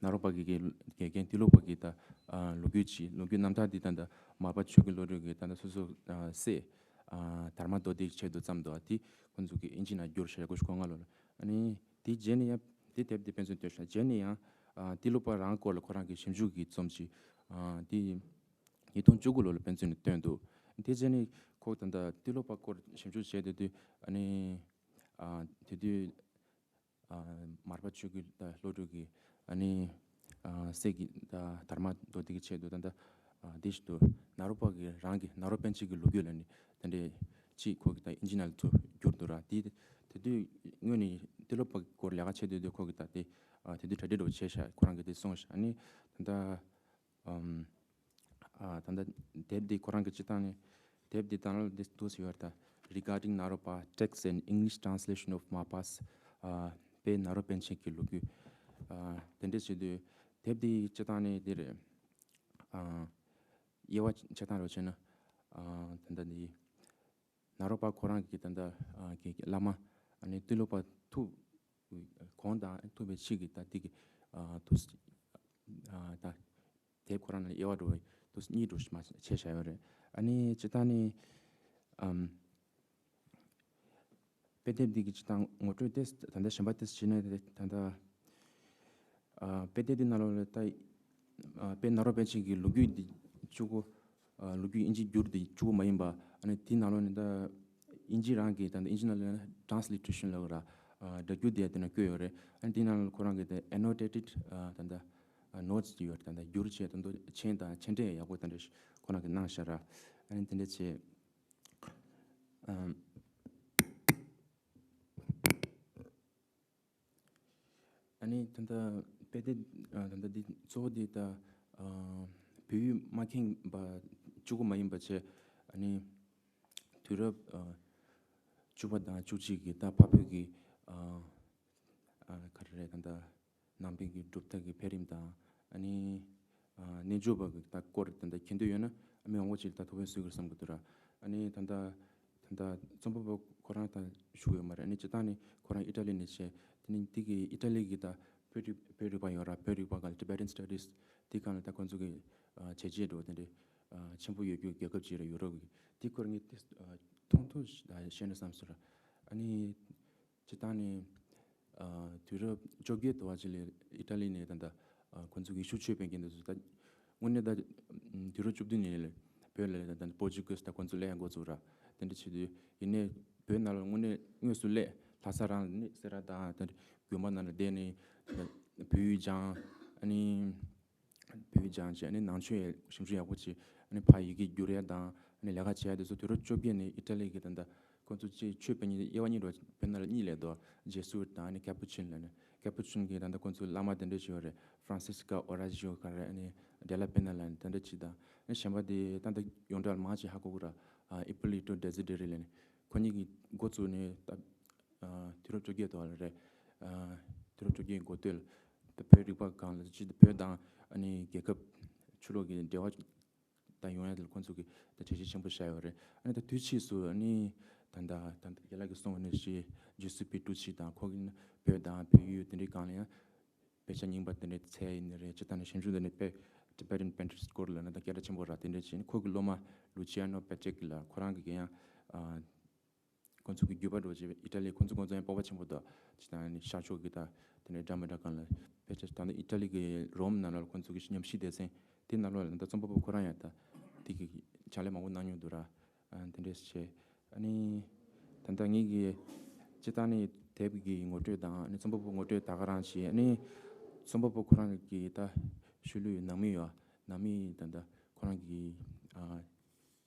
ནཱ་རོ་པ་གི་གི་དགེ་རྒན་ཏི་ལོ་པ་གི་ད་ཨ་ལོ་རྒྱུས་ཅིག་ལོ་རྒྱུས་རྣམ་ཐར་འདི་ད་ད་མར་པ་ཆོས་ཀྱི་བློ་གྲོས་ཀྱི་ད་ད་སོ་སོ་ཨ་སྲས་ཨ་དྷརྨ་དོ་ཏིའི་ཆེད་དུ་བརྩམས་འདུག་དེ་ཁོང་ཚོ་གི་ཨིན་ཇི་ནང་བསྒྱུར་ཤག་དགུ་བཅུ་གོ་ལྔ་ལོ་ལ། ཨ་ནི་དེ་རྗེས་ནས་ཡང་དེ་དེབ་དེ་དཔེ་མཚོན་བཏོན་ཤག་རྗེས་ནས་ཡང་ཨ་ཏི་ལོ་པ་རང་སྐོར་ལ་ཁོ་རང་གི་ཞིབ་འཇུག་གི་རྩོམ་ཅིག་ཨ་དེ་ཉིས་སྟོང་བཅུ་དགུ་ལོ་ལ་དཔེ་མཚོན་ནས་བཏོན་འདུག་དེ་རྗེས་ནས་ཁོ་ད་ལྟ་ཏི་ལོ་པ་སྐོར་ཞིབ་འཇུག་བྱས་བསྡད་དུས་ཨ་ནི་ཨ་དེ་དུས་ཨ་མར་པ་ཆོས་ཀྱི་ད་བློ་གྲོས་ཀྱི་ཨ་ནི་ཨ་སྲས་ཀྱི་ད་དྷརྨ་དོ་ཏི་གི་ཆེད་དུ་ད་ལྟ་ཨ་དེ་བཞིན་དུ་ནཱ་རོ་པ་གི་རང་གི་ནཱ་རོ་པཎ་ཆེན་གྱི་ལོ་རྒྱུས་ལ་ནི་ད་འདྲའི་ཅིག་ཁོ་གི་ད་ཨིན་ཇི་ནང་ལ་ཚུར་བསྒྱུར་འདུག་ར། དེ་དེ་དུས་སྔོན་ནས་ཏི་ལོ་པ་སྐོར་ལས་ཀ་བྱེད་དུས་དུས་ཁོ་གི་ད་དེ་ཨ་དེ་དུས་གྲ་སྒྲིག་འདྲ་བོ་བྱས་ཤག་ཁོ་རང་གི་དེ་གསུངས་ཤག་ཨ་ནི་ད་ལྟ་ཨམ། ཨ་ད་ལྟ་དེབ་འདི་ཁོ་རང་གི་སྤྱི་བཏང་ནས་དེབ་འདི་དང་ལ་འདི་འདུག་ཟེར་བ་ད། Regarding Naropa, text and English translation of Marpa's, uh, པའི་ནཱ་རོ་པཎ་ཆེན་གྱི་ལོ་རྒྱུས། ཨ་དེ་འདྲས་བྱེད་དུས་དེབ་འདི་སྤྱི་བཏང་ནས་འདིར་ཨ་དབྱེ་བ་ཕྱེ་སྟངས་རོ་བྱས་ན་ཨ་ད་ལྟ་འདི་ནཱ་རོ་པ་ཁོ་རང་གི་ད་ལྟ་ཨ་གི་བླ་མ་ཨ་ནི་ཏི་ལོ་པ་ཐུག་གོང་དང་ཐུག་པའི་ཕྱིས་ཀྱི་ད་འདི་གི་ཨ་དུས་ཨ་ད་དེབ་ཁོ་རང་ལ་དབྱེ་བ་འགྲོ་བའི་དུས་གཉིས་འགྲོ་མ་ཆེ་བཞག་ཡོད་རེད། ཨ་ནི་སྤྱི་བཏང་ནི་ཨམ་དཔེ་དེབ་འདི་གི་སྤྱི་བཏང་ངོ་སྤྲོད་དེ་ད་ལྟ་གཞན་པ་དེ་བྱས་ན་དེ་ད་ལྟ་ཨ་དཔེ་དེབ་འདི་ནང་ལོགས་ལ་ད་ཨ་དཔེ་ནཱ་རོ་པཎ་ཆེན་གྱི་ལོ་རྒྱུས་འདི་བཅུ་དགུ་ཨ་ལོ་རྒྱུས་ཨིན་ཇི་བསྒྱུར་འདི་བཅུ་དགུ་མ་ཡིན་པ། ཨ་ནི་དེ་ནང་ལོགས་ནས་ད་ཨིན་ཇི་རང་གི་ད་ལྟ་ཨིན་ཇི་ནང་ལ་ན་transliteration་ལབ་ར་ཨ་སྒྲ་བསྒྱུར་འདི་ཡང་དེ་ན་བཀོད་ཡོད་རེད། ཨ་ནི་དེ་ནང་ལ་ཁོ་རང་གི་ད་annotated་ཨ་ད་ལྟ་ཨ་notes་ཅིག་ཡོད་རེད། ད་ལྟ་བསྒྱུར་བྱས་ད་ལྟ་མཆན་དང་མཆན་འགྲེལ་ཡག་པོ་དེ་འདྲ་ཞིག་ཁོ་རང་གིས་གནང་ཤག་ར། ཨ་ནི་དེ་འདྲ་བྱས་ཨམ། ཨ་ནི་ད་ལྟ་དཔེ་དེབ་ཨ་ད་ལྟ་འདི་གཙོ་བོ་འདི་ད་ཨ་བོད་ཡིག་མ་མཁྱེན་པ་གཅིག་པོ་མ་ཡིན་པ་བྱས། ཨ་ནི་དུས་རབས་ཨ་བཅུ་པ་དང་བཅུ་གཅིག་གི་ད་འཕགས་བོད་ཀྱི་ཨ་ཨ་ག་རེ་རེད། ད་ལྟ་ནང་པའི་གི་གྲུབ་མཐའ་གི་འཕེལ་རིམ་དང་། ཨ་ནི་ཨ་རྣལ་འབྱོར་པ་གི་ད་སྐོར་ད་ལྟ་མཁྱེན་འདོད་ཡོད་ན་ཨ་མི་མང་པོ་ཅིག་ལ་ད་ཐུགས་ཕན་གསོས་ཀྱི་རེད་བསམ་གི་འདུག་ར། ཨ་ནི་ད་ལྟ་ད་ལྟ་རྩོམ་པ་པོ་ཁོ་རང་ད་བཞུགས་ཡོད་མ་རེད། ཨ་ནི་སྤྱི་བཏང་ནི་ཁོ་རང་ཨི་ཊ་ལི་ནས་བྱས། དེ་ནི་དེ་གི་ཨི་ཊ་ལི་གི་ད་བོད་རིག་བོད་རིག་པ་ཡོད་ར། བོད་རིག་པ་སྒང་ལ་Tibetan Studies་དེ་སྒང་ལ་ད་ཁོང་ཚོ་གི་ཨ་བྱས་རྗེས་འགྲོ་དེ་འདྲའི་ཨ་ཆེན་པོ་ཡོད་རྒྱུ་རྒྱལ་ཁབ་ཅིག་རེད། ཡུ་རོབ་གི། དེ་སྐོར་ངས་དེ་ཨ་ཐུང་ཐུང་ཞིག་ད་བཤད་ན་བསམ་སོང་ར། ཨ་ནི་སྤྱི་བཏང་ནི་ཨ་དུས་རབས་བཅོ་བརྒྱད་དུ་བ་ཅིག་ལ་ཨི་ཊ་ལི་ནས་ད་ལྟ་ཨ་ཁོང་ཚོ་གི་ཤུགས་ཆེ་སྤེལ་མཁན་དེ་ཚོ་ད་དངོས་གནས་ད་དུས་རབས་བཅུ་བདུན་ནས་ལས་བོད་ལ་ད་ལྟ་པོར་ཅུ་གིས་ད་ཁོང་ཚོ་སླེབས་ཡ་འགོ་བཙུགས་ར། དེ་འདྲ་བྱེད་དུས་ཡིན་ནའི་བོད་ནང་ལ་དངོས་གནས་དངོས་སུ་སླེབས། ལྷ་ས་རང་ནས་སེ་ར་དང་དེ་འདྲ་དགོན་པ་ནང་ལ་བསྡད་ནས་བོད་ཡིག་སྦྱངས། ཨ་ནི་བོད་ཡིག་སྦྱངས་བྱས། ཨ་ནི་ནང་ཆོས་ཡང་ཞིབ་འཇུག་ཡག་པོ་བྱས། ཨ་ནི་ཕར་ཡི་གེ་བསྒྱུར་ཡ་དང་ཨ་ནི་ལས་ཀ་བྱེད་ཡ་དེ་ཚོ་དུས་རབས་བཅོ་བརྒྱད་ནས་ཨི་ཊ་ལི་གི་ད་ལྟ་ཁོང་ཚོ་ཅིག་ཆོས་སྤེལ་མཁན་དབྱེ་བ་གཉིས་འགྲོ། བོད་ནང་ལ་གཉིས་སླེབས་འདུག Jesuit་དང་ཨ་ནི་Capuchin་ལབ་ནས། Capuchin་གི་ད་ལྟ་ཁོང་ཚོ་བླ་མ་དེ་འདྲ་ཞིག་ཡོད་རེད། Francisca Orazio་ག་རེ། ཨ་ནི་Della Penna་ལབ་ནས་དེ་འདྲ་ཅིག་དང་། ཨ་ནི་གཞན་པ་དེ་ད་ལྟ་ཡོངས་གྲགས་མང་ཆེ་ཧ་གོ་གི་ར། ཨ་Ippolito Desideri་ལབ་ནས། ཁོ་གཉིས་ཀྱིས་འགོ་བཙུགས་ནས་ད་ཨ་དུས་རབས་བཅོ་བརྒྱད་དུ་བ་ལ་རེད། ཨ་དུས་རབས་བཅོ་བརྒྱད་ཀྱི་འགོ་སྟོད་ལ་ད་བོད་རིག་པ་སྒང་ལ་སྤྱི་བོད་དང་ཨ་ནི་རྒྱལ་ཁབ་ཕྱི་ལོགས་ཀྱི་འབྲེལ་བ་ད་ཡོང་ཡ་དེ་ལ་ཁོང་ཚོ་གིས་ད་བྱས་རྗེས་ཆེན་པོ་བཞག་ཡོད་རེད། ཨ་ནི་ད་དུས་ཕྱིས་སུ་ཨ་ནི་ད་ད་ད་རྒན་ལགས་ཀྱིས་གསུངས་པ་ནང་བཞིན་Giuseppe Tucci་དང་ཁོ་གིས་བོད་དང་བོད་ཡུལ་དེ་འདྲའི་སྒང་ལ་ཡང་དཔེ་ཆ་རྙིང་པ་དེ་འདྲའི་འཚོལ་ཡ་ཡིན་ནའི་རེད། སྤྱི་བཏང་ནས་ཞིབ་འཇུག་དེ་འདྲའི་དཔེ་Tibetan Painter་སྐོར་ལ་ན་ད་སྐད་གྲགས་ཆེན་པོ་ར། དེ་འདྲ་བྱས་ནས་ཁོ་གི་སློབ་མ་Luciano Patrick་ལ་ཁོ་རང་གིས་ཡང་ཨ་ཁོང་ཚོ་གི་བརྒྱུད་པ་འགྲོ་བྱས་ཨི་ཊ་ལི། ཁོང་ཚོ་ཁོང་ཚོ་ཡང་སྤོབས་པ་ཆེན་པོ་འདུག་སྤྱི་བཏང་ནི་ཤར་ཕྱོགས་ཀྱི་ད་དེ་ནས་འདྲ་མི་འདྲ་སྒང་ལ་དཔེ་ཆ་ད་ནི་ཨི་ཊ་ལི་གི་རོམ་ནང་ལ་ཁོང་ཚོ་གི་ཉམས་ཞིབ་སྡེ་ཚན་དེ་ནང་ལོགས་ལ་ད་རྩོམ་པ་པོ་ཁོ་རང་ཡང་ད་དེ་གི་ཕྱག་ལས་མང་པོ་གནང་མྱོང་འདུག་ར། ཨ་དེ་འདྲས་བྱས། ཨ་ནི་ད་ལྟ་ངེད་ཀྱི་སྤྱི་བཏང་ནི་དེབ་ཀྱི་ངོ་སྤྲོད་དང་ཨ་ནི་རྩོམ་པ་པོ་ངོ་སྤྲོད་ད་ག་རང་བྱས། ཨ་ནི་རྩོམ་པ་པོ་ཁོ་རང་གི་ད་ཤུལ་ལུས་ནང་མི་ཡོད། ནང་མི་ད་ལྟ་ཁོ་རང་གི་ཨ་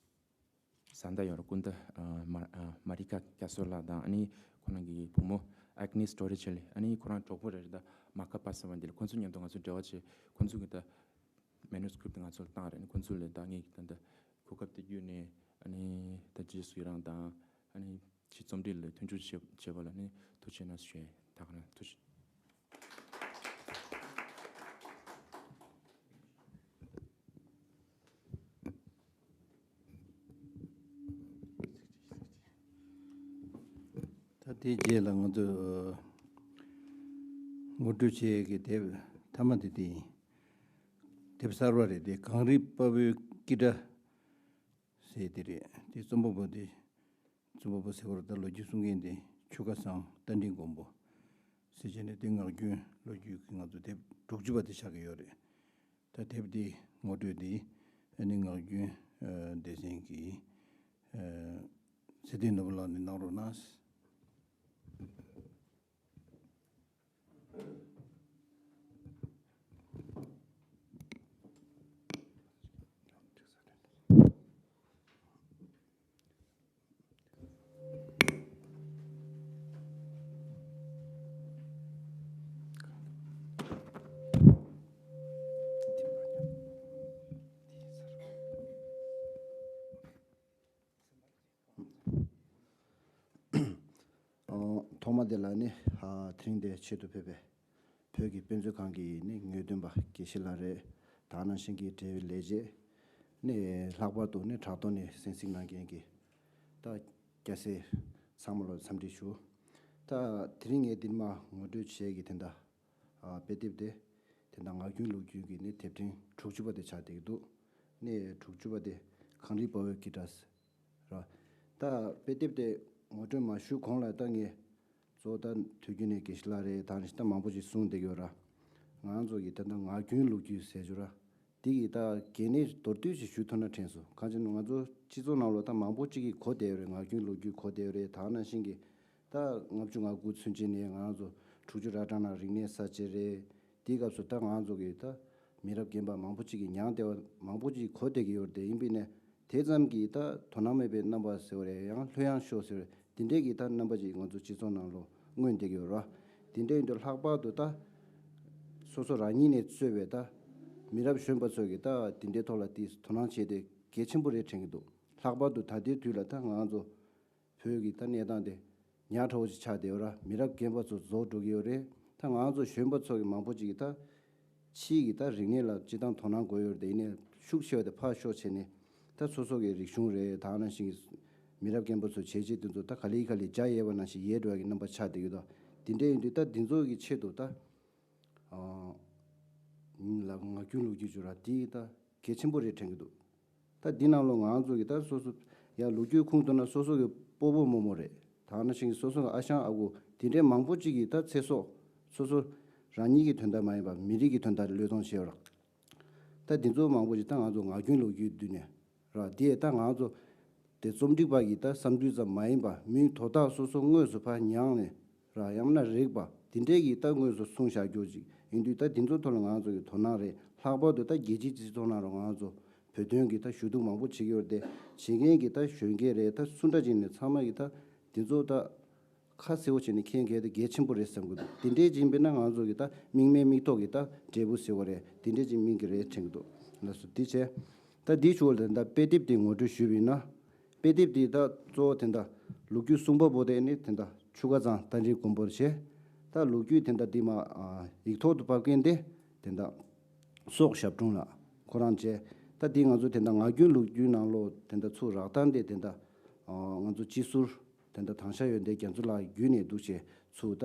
བཟའ་ཟླ་ཡོད་རེད། སྐུ་ཟླ་ཨ་མ་ཨ་མ་རི་ཀ་ཀ་སོ་ལགས་དང་། ཨ་ནི་ཁོ་རང་གི་བུ་མོ་ཨེག་ནེས་ཊོ་རི་ཆེ་ལི། ཨ་ནི་ཁོ་རང་གྲོགས་པོ་རེད། ད་མ་ཀ་པ་སི་ཝན་ཏི་ལི། ཁོང་ཚོ་མཉམ་དུ་ང་ཚོ་འབྲེལ་བ་བྱས། ཁོང་ཚོ་གི་ད་མེ་ནུ་སི་ཀི་རིབ་ཊི་ང་ཚོ་ལ་བཏང་རེད། ཁོང་ཚོ་ལས་ད་ངས་ད་ད་གོ་སྐབས་དེ་བརྒྱུད་ནས་ཨ་ནི་ད་རྗེས་སུ་ཡི་རང་དང་། ཨ་ནི་ཕྱི་རྩོམ་སྒྲིག་ལ་མཐུན་འགྱུར་བྱེད་བྱེད་པ་ལ་ནི་ཐུགས་རྗེ་གནང་ཞུ་ཡས། ད་ག་རང་ཐུགས་རྗེ། དེའི་རྗེས་ལ་ང་ཚོས་ངོ་སྤྲོད་བྱེད་ཡས་ཀྱི་དེབ་མཐའ་མ་དེ་དེ་ཡིན། དེབ་གསར་པ་རེད་དེ། གངས་རིའི་དཔའ་བོའི་ཀི་སྒྲ་ཟེར་དེ་རེད། དེ་རྩོམ་པ་པོ་དེ། རྩོམ་པ་པོ་ཟེར་བར་ད་ལོ་རྒྱུས་གསུང་མཁན་དེ་ཆུ་ཁ་ཚང་རྟ་མགྲིན་མགོན་པོ་ཟེར་བྱས་ནས། དེ་ངག་རྒྱུན་ལོ་རྒྱུས་ཀྱི་ང་ཚོ་དེབ་དྲུག་ཅུ་པ་དེ་ཆགས་ཀྱི་ཡོད་རེད། ད་དེབ་འདི་ངོ་སྤྲོད་འདི་ཨ་ནི་ངག་རྒྱུན་ཨ་སྡེ་ཚན་གྱི་ཨ་ཚེ་བརྟན་ནོར་བུ་ལགས་ནས་གནང་རོགས་གནང་། ཐོག་མ་དེ་ལ་ནི་དེ་རིང་འདིར་ཆེད་དུ་ཕེབས་པའི་བོད་ཀྱི་དཔེ་མཛོད་ཁང་གི་ནི་ངེས་སྟོན་པ་དགེ་བཤེས་ལགས་རེད། ད་ག་ནང་བཞིན་གྱི་འབྲེལ་ཡོད་ལས་བྱེད་ནི་ལྷག་པར་དུ་ནི་དྲ་ཐོག་ནས་གསན་གཟིགས་གནང་མཁན་གྱི་ད་སྐྱ་སེར་ཚང་མ་ལ་འཚམས་འདྲི་ཞུ། ད་དེ་རིང་ངས་འདིར་མར་ངོ་སྤྲོད་བྱེད་ཀྱི་དེ་འདྲ། ཨ་དཔེ་དེབ་དེ་དེ་འདྲ་ངག་རྒྱུན་ལོ་རྒྱུས་ཀྱི་ནི་དེབ་ཕྲེང་དྲུག་ཅུ་པ་དེ་ཆགས་བསྡད་ཀྱི་འདུག་ནི་དྲུག་ཅུ་པ་དེ་གངས་རིའི་དཔའ་བོའི་ཀི་སྒྲ་ཟེར་ར། ད་དཔེ་དེབ་དེ་ངོ་སྤྲོད་མ་ཞུ་གོང་ལ་ད་ངས་གཙོ་བོ་ད་དུས་རྒྱུན་ནས་དགེ་བཤེས་ལགས་རེད། ད་ནི་ད་མང་པོ་ཞིག་གསུངས་བསྡད་ཀྱི་ཡོད་ར། ང་ཚོ་གི་ད་ལྟ་ངག་རྒྱུན་ལོ་རྒྱུས་ཟེར་རྒྱུ་ར། དེ་གི་ད་གལ་གནད་མདོར་བསྡུས་ཤིག་ཞུ་ཐུབ་ན་དྲན་སོང་། གང་ཅི་ན་ང་ཚོ་སྤྱི་ཚོགས་ནང་ལོགས་ད་མང་པོ་ཅིག་གིས་གོ་བསྡད་ཡོད་རེད། ངག་རྒྱུན་ལོ་རྒྱུས་གོ་བསྡད་ཡོད་རེད། ད་ག་ནང་བཞིན་གྱི་ད་ལྔ་བཅུ་ང་དགུ་ཚུན་ཆད་ནས་ང་ཚོ་དྲུག་ཅུ་ར་གྲངས་ནང་རིག་གནས་གསར་བརྗེ་རེད། དེའི་སྐབས་སུ་ད་ང་ཚོ་གི་ད་མི་རབས་རྒན་པ་མང་པོ་ཅིག་གིས་མྱངས་བསྡད་པ་མང་པོ་ཅིག་གོ་བསྡད་ཀྱི་ཡོད་རེད། དེ་ཡིན་པས་ནས་དེ་ཙམ་གྱིས་ད་དོ་སྣང་མེད་པའི་རྣམ་པ་ཟེར་བ་རེད། ཡང་ལྷོད་ཡངས་ཤོར་ཟེར་བ་རེད། དེ་འདྲས་ཀྱི་ད་རྣམ་པ་ཅིག་ང་ཚོ་སྤྱི་ཚོགས་ནང་ལོགས་མངོན་བསྡད་ཀྱི་ཡོད་རེད། དེ་འདྲས་ཡིན་དུས་ལྷག་པར་དུ་ད་སོ་སོ་རང་ཉིད་ནས་གཙོས་པའི་ད་མི་རབས་གཞོན་པ་ཚོ་གིས་ད་དེ་འདྲའི་ཐོག་ལ་དེ་དོ་སྣང་བྱས་ཏེ་གལ་ཆེན་པོ་རེད་དྲན་གྱི་འདུག་ལྷག་པར་དུ་ད་ལྟའི་དུས་ལ་ད་ང་ཚོ་བོད་ཀྱི་ད་གནས་སྟངས་དེ་ཉག་ཕྲ་བོ་ཞིག་ཆགས་བསྡད་ཡོད་ར། མི་རབས་རྒན་པ་ཚོ་རྫོགས་འགྲོ་གི་ཡོད་རེད། ད་ང་ཚོ་གཞོན་པ་ཚོ་གི་མང་པོ་ཅིག་གིས་ད་ཕྱིའི་གི་ད་རིག་གནས་ལ་སྤྱིར་བཏང་དོ་སྣང་དགོས་ཡོད་རེད། དེ་ཡིན་ནའི་ཤུགས་ཆེ་བ་དེ་ཕར་ཞོག་བྱས་ནས་ད་སོ་སོ་གི་རིག་གཞུང་རེད། ད་ག་ནང་བཞིན་གྱི་མི་རབས་རྒན་པ་ཚོ་བྱས་རྗེས་དེ་ཚོ་ད་ག་ལེ་ག་ལེ་འཇའ་ཡལ་བ་ནང་བཞིན་ཡལ་འགྲོ་ཡ་གི་རྣམ་པ་ཆགས་བསྡད་ཀྱི་འདུག་དེ་འདྲ་ཡིན་དུས་ད་འདི་ཚོ་གི་ཆེད་དུ་ད་ཨ་ལ་ངག་རྒྱུན་ལོ་རྒྱུས་བརྗོད་ར་དེ་ད་གལ་ཆེན་པོ་རེད་དྲན་གྱི་འདུག་ད་འདི་ནང་ལོགས་ང་ཚོ་གི་ད་སོ་སོ་ཡ་ལོ་རྒྱུས་ཁུངས་གཏུགས་ན་སོ་སོ་གི་སྤོ་བོ་རྨོ་མོ་རེད། ད་ག་ནང་བཞིན་སོ་སོ་གི་ཨ་ཞང་ཨ་ཁུ་དེ་འདྲའི་མང་པོ་ཅིག་གིས་ད་ཚེ་སྲོག་སོ་སོ་རང་ཉིད་ཀྱི་དོན་དག་མ་ཡིན་པར་མི་རིགས་ཀྱི་དོན་དག་བློས་གཏོང་བྱས་ཡོད་ར། ད་འདི་ཚོ་མང་པོ་ཞིག་ད་ང་ཚོ་ངག་རྒྱུན་ལོ་རྒྱུས་བསྡུས་ནས་ར། དེ་ད་ང་ཚོ་དེ་རྩོམ་སྒྲིག་པ་གི་ད་བསམ་ཚུལ་ཙམ་མ་ཡིན་པ་མིའི་དོ་བདག་སོ་སོ་དངོས་སུ་ཕར་མྱངས་ནས་ར། ཡང་ན་རིག་པ་དེ་འདྲས་ཀྱི་ད་དངོས་སུ་གསུངས་བཞག་རྒྱུ་ཅིག་ཡིན་དུས་ད་འདི་ཚོ་ཐོག་ལ་ང་ཚོ་གི་དོ་སྣང་རེད། ལྷག་པར་དུ་ད་རྒྱལ་སྤྱིའི་སྤྱི་ཚོགས་ནང་རུ་ང་ཚོ་བོད་དོན་གྱི་ད་ཞུ་གཏུག་མང་པོ་བྱེད་ཀྱི་ཡོད་རེད་དེ། བྱེད་མཁན་གྱི་ད་གཞོན་སྐྱེས་རེད། ད་སུ་འདྲ་ཅིག་ནས་ཚང་མ་གི་ད་འདི་ཚོ་ད་ཁ་གསལ་བོ་བྱས་ནས་མཁྱེན་མཁན་དེ་གལ་ཆེན་པོ་རེད་བསམ་གྱི་འདུག་དེ་འདྲའི་ཅིག་ཡིན་པས་ན་ང་ཚོ་གི་ད་མིག་སྨན་མིག་ཐོག་གི་ད་འབྲས་བུ་ཟེར་བ་རེད། དེ་འདྲའི་ཅིག་སྨིན་གྱི་རེད་དྲན་གྱི་འདུག་ལགས་སོ། དེ་བྱས་ད་འདིའི་ཞོར་ལ་ད་དཔེ་དེབ་དེ་ངོ་སྤྲོད་ཞུས་པ་ཡིན་ན། དཔེ་དེབ་དེ་ད་གཙོ་བོ་དེ་ད་ལོ་རྒྱུས་གསུང་པ་པོ་དེ་ནི་དེ་ད་ཆུ་ཁ་ཚང་རྟ་མགྲིན་མགོན་པོ་བྱས། ད་ལོ་རྒྱུས་དེ་ད་འདི་མ་ཡིག་ཐོག་ཏུ་ཕབ་མཁན་དེ་དེ་ད་སོག་ཞབས་དྲུང་ལགས་ཁོ་རང་བྱས། ད་འདི་ང་ཚོ་དེ་ད་ངག་རྒྱུན་ལོ་རྒྱུས་ནང་ལོགས་དེ་ད་ཚུར་རག་སྟངས་དེ་དེ་ད་ང་ཚོ་སྤྱི་ཟུར་དེ་འདྲ་དྭངས་ཤར་ཡོན་ཏན་རྒྱ་མཚོ་ལགས་བརྒྱུད་ནས་འདུག་བྱས་ཚུར་ད་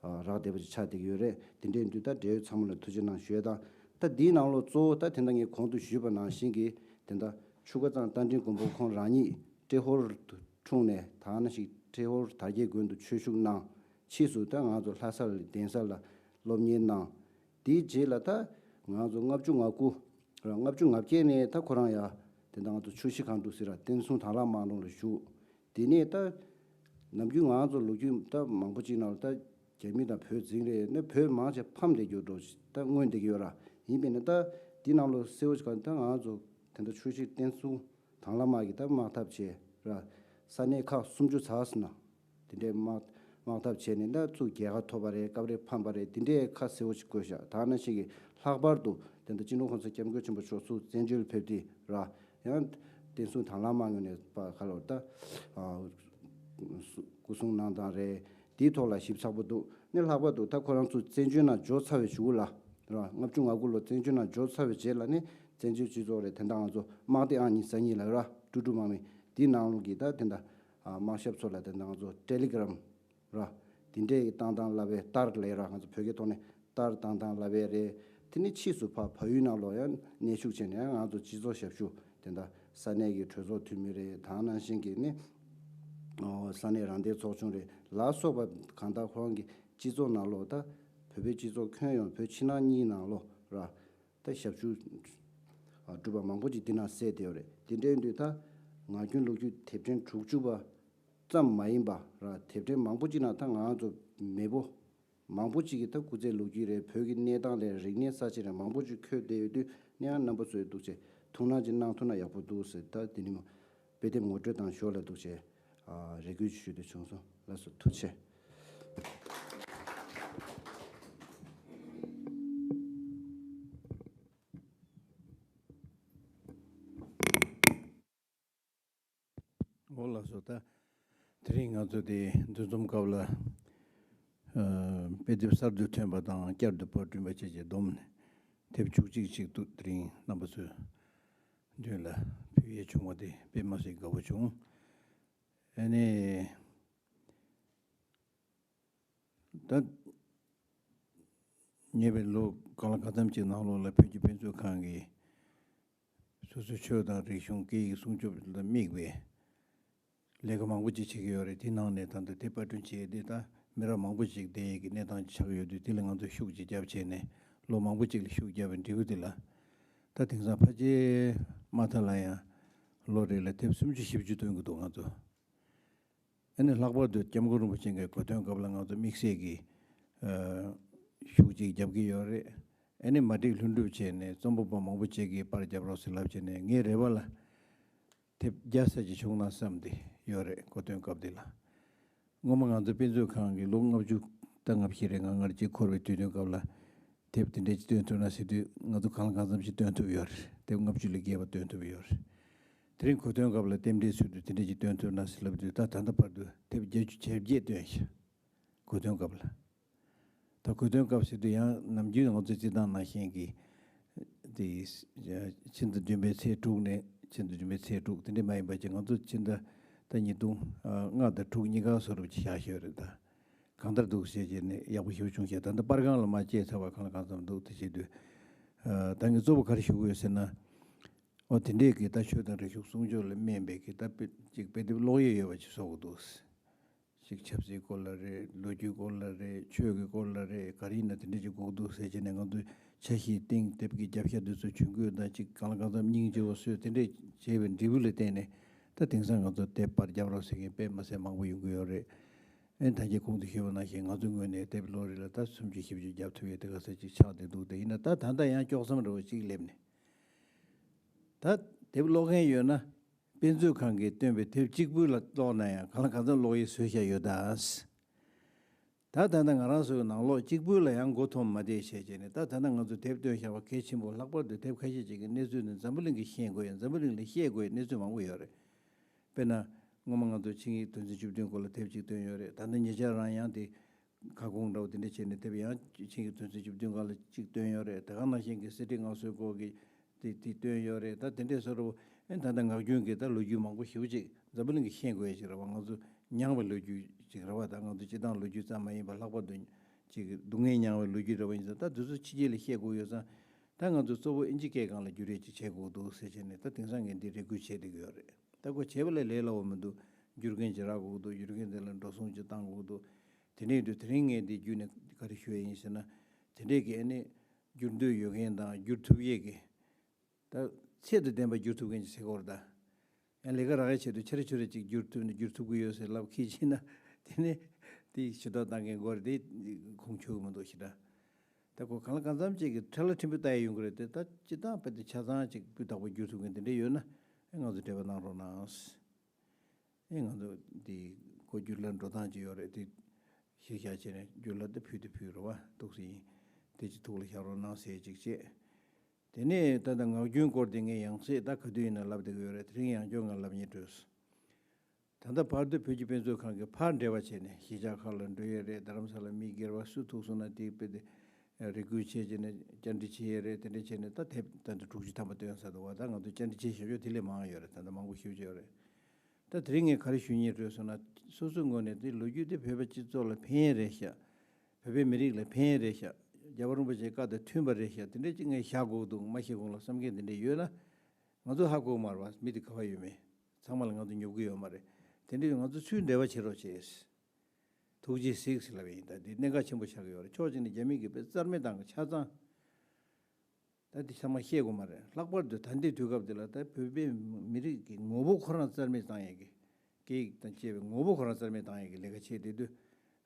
རག་བསྡད་པ་ཅིག་ཆགས་བསྡད་ཀྱི་ཡོད་རེད། དེ་འདྲའི་འདུག་ད་འབྲེལ་ཡོད་ཚང་མ་ལ་ཐུགས་རྗེ་གནང་ཞུ་ཡས་དང་། ད་འདིའི་ནང་ལོགས་གཙོ་བོ་ད་དེ་འདྲ་ངས་གོང་དུ་ཞུས་པ་ནང་བཞིན་གྱི་དེ་འདྲ་ཆུ་ཁ་གཙང་རྟ་མགྲིན་མགོན་པོ་ཁོང་རང་ཉིད་ཏྲེ་ཧོར་དུ་འཁྲུངས་ནས་ད་ནང་བཞིན་ཏྲེ་ཧོར་དར་རྒྱས་དགོན་དུ་ཆོས་ཞུགས་གནང་། ཕྱིས་སུ་ད་ང་ཚོ་ལྷ་ས་ལ་གདན་ས་ལ་སློབ་གཉེར་གནང་། དེའི་རྗེས་ལ་ད་ང་ཚོ་ལྔ་བཅུ་ང་དགུ་རང་ལྔ་བཅུ་ང་བརྒྱད་ནས་ད་ཁོ་རང་ཡ་དེ་འདྲ་ང་ཚོ་ཆུ་བཞི་སྒང་དྲུག་ཟེར་བ་བསྟན་སྲུང་དྭང་བླངས་དམག་དཔུང་ལ་ཞུགས། དེ་ནས་ད་ནམ་རྒྱུན་ང་ཚོ་ལོ་རྒྱུས་ད་མང་པོ་ཅིག་ནང་ལ་ད་རྒྱ་མི་དང་བོད་འཛིང་རེད་ནས་བོད་མང་ཆེ་ཕམ་བསྡད་རྒྱུ་འགྲོ་ཞིག་ད་མངོན་བསྡད་ཀྱི་ཡོད་ར། ཡིན་པས་ན་ད་འདི་ནང་ལོ་གསལ་བོ་ཞིག་ག་ད་ང་ཚོ་དེ་འདྲ་ཆུ་བཞི་བསྟན་སྲུང་དྭང་བླངས་དམག་གིས་ད་དམག་འཐབ་བྱས་ར། ས་གནས་ཁག་སུམ་ཅུ་ཚར་སོང་ན། དེ་འདྲའི་དམག་དམག་འཐབ་བྱས་ནས་ད་ཚུར་རྒྱལ་ཁ་ཐོབ་པ་རེད། སྐབས་རེ་ཕམ་པ་རེད། དེ་འདྲའི་ཁ་གསལ་བོ་ཞིག་བཀོད་བཞག་ད་ནང་བཞིན་གྱི་ལྷག་པར་དུ་དེ་འདྲ་སྤྱི་ནོར་༸གོང་ས་༸སྐྱབས་མགོན་ཆེན་པོ་མཆོག་ཚུར་བཙན་བྱོལ་ཕེབས་དུས་ར། ཡང་བསྟན་སྲུང་དྭང་བླངས་དམག་ངོས་ནས་པ་ཁ་ལོར་ད་སྐུ་སྲུང་གནང་སྟངས་རེད། དེའི་ཐོག་ལ་ཞིབ་ཚགས་པོ་འདུག་ནས་ལྷག་པར་དུ་ད་ཁོ་རང་ཚོ་བཙན་བྱོལ་ནང་འབྱོར་ཚར་བའི་གཞུག་ལ་ར། ལྔ་བཅུ་ང་དགུ་ལོ་བཙན་བྱོལ་ནང་འབྱོར་ཚར་བའི་རྗེས་ལ་ནི་བཙན་བྱོལ་སྤྱི་ཚོགས་རེད། དེ་འདྲ་ང་ཚོ་དམག་སྡེ་ཨང་གཉིས་གསར་རྙིང་ལ་ར་ཀྲུ་ཀྲུ་དམག་མི་དེའི་ནང་ལོགས་ཀྱི་ད་དེ་འདྲ་དམག་ཞབས་ཚོ་ལ་དེ་འདྲ་ང་ཚོ་ཊེ་ལི་གྷི་རམ་ ར། དེ་འདྲའི་བཏང་བཏང་ལབ་པའི་ལྟར་ལས་ར། ང་ཚོ་བོད་སྐད་ཐོག་ནས་ལྟར་བཏང་བཏང་ལབ་པའི་རེད། དེ་ནས་ཕྱིས་སུ་ཕ་བལ་ཡུལ་ནང་ལོགས་ཡང་གནས་ཤུགས་བྱས་ནས་ང་ཚོ་སྤྱི་ཚོགས་ཞབས་ཞུ་དེ་འདྲ་ས་གནས་ཀྱི་གྲོས་ཚོགས་འཐུས་མི་རེད། དེ་ནང་བཞིན་གྱི་ནི་ཨོ་ས་གནས་རང་བདེན་ཚོགས་ཆུང་རེད་ལ་སོགས་པ་གང་ལྟར་ཁོ་རང་གི་སྤྱི་ཚོགས་ནང་ལོགས་ད་བོད་པའི་སྤྱི་ཚོགས་ཁྱོན་ཡོངས་བོད་ཕྱི་ནང་གཉིས་ནང་ལོགས་ར། ད་ཞབས་ཞུ་ཨ་སྒྲུབ་པ་མང་པོ་ཅིག་འདི་ན་གསལ་བསྡད་ཡོད་རེད། དེ་འདྲའི་དུས་ད་ངག་རྒྱུན་ལོ་རྒྱུས་དེབ་ཕྲེང་དྲུག་ཅུ་པ་ཙམ་མ་ཡིན་པ་ར། དེབ་ཕྲེང་མང་པོ་ཅིག་ན་ད་ང་ཚོ་མེས་པོ་མང་པོ་ཅིག་གིས་ད་སྐུ་ཚེ་ལོ་རྒྱུས་རེད། བོད་ཀྱི་གནས་སྟངས་ལས་རིག་གནས་གསར་བརྗེ་རེད། མང་པོ་ཅིག་འཁོད་བསྡད་ཡོད་དུས་ནས་ཡང་རྣམ་པ་ཚོས་འདུག་བྱས་ཐུགས་སྣང་ཅིག་གནང་ཐུབ་ན་ཡག་པོ་འདུག་ཟེར། ད་དེ་ནི་མོ་དཔེ་དེབ་ངོ་སྤྲོད་དང་ཞོར་ལ་འདུག་བྱས་ཨ་རེ་སྐུལ་ཞུ་འདོད་བྱུང་སོང་། ལགས་སོ། ཐུགས་རྗེ་ཆེ། འོ་ལགས་སོ། ད་དེ་རིང་ང་ཚོ་དེ་འདུ་འཛོམས་སྐབས་ལ་ཨ་དཔེ་དེབ་གསར་དུ་ཐོན་པ་དང་བསྐྱར་དུ་པར་སྐྲུན་པ་བཅས་ཀྱི་བསྡོམས་ནས་དེབ་བཅུ་གཅིག་ཅིག་འདུག་དེ་རིང་རྣམ་པ་ཚོའི་མདུན་ལ་ཕུལ་ཡས་བྱུང་བ་དེ་དཔེ་མ་སྲིད་དགའ་པོ་བྱུང་། ཨ་ནི། ད་ཉེ་བའི་ལོ་གང་ལ་གང་འཚམ་ཅིག་ནང་ལོགས་ལ་བོད་ཀྱི་དཔེ་མཛོད་ཁང་གིས་སོ་སོའི་ཆོས་དང་རིག་གཞུང་སྐད་ཡིག་སྲུང་སྐྱོབ་ལ་དམིགས་པའི་ལས་ཀ་མང་པོ་ཅིག་བྱེད་ཀྱི་ཡོད་རེད། དེ་ནང་ནས་ད་ལྟ་དེབ་པར་སྐྲུན་བྱས་ཏེ་ད་མི་རབས་མང་པོ་ཅིག་བསྡད་ཡས་ཀྱི་གནས་སྟངས་ཅིག་ཆགས་ཀྱི་ཡོད་དུས་དེ་ལ་ང་ཚོས་ཤུགས་ཅིག་བརྒྱབ་བྱས་ནས་ལོ་མང་པོ་ཅིག་ལ་ཤུགས་བརྒྱབ་པའི་འབྲས་བུ་དེ་ལ་ད་དེང་སང་ཕལ་ཆེར་མ་མཐའ་ལ་ཡང་ལོ་རེ་ལ་དེབ་སུམ་ཅུ་བཞི་བཅུ་བཏོན་གྱི་འདུག་ང་ཚོ། ཨ་ནི་ལྷག་པར་དུ་སྐྱབས་མགོན་རིན་པོ་ཆེ་གི་གོ་སྟོན་སྐབས་ལ་ང་ཚོ་དམིགས་བསལ་གྱི་ཨ་ཤུགས་ཅིག་རྒྱབ་ཀྱི་ཡོད་རེད། ཨ་ནི་མ་བསྒྲིགས་ལྷུན་གྲུབ་བྱས་ནས་རྩོམ་པ་པོ་མང་པོ་ཅིག་གིས་པར་རྒྱབ་རོགས་ཟེར་ལབ་བྱས་ནས་ངའི་རེ་བ་ལ་དེབ་བརྒྱ་ཙམ་ཅིག་བྱུང་ན་བསམ་སྟེ་ཡོད་རེད། གོ་སྟོན་སྐབས་དེ་ལ་སྔོན་མ་ང་ཚོ་དཔེ་མཛོད་ཁང་གི་ལོ་ལྔ་བཅུ་ད་ལྔ་བཞི་རེད། ང་ལྔ་བརྒྱད་འཁོར་བའི་དུས་སྟོན་སྐབས་ལ། དེབ་དེ་འདྲས་ཅིག་བཏོན་ཐུབ་ན་ཟེར་དུས་ང་ཚོ་གང་ལ་གང་འཚམ་ཞིག་བཏོན་ཐུབ་ཡོད་རེད། དེབ་ལྔ་བཅུ་ལས་བརྒལ་བ་བཏོན་ཐུབ་ཡོད་རེད། དེ་རིང་གོ་སྟོན་སྐབས་ལ་རྟེན་འབྲེལ་ཚུལ་དུ་དེ་འདྲས་ཅིག་བཏོན་ཐུབ་ན་ཟེར་ལབ་དུས་ད་ད་ལྟ་བར་དུ་དེབ་བརྒྱད་ཅུ་ཞེ་བརྒྱད་བཏོན་ཤག་གོ་སྟོན་སྐབས་ལ། ད་གོ་སྟོན་སྐབས་ཟེར་དུས་ཡང་ནམ་རྒྱུན་ང་ཚོ་སྤྱིར་བཏང་ནང་བཞིན་གྱི་དེ་ཕྱི་ཟླ་བདུན་པའི་ཚེས་དྲུག་ནས་ཕྱི་ཟླ་བདུན་པའི་ཚེས་དྲུག་དེ་འདྲས་མ་ཡིན་པ་ཅིག་ང་ཚོ་ཕྱི་ཟླ་ད་ཉིས་སྟོང་ལྔ་དང་དྲུག་གཉིས་ཀ་བཟོ་འདྲ་ཅིག་བཞག་ཤོད་རེད་ད། གང་ལྟར་འདུག་ཟེར་བྱས་ནས་ཡག་པོ་ཞེ་པོ་བྱུང་ཤག་ད་ལྟ་པར་ཁང་ལ་མར་བཅར་ཚར་བ་གང་ལ་གང་འཚམ་འདུག་དེ་བྱེད་དུས། ཨ་ད་ངས་གཙོ་བོ་ག་རེ་ཞུ་དགོས་ཟེར་ན། ཨོ་དེ་འདྲས་ཀྱི་ད་ཆོས་དང་རིག་གཞུང་སྲུང་སྐྱོབ་ལ་སྨན་པའི་གི་ད་དཔེ་ཅིག་དཔེ་དེབ་ཀློག་ཡས་ཡོད་པ་ཅིག་བཟོ་དགོས་འདུག་ཅིག་ཆབ་སྲིད་སྐོར་ལ་རེད། ལོ་རྒྱུས་སྐོར་ལ་རེད། ཆོས་ཀྱི་སྐོར་ལ་རེད། ག་རེ་ཡིན་ན་དེ་འདྲས་ཅིག་དགོས་འདུག་ཟེར་བྱས་ནས་ང་ཚོས་འཆར་གཞིའི་སྟེང་དེབ་ཀྱི་རྒྱབ་ཤ་དེ་ཚོ་ཇུས་འགོད་དང་ཅིག་གང་ལ་གང་འཚམ་སྙིང་རྗེ་བོ་བཟོས་དེ་འདྲས་བྱས་པའི་འབྲས་བུ་ལ་བརྟེན་ནས་ད་དེང་སང་ང་ཚོ་དེབ་པར་རྒྱབ་རོགས་ཟེར་མཁན་དཔེ་མ་སྲིད་མང་པོ་ཡོང་གི་ཡོད་རེད། ཨེ་ད་གིན་གོང་དུ་ཞུས་པ་ནང་བཞིན་ང་ཚོའི་ངོས་ནས་དེབ་ལོ་རེ་ལ་ད་སུམ་ཅུ་བཞི་བཅུ་རྒྱབ་ཐུབ་ཡས་དེ་ག་ས་ཅིག་ཆགས་བསྡད་འདུག་དེ་ཡིན་ན་ད་ད་ལྟ་ཡང་དཀྱོག་མཚམས་འདྲ་བོ་ཅིག་སླེབས་ནས། ད་དེབ་ཀློག་མཁན་ཡོད་ན་དཔེ་མཛོད་ཁང་གིས་བཏོན་པའི་དེབ་གཅིག་པུ་ལ་ཀློག་ན་ཡང་གང་ལ་གང་འཚམ་ཀློག་ཡས་བཟོས་བཞག་ཡོད་ད། ད་ད་ལྟ་ང་རང་ཚོའི་ནང་ལོགས་གཅིག་པུ་ལ་ཡང་མགོ་འཐོམ་མ་བསྡད་བྱས་བྱས་ནས་ད་ད་ལྟ་ང་ཚོ་དེབ་བཏོན་བཞག་པ་གལ་ཆེན་པོ་ལྷག་པར་དུ་དེབ་ཁ་ཤས་ཅིག་གི་གནས་ཚུལ་ནི་འཛམ་བུ་གླིང་གིས་ཤེས་དགོས་ཡ། འཛམ་བུ་གླིང་ལ་བཤད་དགོས་ཡ་གནས་ཚུལ་མང་པོ་ཡོད་རེད། དཔེར་ན། སྔོན་མ་ང་ཚོ་ཆིངས་ཡིག་དོན་ཚན་བཅུ་བདུན་སྐོར་ལ་དེབ་ཅིག་བཏོན་ཡོད་རེད། ད་ལྟ་ཉེ་ཆར་རང་ཡང་དེ་ཁ་སྐོང་འདྲ་བོ་དེ་འདྲ་བྱས་ནས་དེབ་ཡང་ཆིངས་ཡིག་དོན་ཚན་བཅུ་བདུན་སྒང་ལ་ཅིག་བཏོན་ཡོད་རེད། དེ་ག་ནང་བཞིན་གྱི་གསེར་ཁྲི་མངའ་གསོལ་སྐོར་གྱི་དེ་དེ་བཏོན་ཡོད་རེད། ད་དེ་འདྲས་བཟོ་འདྲ་བོ་ཨེ་ད་ལྟ་ངག་རྒྱུན་གྱི་ད་ལོ་རྒྱུས་མང་པོ་ཞེ་པོ་ཅིག་འཛམ་བུ་གླིང་གིས་ཤེས་དགོས་ཡ་ཅིག་རེད་བ། ང་ཚོ་མྱངས་པའི་ལོ་རྒྱུས་ཅིག་རེད་བ། ད་ང་ཚོ་སྤྱིར་བཏང་ལོ་རྒྱུས་ཙམ་མ་ཡིན་པར་ལྷག་པར་དུ་ཅིག་སྡུག་བསྔལ་མྱངས་པའི་ལོ་རྒྱུས་འདྲ་བོ་ཡིན་ཙང་ད་དེ་ཚོ་ཕྱི་རྒྱལ་ལ་བཤད་དགོས་ཡོད་ཙང་ད་ང་ཚོ་གཙོ་བོ་ཨིན་ཇི་སྐད་སྒང་ལ་བསྒྱུར་ཡས་ཅིག་བྱེད་དགོས་འདུག་ཟེར་བྱས་ནས་ད་དེང་སང་ངས་འདི་རེ་སྐུལ་བྱས་བསྡད་ཀྱི་ཡོད་རེད། ད་ཁོ་བྱས་པ་ལས་ལས་སླ་བོ་མི་འདུག་འགྱུར་མཁན་ཅིག་རག་དགོས་འདུག་འགྱུར་མཁན་དེ་ལ་འགྲོ་སོང་ཅིག་བཏང་དགོས་འདུག་དེ་འདྲ་ཡིན་དུས་དེ་རིང་ངས་འདི་བརྒྱུད་ནས་ག་རེ་ཞུ་ཡས་ཡིན་ཟེར་ན། དེ་འདྲས་ཀྱི་ཨ་ནི་བསྒྱུར་འདོད་ཡོད་མཁན་དང་བསྒྱུར་ཐུབ་ཡས་ཀྱི་ད་ཚད་དང་ལྡན་པ་བསྒྱུར་ཐུབ་མཁན་ཅིག་བྱེད་དགོས་རེད་ད། ཡང་ལས་ཀ་རག་ཡས་ཆེད་དུ་ཆེ་རུ་ཆེ་རུ་ཅིག་བསྒྱུར་ཐུབ་ནས་བསྒྱུར་ཐུབ་ཀྱི་ཡོད་ཟེར་ལབ་ཁྱི་ཕྱིན་ན་དེ་ནས་དེ་ཞུ་དག་བཏང་མཁན་སྐོར་དེ་ཁུངས་འཁྱོལ་གི་མི་འདུག་ཞེ་དྲག་ད་ཁོ་གང་ལ་གང་འཚམ་ཅིག་གི་ཁྲ་ལ་ཕྲན་བུ་ལྟ་ཡས་ཡོང་གི་རེད་དེ། ད་སྤྱིར་བཏང་དཔེ་དེ་ཆ་ཚང་ཅིག་སྤུས་དག་པོ་བསྒྱུར་ཐུབ་མཁན་དེ་འདྲ་ཡོད་ན་ཨེ་ང་ཚོ་འབྲེལ་བ་གནང་རོགས་གནང་། ཨེ་ང་ཚོ་དེ་ཁོ་བསྒྱུར་ལ་འགྲོ་སྟངས་ཅིག་ཡོད་རེད་དེ། གཞི་བཞག་བྱས་ནས་བསྒྱུར་ལ་དེ་ཕུལ་དེ་ཕུལ་རོགས་པ་འདུག་སེ་ཡིན། དེ་ཅིག་ཐུགས་ལ་བཞག་རོགས་གནང་ཟེར་ཅིག་བྱས། དེ་ནས་ད་ལྟ་ངག་རྒྱུན་སྐོར་དེ་ངས་ཡང་སེ་ད་ག་དུས་ཡིན་ན་ལབ་བསྡད་ཀྱི་ཡོད་རེད། དེ་རིང་ཡང་བསྐྱར་ང་ལབ་སྙིང་བྲོས། ད་ལྟ་བར་དུ་བོད་ཀྱི་དཔེ་མཛོད་ཁང་གིས་ཕར་འབྲེལ་བ་བྱས་ནས་གཞིས་ཆགས་ཁག་ལ་འགྲོ་ཡས་རེད། རྡ་རམ་ས་ལ་མི་སྒེར་བ་སུ་ཐུག་སོང་ན་དེ་དཔེ་དེ་རེ་སྐུལ་བྱས་བྱས་ནས་བཅར་འདྲི་བྱེད་ཡས་རེད། དེ་འདྲ་བྱས་ནས་ད་དེབ་ད་ལྟ་དྲུག་ཅུ་ཐམ་པ་བཏོན་ཚར་འདུག་བ། ད་ང་ཚོ་བཅར་འདྲི་བྱེད་ཞབས་ཞུ་དེ་ལས་མང་ཡོད་རེད། ད་ལྟ་མང་པོ་ཞེ་པོ་ཅིག་ཡོད་རེད། ད་དེ་རིང་ངས་ག་རེ་ཞུ་སྙིང་འདོད་སོང་ན། སོ་སོའི་ངོས་ནས་དེ་ལོ་རྒྱུས་དེ་བོད་པ་སྤྱི་ཚོགས་ལ་ཕན་ཡས་རེད་ཤག་བོད་པའི་མི་རིགས་ལ་ཕན་ཡས་རེད་ཤག་རྒྱལ་བ་རིན་པོ་ཆེའི་བཀའ་དང་མཐུན་པ་རེད་ཤག་དེ་འདྲ་ཅིག་ངས་བཞག་དགོས་འདུག་མ་བཤད་གོང་ལ་བསམ་མཁན་དེ་འདྲ་ཡོད་ན། ང་ཚོ་ཧ་གོ་མ་རེད་བ། མི་དེ་ག་བ་ཡོད་མེད། ཚང་མ་ལ་ང་ཚོ་ཉོབ་ཀྱི་ཡོད་མ་རེད། དེ་འདྲ་ཡོད། ང་ཚོ་ཚུར་འབྲེལ་བ་བྱེད་རོགས་བྱེད། ཐུགས་རྗེ་གཟིགས་ཟེར་ལབ་ཡིན། ད་འདི་གནད་འགག་ཆེན་པོ་ཆགས་ཀྱི་ཡོད་རེད། ཕྱོགས་གཅིག་ནས་རྒྱ་མི་གིས་དཔེ་རྩ་མེད་བཏང་གི་ཆ་ཚང་། ད་འདི་ཚང་མ་བཤད་དགོས་མ་རེད། ལྷག་པར་དུ་ད་ལྟའི་དུས་སྐབས་འདི་ལ་ད་བོད་པའི་མི་རིགས་ཀྱི་ངོ་བོ་ཁོ་རང་རྩ་མེད་བཏང་ཡས་ཀྱི། སྐད་ཡིག་དང་བཅས་པའི་ངོ་བོ་ཁོ་རང་རྩ་མེད་བཏང་ཡས་ཀྱི་ལས་ཀ་བྱས་བསྡད་དུས།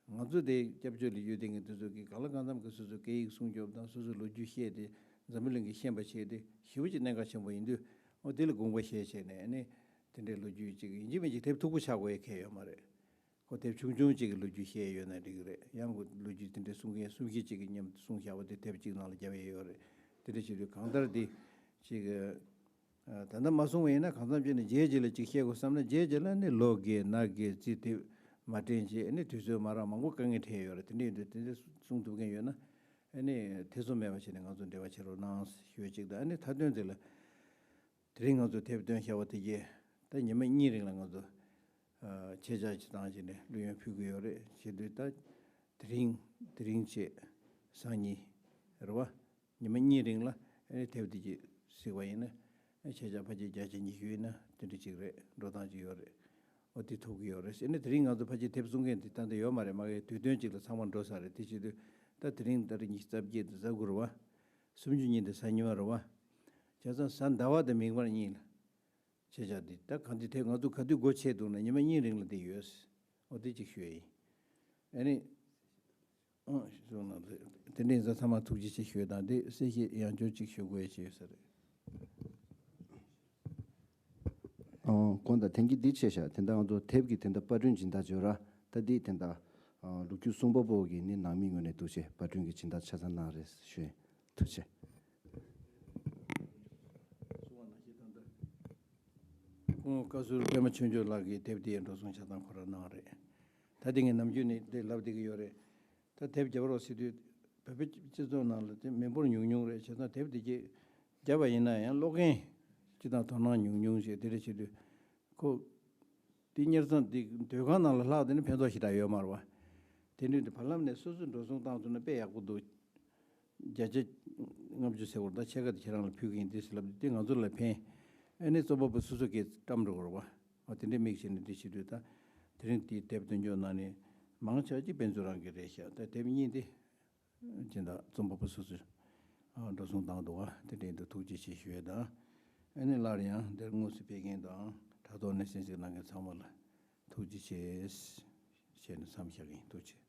ང་ཚོ་དེ་སྐྱབས་བཅོལ་ལ་ཡོད་བསྡད་མཁན་དེ་ཚོ་གིས་གང་ལ་གང་འཚམ་གྱིས་སོ་སོའི་སྐད་ཡིག་སྲུང་སྐྱོབ་དང་སོ་སོའི་ལོ་རྒྱུས་བཤད་དེ། འཛམ་བུ་གླིང་གིས་ཤེས་པ་བྱས་ཏེ་ཞེ་པོ་ཅིག་གནད་འགག་ཆེན་པོ་ཡིན་དུས། འོ་དེ་ལ་དགོངས་པ་བཞེས་བྱས་ནས་ཨ་ནི་དེ་འདྲའི་ལོ་རྒྱུས་ཅིག་ཡིན་གཅིག་མིན་གཅིག་དེབ་མཐུག་པོ་ཆགས་དགོས་ཡས་གལ་ཡོད་མ་རེད། ཁོ་དེབ་ཆུང་ཆུང་གཅིག་གི་ལོ་རྒྱུས་བཤད་ཡོད་ན་འགྲིག་གི་རེད། ཡང་ཁོ་ལོ་རྒྱུས་དེ་འདྲའི་གསུང་མཁན་གསུམ་བཞི་གཅིག་གིས་མཉམ་དུ་གསུངས་བཞག་པ་དེ་དེབ་གཅིག་ནང་ལ་རྒྱབ་ཡས་ཡོད་རེད། དེ་འདྲ་བྱེད་དུས་གང་ལྟར་དེ་ཅིག་ཨ། ད་ལྟ་མ་གསུང་བ་ཡིན་ན་གང་འཚམ་བྱས་ནས་རྗེས་རྗེས་ལ་ཅིག་བཤད་དགོས་བསམ་ན། རྗེས་རྗེས་ལ་ནི་ལོ་རྒས་ན་རྒས་རྩིས་དེབ་མ་དྲན་བྱས་ནི་དུས་ཚོད་མ་རག་མང་པོ་དཀའ་ངལ་འཕྲད་ཡོད་རེད། དེ་འདྲ་ཡིན་དུས་དེ་འདྲ་གསུང་ཐུབ་མཁན་ཡོད་ན་ཨ་ནི་ཐེ་ཚོམ་མེད་པ་བྱས་ནས་ང་ཚོ་འབྲེལ་བ་བྱེད་རོགས་གནང་ཞུ་ཅིག་དང་། ཨ་ནི་མཐའ་དོན་དེ་ལ། དེ་རིང་ང་ཚོ་དེབ་སྟོན་བྱ་བ་དེ་གས་ད་ཉི་མ་གཉིས་རིང་ལ་ང་ཚོ་ཨ་ཆེད་བཅར་བྱེད་སྟངས་བྱས་ནས་བླུ་ཡོན་ཕུལ་གྱི་ཡོད་རེད། བྱེད་དུས་ད་དེ་རིང་དེ་རིང་བྱས་སང་ཉིན་རེད་བ། ཉི་མ་གཉིས་རིང་ལ་ཨ་ནི་དེབ་དེ་གས་གཟིགས་པ་ཡིན་ན། ཨ་ཆེད་བཅར་ཕལ་ཆེར་བརྒྱ་ཆ་ཉི་ཤུ་ཡིན་ན་དེ་འདྲ་ཅིག་རེད། འགྲོ་སྟངས་ཅིག་ཡོད་རེད། འོ་དེ་ཐོབ་ཀྱི་ཡོད་རེད། ཨ་ནི་དེ་རིང་ང་ཚོ་ཕལ་ཆེར་དེབ་གསུང་མཁན་དེ་ད་ལྟ་ཡོད་མ་རེད། མ་གི་དུས་སྟོན་ཅིག་ལ་ཚང་མ་འགྲོ་ས་རེད། དེ་བྱེད་དུས་ད་དེ་རིང་ཏ་རིག་ཉི་ཤུ་རྩ་བརྒྱད་དེ་གཟའ་དགུ་རེད་བ། སུམ་ཅུ་ཉིན་དེ་གཟའ་ཉི་མ་རེད་བ། བྱས་ཙང་གཟའ་ཟླ་བ་དང་མིག་དམར་གཉིས་ལ་ཆེད་བཅར་འདི། ད་ག་འདི་དེབ་ང་ཚོ་ག་དུས་སྒོ་ཕྱེ་འདུག་ན་ཉི་མ་གཉིས་རིང་ལ་འདི་ཡོད། འོ་དེ་གཅིག་ཞུ་ཡ་ཡིན། ཨ་ནི། ཨང་། གསུངས་གནང་། དེ་འདྲ་ཡིན་ཙང་ཚང་མ་ཐུགས་རྗེ་ཆེ་ཞུ་ཡ་དང་། དེ་གསལ་བཤད་ཡང་བསྐྱར་གཅིག་ཞུ་དགོས་ཡ་ཅིག་ཡོད་ས་རེད། ཨང་། དགོངས་དག། དེང་གི་འདི་བྱས་ཤག་དེ་འདྲ་ང་ཚོ་དེབ་ཀྱི་དེ་འདྲ་པར་སྐྲུན་སྦྱིན་བདག་ཅིག་ཡོད་ར། ད་འདི་དེ་འདྲ་ཨ་ལོ་རྒྱུས་གསུང་པ་པོ་གིས་ནི་ནང་མི་ངོས་ནས་འདུག་བྱས་པར་སྐྲུན་གྱི་སྦྱིན་བདག་ཆ་ཚང་གནང་རེད་ཞུ་ཡིན། ཐུགས་རྗེ་ཆེ། གསུང་བ་ནང་བཞིན་ད་ལྟ་སྐུ་ངོ་བཀའ་ཟུར་པད་མ་ཆོས་འབྱོར་ལགས་ཀྱིས་དེབ་དེའི་འགྲོ་སོང་ཆ་ཚང་ཁོ་རང་གནང་རེད། ད་དེ་ངས་ནམ་རྒྱུན་ནས་དེ་ལབ་བསྡད་ཀྱི་ཡོད་རེད། ད་དེབ་རྒྱབ་རོགས་ཟེར་དུས་བོད་པའི་སྤྱི་ཚོགས་ནང་ལ་དེ་མི་འབོར་ཉུང་ཉུང་རེད། བྱས་ཙང་དེབ་དེ་གས་བརྒྱབ་པ་ཡིན་ན་ཡང་ཀློག་མཁན་སྤྱི་དང་དོ་སྣང་ཉུང་ཉུང་ཞིག་དེ་འདྲ་བྱེད་དུས་ཁོ། དེ་གཉེར་ཚང་དེ་སྡོད་ཁང་ནང་ལ་ལྷག་དེ་ནི་ཕན་ཐོགས་ཞེ་དྲག་ཡོད་མ་རེད་བ། དེ་འདྲའི་དེ་བར་ལམ་ནས་སོ་སོས་འགྲོ་སོང་བཏང་ཐུབ་ན་དཔེ་ཡག་པོ་འདུག་བརྒྱ་ཆ་ལྔ་བཅུ་ཟེར་བར་ད་ཕྱེད་ཀ་དེ་ཁྱེད་རང་ལ་ཕུལ་གྱི་ཡིན། དེ་ཟེར་ལབ་དུས་དེ་ང་ཚོ་ལ་ཕན། ཨ་ནི་རྩོམ་པ་པོ་སོ་སོ་གིས་བཀྲམ་འགྲོ་དགོས་རེད་བ། འོ་དེ་འདྲའི་དམིགས་བྱས་ནས་འདི་བྱེད་དུས་ད་དེ་རིང་དེའི་དེབ་སྟོན་ཕྱོགས་ནང་ནས་མང་ཆེ་ཅིག་དཔལ་འབྱོར་རང་གི་རེད་ཤག་ད་དེབ་གཉིས་དེ་སྦྱིན་བདག་རྩོམ་པ་པོ་སོ་སོས་ཨ་འགྲོ་སོང་བཏང་འདུག་བ། དེ་འདྲའི་འདུག་ཐུགས་རྗེ་ཆེ་ཞུ་ཡས་དང་། ཨ་ནི་སླར་ཡང་འདིར་དངོས་སུ་ཕེབས་མཁན་དང་དྲ་ཐོག་ནས་གསན་གཟིགས་གནང་མཁན་ཚང་མ་ལ་ཐུགས་རྗེ་ཆེ་ཞུས་ནས་མཚམས་བཞག་གི་ཡིན། ཐུགས་རྗེ་ཆེ།